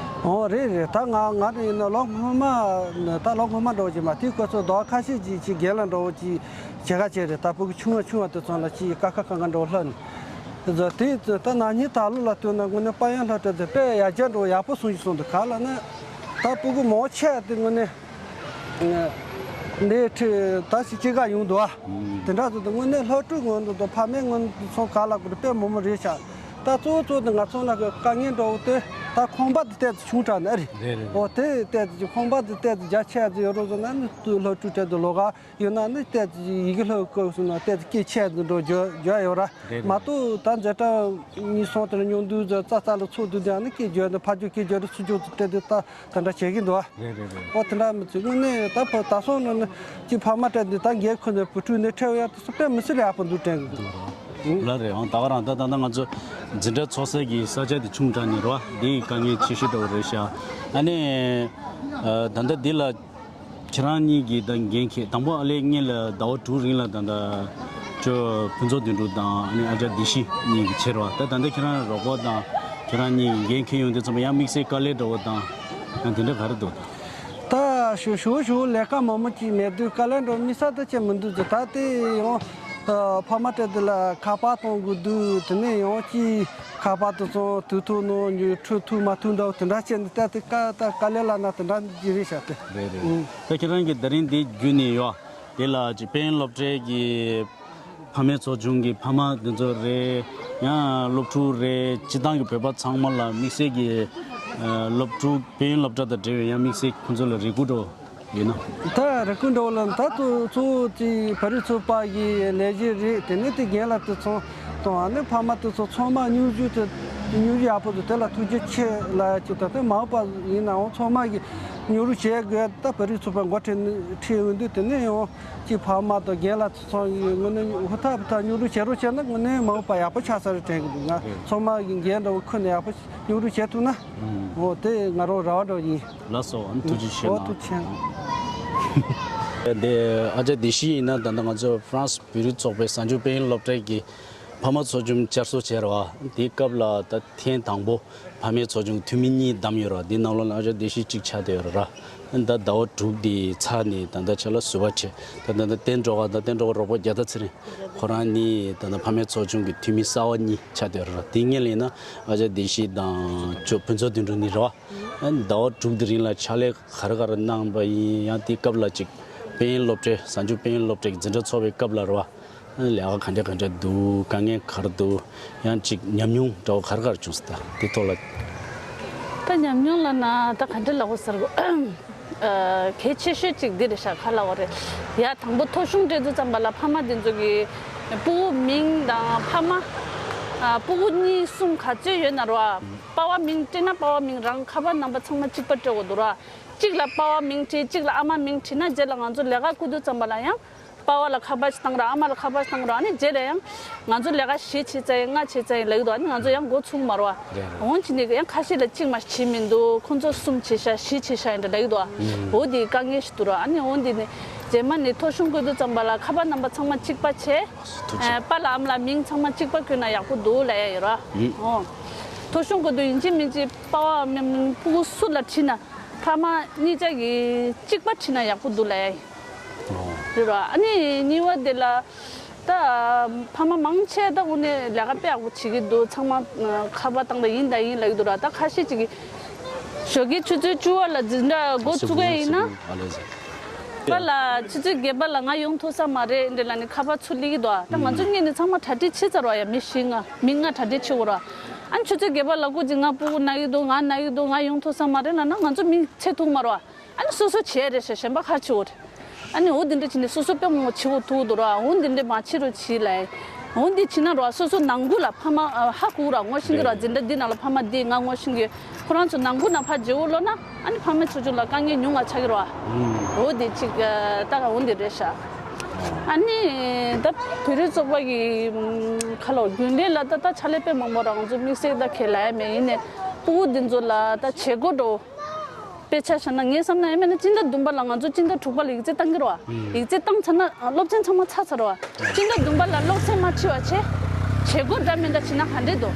ཨོ་རེད་རེད། ད་ང་ང་རང་ཡིན་ན་ལོ་སྔོན་མ་ད་ལོ་སྔོན་མ་འདྲ་བོ་ཅིག་མ་དེའི་སྐོར་ཚོ་ཟླ་བ་ཁ་ཤས་ཅིག་ཅིག་རྒན་ལགས་འདྲ་བོ་ཅིག་བྱེད་ག་བྱས་རེད། ད་སྤུ་གུ་ཆུང་བ་ཆུང་བ་དེ་ཚོ་ལ་ཅིག་ཀ་ཁ་གང་ག་འདྲ་བོ་ལྷག་ནས། ཟ་དེ་ད་ན་ནིང་ད་ལོ་ལ་ལྟོས་ན་དངོས་གནས་དཔལ་ཡོན་སློབ་གྲྭ་དེ་དཔེ་ཡར་རྒྱས་འགྲོ་ཡག་པོ་སོང་ཞིག་སོང་འདུག་ག་ལ་ནི་ད་སྤུ་གུ་མང་ཆེ་དེ་དངོས་གནས་འདི་ཁྲི་ད་ཞིག་ཅི་ག་ཡོང་འདུག་ཨ། དེ་འདྲ་ཚོ་དེ་དངོས་གནས་སློབ་ཕྲུག་ངོ་འདུག་དང་ཕ་མའི་ངོ་འདུག་ཚོ་ག་ལ་དགོས་དཔེ་མོ་མོ་རེད་ཤག་ད་གཙོ་བོ་གཙོ་དེ་ང་ཚོ་ལ་དཀའ་ངལ་འགྲོ་དེ་ད་ཁང་པ་དེ་ཏོག་ཙམ་ཆུང་དྲགས་ནི་ཨ་རེད། རེད་རེད། འོ་དེ་ཏོག་ཙམ་ཁང་པ་དེ་ཏོག་ཙམ་རྒྱ་ཆེ་ཙམ་ཡོད་རོགས་སོང་ན་ནི་སློབ་ཕྲུག་གྲས་དེ་ལོག་ག་ཡོད་ན་ནི་ཏོག་ཙམ་ཡི་གེ་ལྷག་དགོས་སོང་ན་ཏོག་ཙམ་སྐད་ཆད་ཙམ་འགྲོ་རྒྱུ་རྒྱུ་ཡོད་ར། རེད་མ་རེད། གཏོགས་ད་འཛིན་གྲྭ་གཉིས་གསུམ་དེར་སྙུང་བསྡུས་ཙམ་རྩ་རྩ་ལ་ཚོགས་འདུ་དེ་ནི་སྐད་བརྗོད་ནི་ཕ་རྒྱུད་སྐད་བརྗོད་རེ་ཚུར་རྒྱུག་ཙམ་སྤྲད་དུས་ད་དེ་འདྲ་བྱེད་ཀྱི་འདུག་ཨ། རེད་རེད་རེད། ཨོ་དེ་འདྲ་མི་ཚོད་དངོས་གནས་ད་ཕ་ད་སོང་ནི་ནི་ཅི་ཕ་མ་སྤྲད་དུས་ད་འགན་ཁུར་ནས་བུ་ཕྲུག་ནི་ཁྲལ་ཡག་དུ་སུ་དཔེ་མི་སྲིད་ཡག་པོ་འདུག་དྲན་གི་འདུག་ར། ལ་རེད། ཨང་ད་ག་རང་ད་ད་ད་ང་ཚོ་འཛིན་གྲྭ་ཚོགས་ས་གི་ས་ཆ་དེ་ཆུང་དྲགས་ནི་ར་བ་འདི་ཡི་དཀའ་ངལ་ཆེ་ཤོས་འདྲ་བོ་རེད་ཤག་ཨ་ནི་ཨ་ད་ལྟ་འདི་ལ། ཁྱེད་རང་གཉིས་ཀྱིས་ད་འགན་འཁྱེར་དང་པོ་ཨ་ལས་སྔོན་ལ་ཟླ་བ་དྲུག་རིང་ལ་ད་ལྟ་ཁྱོད་ཕུན་ཚོགས་དོན་གྲུབ་དང་ཨ་ནི་ཨ་ཅག་བདེ་སྐྱིད་གཉིས་ཀྱིས་བྱས་རོགས། ད་ད་ལྟ་ཁྱེད་རང་རོགས་པ་དང་ཁྱེད་རང་གཉིས་འགན་འཁྱེར་ཡོང་དུས་ཙམ་པ་ཡང་དམིགས་བསལ་དཀའ་ལས་འདྲ་བོ་དང་ཡང་དེ་འདྲ་ག་རེ་འདུག་ད་ཞུ་ཞུ་ཞུ་ལས་ཀ་མང་པོ་ཅིག་མེད་དུས་དཀའ་ལས་འགྲོ་དམིགས་བསལ་ད་ཅི་མི་འདུག་ཅི་ད་དེ་ཡང་ཕ་མ་སྤྲད་དེ་ལ་ཁ་པར་གཏོང་དགོས་འདུག་དེ་ནས་ཡང་ཅི། ཁ་པར་དེ་ཚོ་དུས་ཐོག་ནང་ཉོ་འཕྲོད་ཐུབ་མ་ཐུབ་འདྲ་བོ་དེ་འདྲ་བྱས་ནས་ལྟ་དེ་དཀའ་ད་དཀའ་ལས་ལ་ན་དེ་འདྲ་ཅིག་རེད་ཤག་སྟེ། རེད་རེད། ཨུ། ད་ཁྱེད་རང་གི་ད་རིང་འདི་བརྒྱུད་ནས་ཡོད་དེ་ལ་ཅིག་དཔལ་ཡོན་སློབ་གྲྭའི་གི་ཕ་མའི་ཚོགས་ཆུང་གི་ཕ་མ་འདི་ཚོ་རེད། ཡང་སློབ་ཕྲུག་རེད། སྤྱི་བཏང་གི་བོད་པ་ཚང་མ་ལ་དམིགས་བསལ་གྱི་ཨ་སློབ་ཕྲུག་དཔལ་ཡོན་སློབ་གྲྭ་དང་འབྲེལ་བའི་ཡང་དམིགས་བསལ་ཁོང་ཚོ་ལ་རེ་སྐུལ་འདྲ་བོ་ཡིན་ན། ད་རེ་སྐུལ་འདྲ་བོ་ལ་ད་གཙོ་གཙོ་བོ་དེ་བོད་རིགས་ཚོགས་པ་གི་ལས་གཞི་རེད། དེ་ནས་དེ་རྒན་ལགས་དེ་ཚོ་དང་ཨ་ནི་ཕ་མ་དེ་ཚོ་ཚང་མ་སྙིང་རྗེ་དེ་སྙིང་རྗེ་ཡག་པོ་དེ་དེ་ལ་ཐུགས་རྗེ་ཆེ་ལབ་ཀྱི། ད་ལྟ་མ་འོངས་པ་ཡིན་ནའང་ཚང་མ་གི་མྱུར་བ་བྱེད་དགོས། ད་བོད་རིགས་ཚོགས་པ་འགོ་ཁྲིད་ཁྲིད་འོང་དུས་དེ་ནས་ཡང་ཅིག་ཕ་མ་དང་རྒན་ལགས་ཚོ་ཚང་གི་དངོས་གནས་ཧུར་ཐག་ཧུར་ཐག་མྱུར་བ་བྱེད་རོགས་བྱས་ན་དངོས་གནས་མ་འོངས་པ་ཡག་པོ་ཆགས་ས་རེད་དྲན་གི་འདུག་ང་ཚང་མ་གི་འགན་འདྲ་བོ་ཁུར་ནས་ཡག་པོ་མྱུར་བ་བྱེད་ཐུབ་ན། ཨོ་དེ་ང་རང་རེ་བ་འདྲ་བོ་ཡིན། ལགས་སོ། ཨ་ནི་ཐུགས་རྗེ་ཆེ་གནང་། ཨོ་ཐུགས་རྗེ་ཆེ་གནང་། འདི་ཨ་ཅག་བདེ་སྐྱིད་ཡིན་ན་ད་ལྟ་ང་ཚོ་ཧྥ་རན་སི་བོད་རིགས་ཚོགས་པའི་གཟའ་མཇུག་དཔལ་ཡོན་སློབ་གྲྭའི་གི་ཕ་མ་ཚོགས་ཆུང་བསྐྱར་གསོ་བྱས་རེད་བ། དེའི་སྐབས་ལ་ད་ཐེངས་དང་པོ་ ཕ་མའི་ཚོགས་ཆུང་འཐུས་མི་གཉིས་བདམས་ཡོད་ར། འདི་ནང་ལོགས་ལ་ཨ་ཅག་བདེ་སྐྱིད་གཅིག་ཆགས་བསྡད་ཡོད་ར། ད་ཟླ་བ་དྲུག་འདི་ཚར་ནས་ད་ལྟ་ཆ་ལ་ཟུར་པ་བྱས། ད་ད་ལྟ་བསྟན་སྒྲོལ་དགའ་དང་བསྟན་སྒྲོལ་དགའ་རོགས་པ་རྒྱལ་ཐར་ཚེ་རིང་ཁོ་རང་གཉིས་ད་ལྟ་ཕ་མའི་ཚོགས་ཆུང་གི་འཐུས་མི་གསར་པ་གཉིས་ཆགས་བསྡད་ཡོད་ར། དེ་སྔོན་ལ་ཡིན་ན་ཨ་ཅག་བདེ་སྐྱིད་དང་ཅོ་ཕུན་ཚོགས་དོན་གྲུབ་གཉིས་རེད་བ། ཟླ་བ་དྲུག་འདི་རིང་ལ་ཕྱག་ལས་ག་རེ་ག་རེ་གནང་པ་ཡིན། ཡང་དེའི་སྐབས་ལ་ཅིག་དཔལ་ཡོན་སློབ་གྲྭའི་གཟའ་མཇུག་དཔལ་ཡོན་སློབ་གྲྭའི་འཛིན་གྲྭ་ཚོགས་པའི་སྐབས་ལ་རེད་བ། ལས་ཀ་ག་འདྲ་ག་འདྲ་འདུག་དཀའ་ངལ་ག་རེ་འདུག་ཡང་ཅིག་ཉམས་མྱོང་འདྲ་བོ་ག་རེ་ག་རེ་བྱུང་སོང་ད་དེ་ཐོག་ལ། ད་ཉམས་མྱོང་ལབ་ན་ད་ག་འདྲ་ལབ་དགོས་ཟེར་གོ་ཨ། གལ་ཆེ་ཤོས་ཅིག་འདི་རེད་ཤག་ག་ལབ་དགོས་རེད། ཡ་དང་པོ་ཐོ་གཞུང་སྤྲད་དུས་ཙམ་པ་ལ་ཕ་མ་འདི་ཚོ་གི་སྤུ་གུ་མིང་དང་ཕ་མ། ཨ། སྤུ་གུ་གཉིས་གསུམ་ག་ཚོད་ཡོད་ན་རོ། ཨ། པ་ཕ་མིང་སྤྲད་ན་པ་ཕ་མིང་རང་ཁ་པར་རྣམ་པ་ཚང་མ་གཅིག་པ་སྤྲད་དགོས་འདུག་ར། གཅིག་ལ་པ་ཕ་མིང་བྲིས། གཅིག་ལ་ཨ་མ་མིང་བྲིས་ན་རྗེས་ ལ་ང་ཚོ་ལས་ཀ་བསྐུར་དུས་ཙམ་པ་ལ་ཡང་པ་ཕ་ལ་ཁ་པར་ཞིག་བཏང་ར། ཨ་མ་ལ་ཁ་པར་ཞིག་བཏང་ར། ཨ་ནི་རྗེས་ལ་ཡང་ང་ཚོ་ལས་ཀ་བཞི་བྱེད་ཚར་ཡིན། ལྔ་བྱེད་ཚར་ཡིན་ལབ་ཀྱི་འདུག་ཨ་ནི་ང་ཚོ་ཡང་འགོ་ཚུགས་མ་རེད་བ། རེད་རེད། འོན་ཀྱང་ནི་ཡང་ཁ་ཤས་ལ་གཅིག་མ་བྱེད་མི་འདུག་ཁོང་ཚོ་གསུམ་བྱེད་ཤག་བཞི་བྱེད་ཤག་ཡིན་འདྲ་ལབ་ཀྱི་འདུག་བ། ཨུམ། འོ་དེ་དཀའ་ངལ་ཞིག་འདུག་ར། ཨ་ནི་འོ་དེ་ནི་རྗེས་མ་ནི་ཐོ་གཞུང་བཀོད་དུས་ཙམ་པ་ལ་ཁ་པར་རྣམ་པ་ཚང་མ་གཅིག་པ་བྱས། ཐུགས་རྗེ་ཆེ། ཨ། པ་ལ་ཨ་མ་ལ་མིང་ཚང་མ་གཅིག་པ་བཀོད་ན་ཡག་པོ་འདུག་ལབ་ཡ་ཡོད་ར། ཨུམ། འོ། ཐོ་གཞུང་བཀོད་དུས་ཡིན་གཅིག་མིན་གཅིག་པ་ཕ་མིང་སྤུ་གུ་སུ་ལ་བྲིས་ན། ཕ་མ་གཉིས་ཆ་གིས་གཅིག་པ་བྲིས་ན་ཡག་པོ་འདུག་ལབ་ཡ་ཡིན། ཨོ། རེད་ར། ཨ་ནི་གཉིས་པ་དེ་ལ་ད་ཕ་མ་མང་ཆེ་ད་དངོས་གནས་ལས་ཀ་དཔེ་ཡག་པོ་བྱེད་ཀྱི་འདུག་ཚང་མ་ཁ་པར་བཏང་ད་ཡིན་ད་ཡིན་ལབ་ཀྱི་འདུག་ར། ད་ཁ་ཤས་ཅིག་གིས་ཞོགས་ཀའི་ཆུ་ཚོད་བཅུ་པ་ལ་འཛིན་གྲྭ་འགོ་ཚུགས་ཀྱི་ཡིན་ན། པ་ལ་ཆུ་ཚོད་བརྒྱད་པ་ལ་ང་ཡོང་ཐུབ་ས་མ་རེད་འདྲ་ལབ་ནས་ཁ་པར་ཚུར་སླེབས་ཀྱི་འདུག་ཨ། ད་ང་ཚོ་གཉིས་ནི་ཚང་མ་གྲ་སྒྲིག་བྱས་ཚར་བ་ཡ། མི་བཞི་ལྔ་མི་ལྔ་གྲ་སྒྲིག་བྱེད་དགོས་ར། ཨ་ནི་ཆུ་ཚོད་བརྒྱད་པ་ལ་སྐུ་མཁྱེན་ང་སྤུ་གུ་ན་གི་འདུག་ང་ན་གི་འདུག་ང་ཡོང་ཐུབ་ས་མ་རེད་ལབ་ན་ང་ཚོ་མི་ཚེ་ཐུག་མ་རེད་བ། ཨ་ནི་སོ་སོ་བྱས་རེད་ཤག་གཞན་པ་ག་རེ་བྱེད་དགོས་རེད། ཨ་ནི་འོ་འདི་འདྲ་བྱས་ནས་སོ་སོ་དཔེ་མང་པོ་བྱེད་དགོས་ཐུག་འདུག་ར། འོ་འདི་འདྲ་མ་བྱེད་རོགས་བྱེད་ལབ། འོ་འདི་བྱེད་ན་རོགས་སོ་སོ་ནང་ཁུལ་ལ་ཕ་མ་ཨ་ཧ་གོ་ར། ངོ་ཤེས་ཀྱི་ར། འཛིན་གྲྭ་འདི་ནང་ལ་ཕ་མ་འདི་ང་ངོ་ཤེས་ཀྱི། ཁོ་རང་ཚོ་ནང་ཁུལ་ན་ཕར་བརྗེ་བོ་ལོ་ན། ཨ་ནི་ཕ་མའི་ཚོགས་ཆུང་ལ་དཀའ་ངལ་ཉུང་བ་ཆགས་ཀྱི་རེད་བ། ཨུམ། འོ་དེ་གཅིག་ཨ། ད་ག་འོ་འདི་རེད་ཤག་ཨ་ནི་ད་བོད་རིགས་ཚོགས་པ་གི་ཨུམ། ཁ་ལོ་རྒྱུན་ལས་ལ་ད་ད་ཕྱག་ལས་དཔེ་མང་པོ་རང་ཚོ་དམིགས་བསལ་ད་གལ་ལ་ཡ་མེད། ཡིན་ནའི་སྤུ་གུ་འདི་ཚོ་ལ་ད་བྱེད་སྒོ་འགྲོ་དཔེ་ཆ་བཞག་ན་ངས་བསམ་ན་ཡ་མེད་ན་སྤྱི་ཟླ་བདུན་པ་ལ་ང་ཚོ་སྤྱི་ཟླ་དྲུག་པ་ལ་ཡིག་ཚད་བཏང་གི་རེད་བ། ཡིག་ཚད་བཏང་ཚར་ན་སློབ་ཚན་ཚང་མ་ཚར་ཚར་བ། སྤྱི་ཟླ་བདུན་པ་ལ་སློབ་ཚན་མ་ཁྲིད་པ་བྱས། བྱེད་སྒོ་འདྲ་མི་འདྲ་བྱེད་ན་ག་འདྲས་འདུག་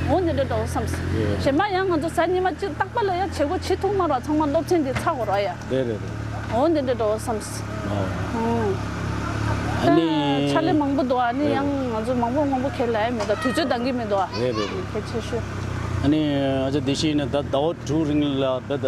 འོ་འདི་འདྲ་འདྲ་བོ་བསམ་སོང་། གཞན་པ་ཡང་ང་ཚོ་གཟའ་ཉི་མ་གཅིག་རྟག་པ་ལ་ཡང་བྱེད་སྒོ་བྱེད་ཐུབ་མ་རེད་བ། ཚང་མ་སློབ་ཚན་འདི་ཚར་དགོས་རེད་ཡ། རེད་རེད་རེད། འོ་འདི་འདྲ་འདྲ་བོ་བསམ་སོང་། ཨོ། ཨང་། ཨ་ནི་ད་ཕྱག་ལས་མང་པོ་འདུག་ཨ་ནི་ཡང་ང་ཚོ་མང་པོ་མང་པོ་ཁས་ལེན་ཡ་མེད། ད་དུས་ཚོད་འདང་གི་མི་འདུག་ཨ། རེད་རེད་རེད། གལ་ཆེ་ཤོས། ཨ་ནི་ཨ་ཅག་བདེ་སྐྱིད་ནི་ད་ཟླ་བ་དྲུག་རིང་ལ་བེད་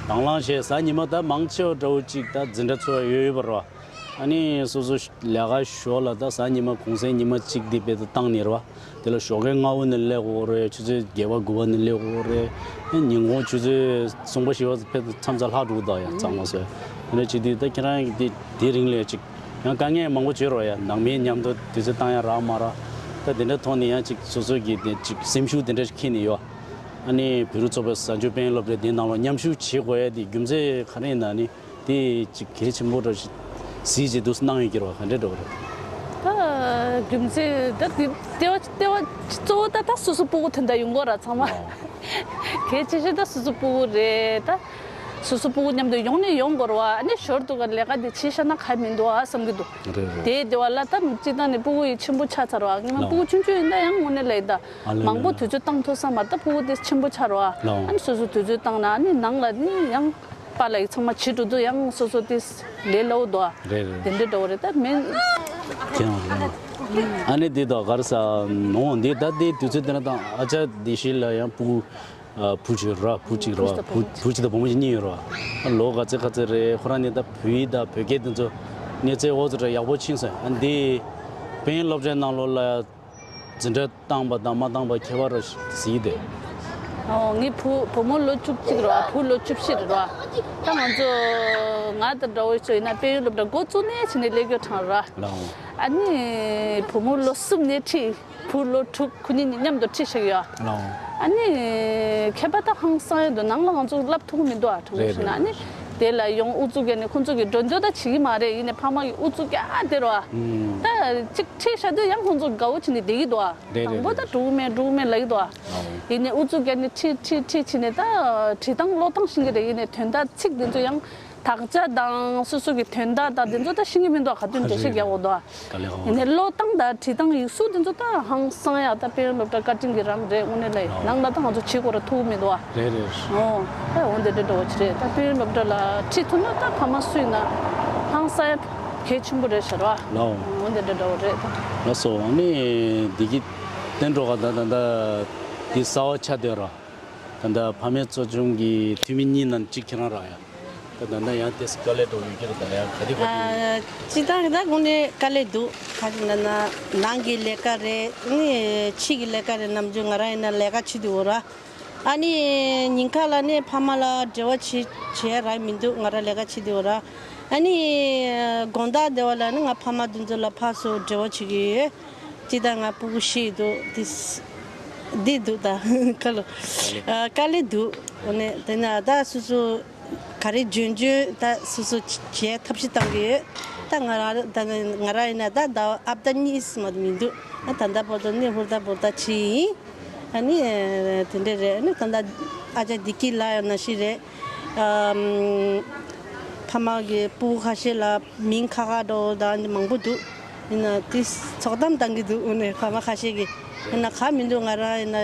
དང་བླངས་བྱས་གཟའ་ཉི་མ་ད་མང་ཆེ་བ་འདྲ་བོ་ཅིག་ད་འཛིན་གྲྭ་ཚོགས་ཡོད་ཡོད་པ་རེད་བ། ཨ་ནི་སོ་སོ་ལས་ཀ་ཞོར་ལ་ད་གཟའ་ཉི་མ་གུང་སེང་ཉི་མ་གཅིག་འདི་དཔེ་ད་བཏང་ནས་རེད་བ། དེ་ལ་ཞོགས་ཀའི་སྔ་པོ་ནས་སླེབས་དགོས་རེད། ཆུ་ཚོད་བརྒྱད་པ་དགུ་པ་ནས་སླེབས་དགོས་རེད། ཨ་ཉིན་གུང་ཆུ་ཚོད་གསུམ་པ་བཞི་པ་དཔེ་ད་མཚམས་མཚམས་ལྷག་འགྲོ་གི་འདུག་ཡ། གཙང་མ་བཟོས། དེ་འདྲ་བྱེད་དུས་ད་ཁྱེད་རང་གི་དེ་དེ་རིང་ལས་ཅིག་ཡང་དཀའ་ངལ་མང་པོ་བྱོས་རོགས་ཡ། ནང་མིའི་མཉམ་དུ་དུས་ཚོད་བཏང་ཡ་རག་མ་རག་ད་དེ་འདྲ་ཐོག་ནས་ཡང་ཅིག་སོ་སོ་གི་དེ་ཅིག་སེམས་ཤུགས་དེ་འདྲ་ཞིག་འཁྱེར་ནས་ཡོད། ཨ་ནི་བོད་རིགས་ཚོགས་པའི་གཟའ་མཇུག་དཔལ་ཡོན་སློབ་གྲྭའི་དེ་ནང་ལ་མཉམ་ཞུགས་བྱེད་དགོས་ཡ་དེ་རྒྱུ་མཚན་ག་རེ་ཡིན་ན་ནི། དེ་ཅིག་གལ་ཆེན་པོ་འདྲ་ཞིག་གཟིགས་བྱེད་དུ་གནང་ཡོད་ཀྱི་རེད་བ། ག་འདྲས་འདྲ་བ་རེད། ད་རྒྱུ་མཚན་ད་དེ་ལྟེ་བ་ལྟེ་བ་གཙོ་བོ་ད་ད་སོ་སོ་སྤུ་གུ་དོན་དག་ཡོང་གི་ར་ཚང་མ། ཨོ། གལ་ཆེ་ཤོས་ད་སོ་སོ་སྤུ་གུ་རེད་ད། སོ་སོ་སྤུ་གུ་མཉམ་དུ་ཡོང་ནས་ཡོང་དགོས་རེད་བ། ཨ་ནི་ཞོར་དུ་ག་ལས་ཀ་དེ་བྱེད་བཞག་ན་ག་མི་འདུག་ཨ་བསམ་གྱི་འདུག་རེད་རེད། དེ་དེ་བ་ལ་ད་སྤྱིར་བཏང་ནས་སྤུ་གུ་ཡི་ཆེན་པོ་ཆགས་ཚར་བ། ངས་མ་ལགས། སྤུ་གུ་ཆུང་ཆུང་ཡིན་ད་ཡང་དངོས་གནས་ལ་ཡིན་ད། ཨ་ལེ་མང་པོ་ལེ་ལེ། དུས་ཚོད་བཏང་ཐུབ་ས་མ་རེད་ད། སྤུ་གུ་དེ་ཆེན་པོ་ཆགས་རེད་བ། ལགས། ཨ་ནི་སོ་སོ་དུས་ཚོད་བཏང་ན་ཨ་ནི་ནང་ལ་ནི་ཡང་། པཱ་ལགས་ཀྱིས་ཚང་མ་བྱེད་འགྲོ་དུས་ཡང་སོ་སོ་དེ་ལས་སླ་བོ་འདུག་ཨ། རེད་རེད། དེ་འདྲ་འདྲ་བོ་རེད་ད་མེད། ཁྱེད་རང་རེད། ཨ་ནི་དེ་དག་ག་རེ་ཟ་ནོ་འདི་ད་དེ་དུས་ཚོད་དེ་ན་དང་ཨ་ཅག་བདེ་སྐྱིད་ལ་ཡང་སྤུ་གུ་བུ་གཅིག་ར་བུ་གཅིག་ར་བུ་བུ་གཅིག་དང་བུ་མོ་གཅིག་གཉིས་ཡོད་ར། ལོ་ག་ཚད་ག་ཚད་རེད། ཁོ་རང་ནི་ད་བོད་ཡིག་དང་བོད་སྐད་དེ་ཚོ་གནས་ཚད་འོ་ཚོ་འདྲ་ཡག་པོ་ཕྱིན་སོང་། ཨ་འདི་དཔལ་ཡོན་སློབ་གྲྭའི་ནང་ལོགས་ལ་འཛིན་གྲྭ་བཏང་པ་དང་མ་བཏང་པ་ཁྱད་པར་ར་གཟིགས་ཏེ། ཨོ་ངའི་བུ་བུ་མོ་ལོ་བཅུ་གཅིག་རེད་བ། བུ་ལོ་བཅུ་བཞི་རེད་བ། ད་ང་ཚོ་ང་དང་འདྲ་བོ་ཚོ་ཡིན་ན་དཔལ་ཡོན་སློབ་གྲྭ་འགོ་བཙུགས་ནས་བྱས་ནས་སླེབས་རྒྱུ་གྲང་ར། ལའོ། ཨ་ནི་བུ་མོ་ལོ་གསུམ་ནས་ཁྲིད། བུ་ལོ་དྲུག་ཁོ་གཉིས་གཉིས་མཉམ་དུ་ཁྲིད་བཞག་ཡོད། ལའོ། ཨ་ནི་ཁྱད་པར་ད་ཧང་སང་ཡོད་འདུག་ནང་ལ་ང་ཚོ་བསླབ་ཐུབ་ཀྱི་མི་འདུག་ཨ། དྲང་པོ་རེད་བཤད་ན། རེད་ཨ་ནི་རེད། དེ་ལ་ཡོང་ཨུ་ཚུགས་རྒྱག་ནས་ཁོ་ཚོ་གི་འགྲོ་འདོད་ད་བྱེད་ཀྱི་མ་རེད། ཡིན་ནའི་ཕ་མ་གི་ཨུ་ཚུགས་རྒྱག་དེ་ར། ཨུམ། ད་གཅིག་ཁྲིད་བཞག་དུས་ཡང་ཁོ་ཚོ་དགའ་བོ་བྱས་ནས་བསྡད་ཀྱི་འདུག་ཨ། རེད་རེད་དང་པོ་ད་རེད། འགྲོ་གི་མེད་འགྲོ་གི་མེད་ལབ་ཀྱི་འདུག་ཨ། ཨོ། ཡིན་ནའི་ཨུ་ཚུགས་རྒྱག་ནས་ཁྲིད་ཁྲིད་ཁྲིད་བྱས་ནས་ད་བྲིས་སྟངས་ཀློག་སྟངས་ཤེས་ཀྱི་རེད། ཡིན་ནའི་དོན་དག་ཚིག་འདི་ཚོ་ཡང་། དག་ཆ་དང་སོ་སོ་གི་དོན་དག་དང་དེ་ཚོ་ད་ཤེས་ཀྱི་མི་འདུག་ག་དུས་འགྲེལ་བཤད་རྒྱག་དགོས་འདུག་དཀའ་ལས་ཁག་པོ་ཡིན་ནའི་རེད། ཀློག་སྟངས་དང་བྲིས་སྟངས་ཡིག་གཟུགས་དེ་ཚོ་ད་ཧང་སང་ཡག་ད་དཔལ་ཡོན་སློབ་གྲྭ་བཀའ་དྲིན་གྱི་རང་རེད། དངོས་གནས་ལ་ཡིན་ནང་ལ་ད་ང་ཚོ་བྱེད་དགོས་ར་ཐུག་མི་འདུག་རེད་རེད། ཨོ། ད་འོ་འདི་འདྲ་འདྲ་བོ་ཅིག་རེད། ད་དཔལ་ཡོན་སློབ་གྲྭ་ལ་ཁྲིད་ཐུབ་ན་ད་ཕ་མ་སུ་ཡིན་ན་ཧང་སང་ཡག་གལ་ཆེན་པོ་རེད་ཤག་ར། ལའོ། འོ་འདི་འདྲ་འདྲ་བོ་རེད་ད། ལགས་སོ། ཨ་ནི་འདི་གི་བསྟན་འགྲོ་ག་ད་ད་ད་འདི་གསར་བ་ཆགས་བསྡད་ར། ད་ལྟ་ཕ་མའི་གཙོ་སྐྱོང་གི་འཐུས་མི་གཉིས་ནང་གཅིག་ཁྱེད་རང་རག་ཡ། ད་ད་ལྟ་ཡང་ཏེས་དཀའ་ལས་འགྲོ་ཡོད་ཀྱི་རེད། ད་ཡང་ག་དེ་ག་དེ་ཡོད། ཨ། སྤྱིར་བཏང་གི་ད་དངོས་གནས་དཀའ་ལས་འདུག་ག་རེ་ན་ན་ནང་གི་ལས་ཀ་རེད། ནི་ཕྱི་གི་ལས་ཀ་རེད། ནམ་རྒྱུན་ང་རང་ཡིན་ན་ལས་ཀ་བྱེད་དུ་འོ་ར། ཨ་ནི་ཉིན་ཁ་ལ་ནི་ཕ་མ་ལ་འབྲེལ་བ་བྱེད་བྱེད་ཡ་རག་མི་འདུག་ང་རང་ལས་ཀ་བྱེད་དུ་འོ་ར། ཨ་ནི་དགོང་དག་དེ་བ་ལ་ནི་ང་ཕ་མ་དེ་ཚོ་ལ་ཕར་ཚུར་འབྲེལ་བ་བྱེད་ཀྱི་ཡོད། ཅི་ད་ང་སྤུ་གུ་ཤི་འདུག་དེ་འདི་འདུག་ད་ཁ་ལོ། ཨ། དཀའ་ལས་འདུག་འོ་ནས་དེ་ན་ད་སོ་སོ་ག་རེ་འཇོན་འཇོན་ད་སོ་སོ་བྱས་ཐབས་ཤེས་བཏང་གི་ཡོད། ད་ང་རང་ད་ང་རང་ཡིན་ན་ད་ཟླ་བ་ཨབ་ད་གཉིས་མ་གཏོགས་མི་འདུག་ད་ད་ལྟ་བར་དུ་ནི་ཧུར་ཐག་འབད་ཐག་བྱས་ཡིན། ཨ་ནི་དེ་འདྲས་རེད། ཨ་ནི་ད་ལྟ་ཨ་ཅག་བདེ་སྐྱིད་ལགས་ཡང་ནང་བཞིན་རེད། ཨམ། ཕ་མ་གི་སྤུ་གུ་ཁ་ཤས་ལ་མིང་ཁ་ཁ་འགྲོ་ད་འདི་མང་པོ་འདུག་ཡིན་ན་དེ་ཚོགས་གཏམ་བཏང་གི་འདུག་འོ་ནས་ཕ་མ་ཁ་ཤས་ཀྱིས་ཡིན་ན་ག་མི་འདུག་ང་རང་ཡིན་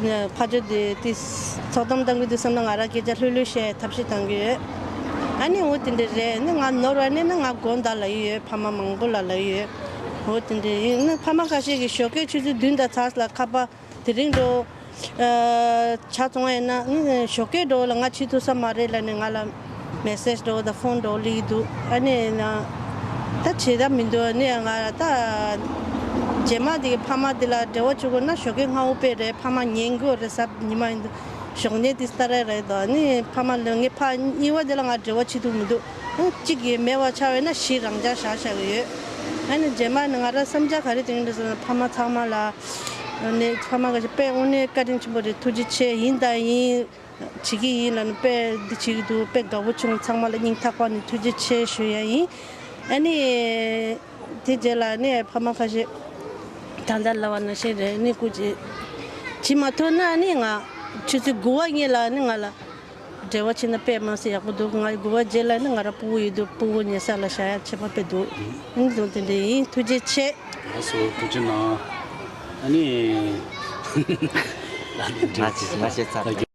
ན་ཕ་ཇོ་དེ་དེ་ཚོགས་གཏམ་བཏང་གི་འདུག་བསམ་ན་ང་རང་སྐད་ཆ་ལྷོད་ལྷོད་བཤད་ཐབས་ཤེས་བཏང་གི་ཡོད། ཨ་ནི་འོ་དེ་འདྲས་རེད། ནི་ང་ནོར་བ་ནི་ན་ང་དགོངས་དག་ལབ་ཡི་ཡོད། ཕ་མ་མང་པོ་ལ་ལབ་ཡི་ཡོད། འོ་དེ་འདྲས་ཡིན་ན་ཕ་མ་ཁ་ཤས་ཀྱིས་ཞོགས་ཀས་ཆུ་ཚོད་བདུན་དང་ཚ་ལ་ཁ་པར། དེ་རིང་འགྲོ། ཨ། ཇ་བཙོང་ཡིན་ན་ནི་ཞོགས་ཀས་འགྲོ་ལ་ང་ཕྱི་ཐུག་ས་མ་རེད་ལབ་ནས་ང་ལ་མེ་སེ་ཇི་འགྲོ་དང་ཕོན་འགྲོ་སླེབས་ཀྱི་འདུག་ཨ་ནི་ན་ད་བྱེད་ཐབས་མི་འདུག་ཨ་ནི་ང་ད་རྗེས་མ་དེ་གི་ཕ་མ་དེ་ལ་འབྲེལ་བ་བྱེད་དགོས་ན་ཞོགས་ཀས་སྔ་པོ་དཔེ་རེད། ཕ་མ་ཉན་གྱི་ཡོད་རེད། གཟའ་ཉི་མ་ཡིན་འདུག་ཞོགས་ནས་དེ་ལྟར་རེད་དོ། ཨ་ནི་ཕ་མ་ལ་ངའི་ཕ་གཉིས་པ་དེ་ལ་ང་འབྲེལ་བ་བྱེད་ཐུབ་མི་འདུག་གཅིག་གིས་མེད་པ་ཆགས་པས་ན་བཞི་རང་འཇགས་བཞག་བཞག་གི་ཡོད། ཨ་ནི་རྗེས་མ་ནི་ང་རང་བསམ་འཆར་ག་རེ་བཏིང་འདུག་ཟེར་ན་ཕ་མ་ཚང་མ་ལ། ཨ་ནི་ཕ་མ་ག་ཞིག་དཔེ་དངོས་གནས་བཀའ་དྲིན་ཆེན་པོ་རེད། ཐུགས་རྗེ་ཆེ། ཡིན་དང་ཡིན། བྱེད་ཀྱི་ཡིན་ལབ་ནི་དཔེ་འདི་བྱེད་ཀྱི་འདུག་དཔེ་དགའ་བོ་བྱུང་། ཚང་མ་ལ་སྙིང་ཐག་པ་ནས་ཐུགས་རྗེ་ཆེ་ཞུ་ཡ་ཡིན། ཨ་ནི། དེ་རྗེས་ལ་ནི་ཕ་མ་ཁ་ཤས་ད་ལྟ་ལབ་པ་ནང་བཞིན་རེད། ནི་སྐུ་མཁྱེན། བྱེད་མ་ཐུབ་ན་ནི་ང་ཆུ་ཚོད་དགུ་པ་ཉིན་ལ་ནི་ང་ལ་འབྲེལ་བ་བྱེད་ན་དཔེ་མ་སྲིད་ཡག་པོ་འདུག་ང་དགུ་པ་རྗེས་ལ་ནི་ང་རང་སྤུ་གུ་ཡོད་འདུག་སྤུ་གུ་ཉལ་ས་ལ་བཞག་ཡ་ཆད་པ་དཔེ་འདུག་ཨ་ནི་དེ་འདྲ་ཡིན། ཐུགས་རྗེ་ཆེ། ལགས་སོ། ཐུགས་རྗེ་གནང་། ཨ་ནི། ང་ང་བཤད་ཚར།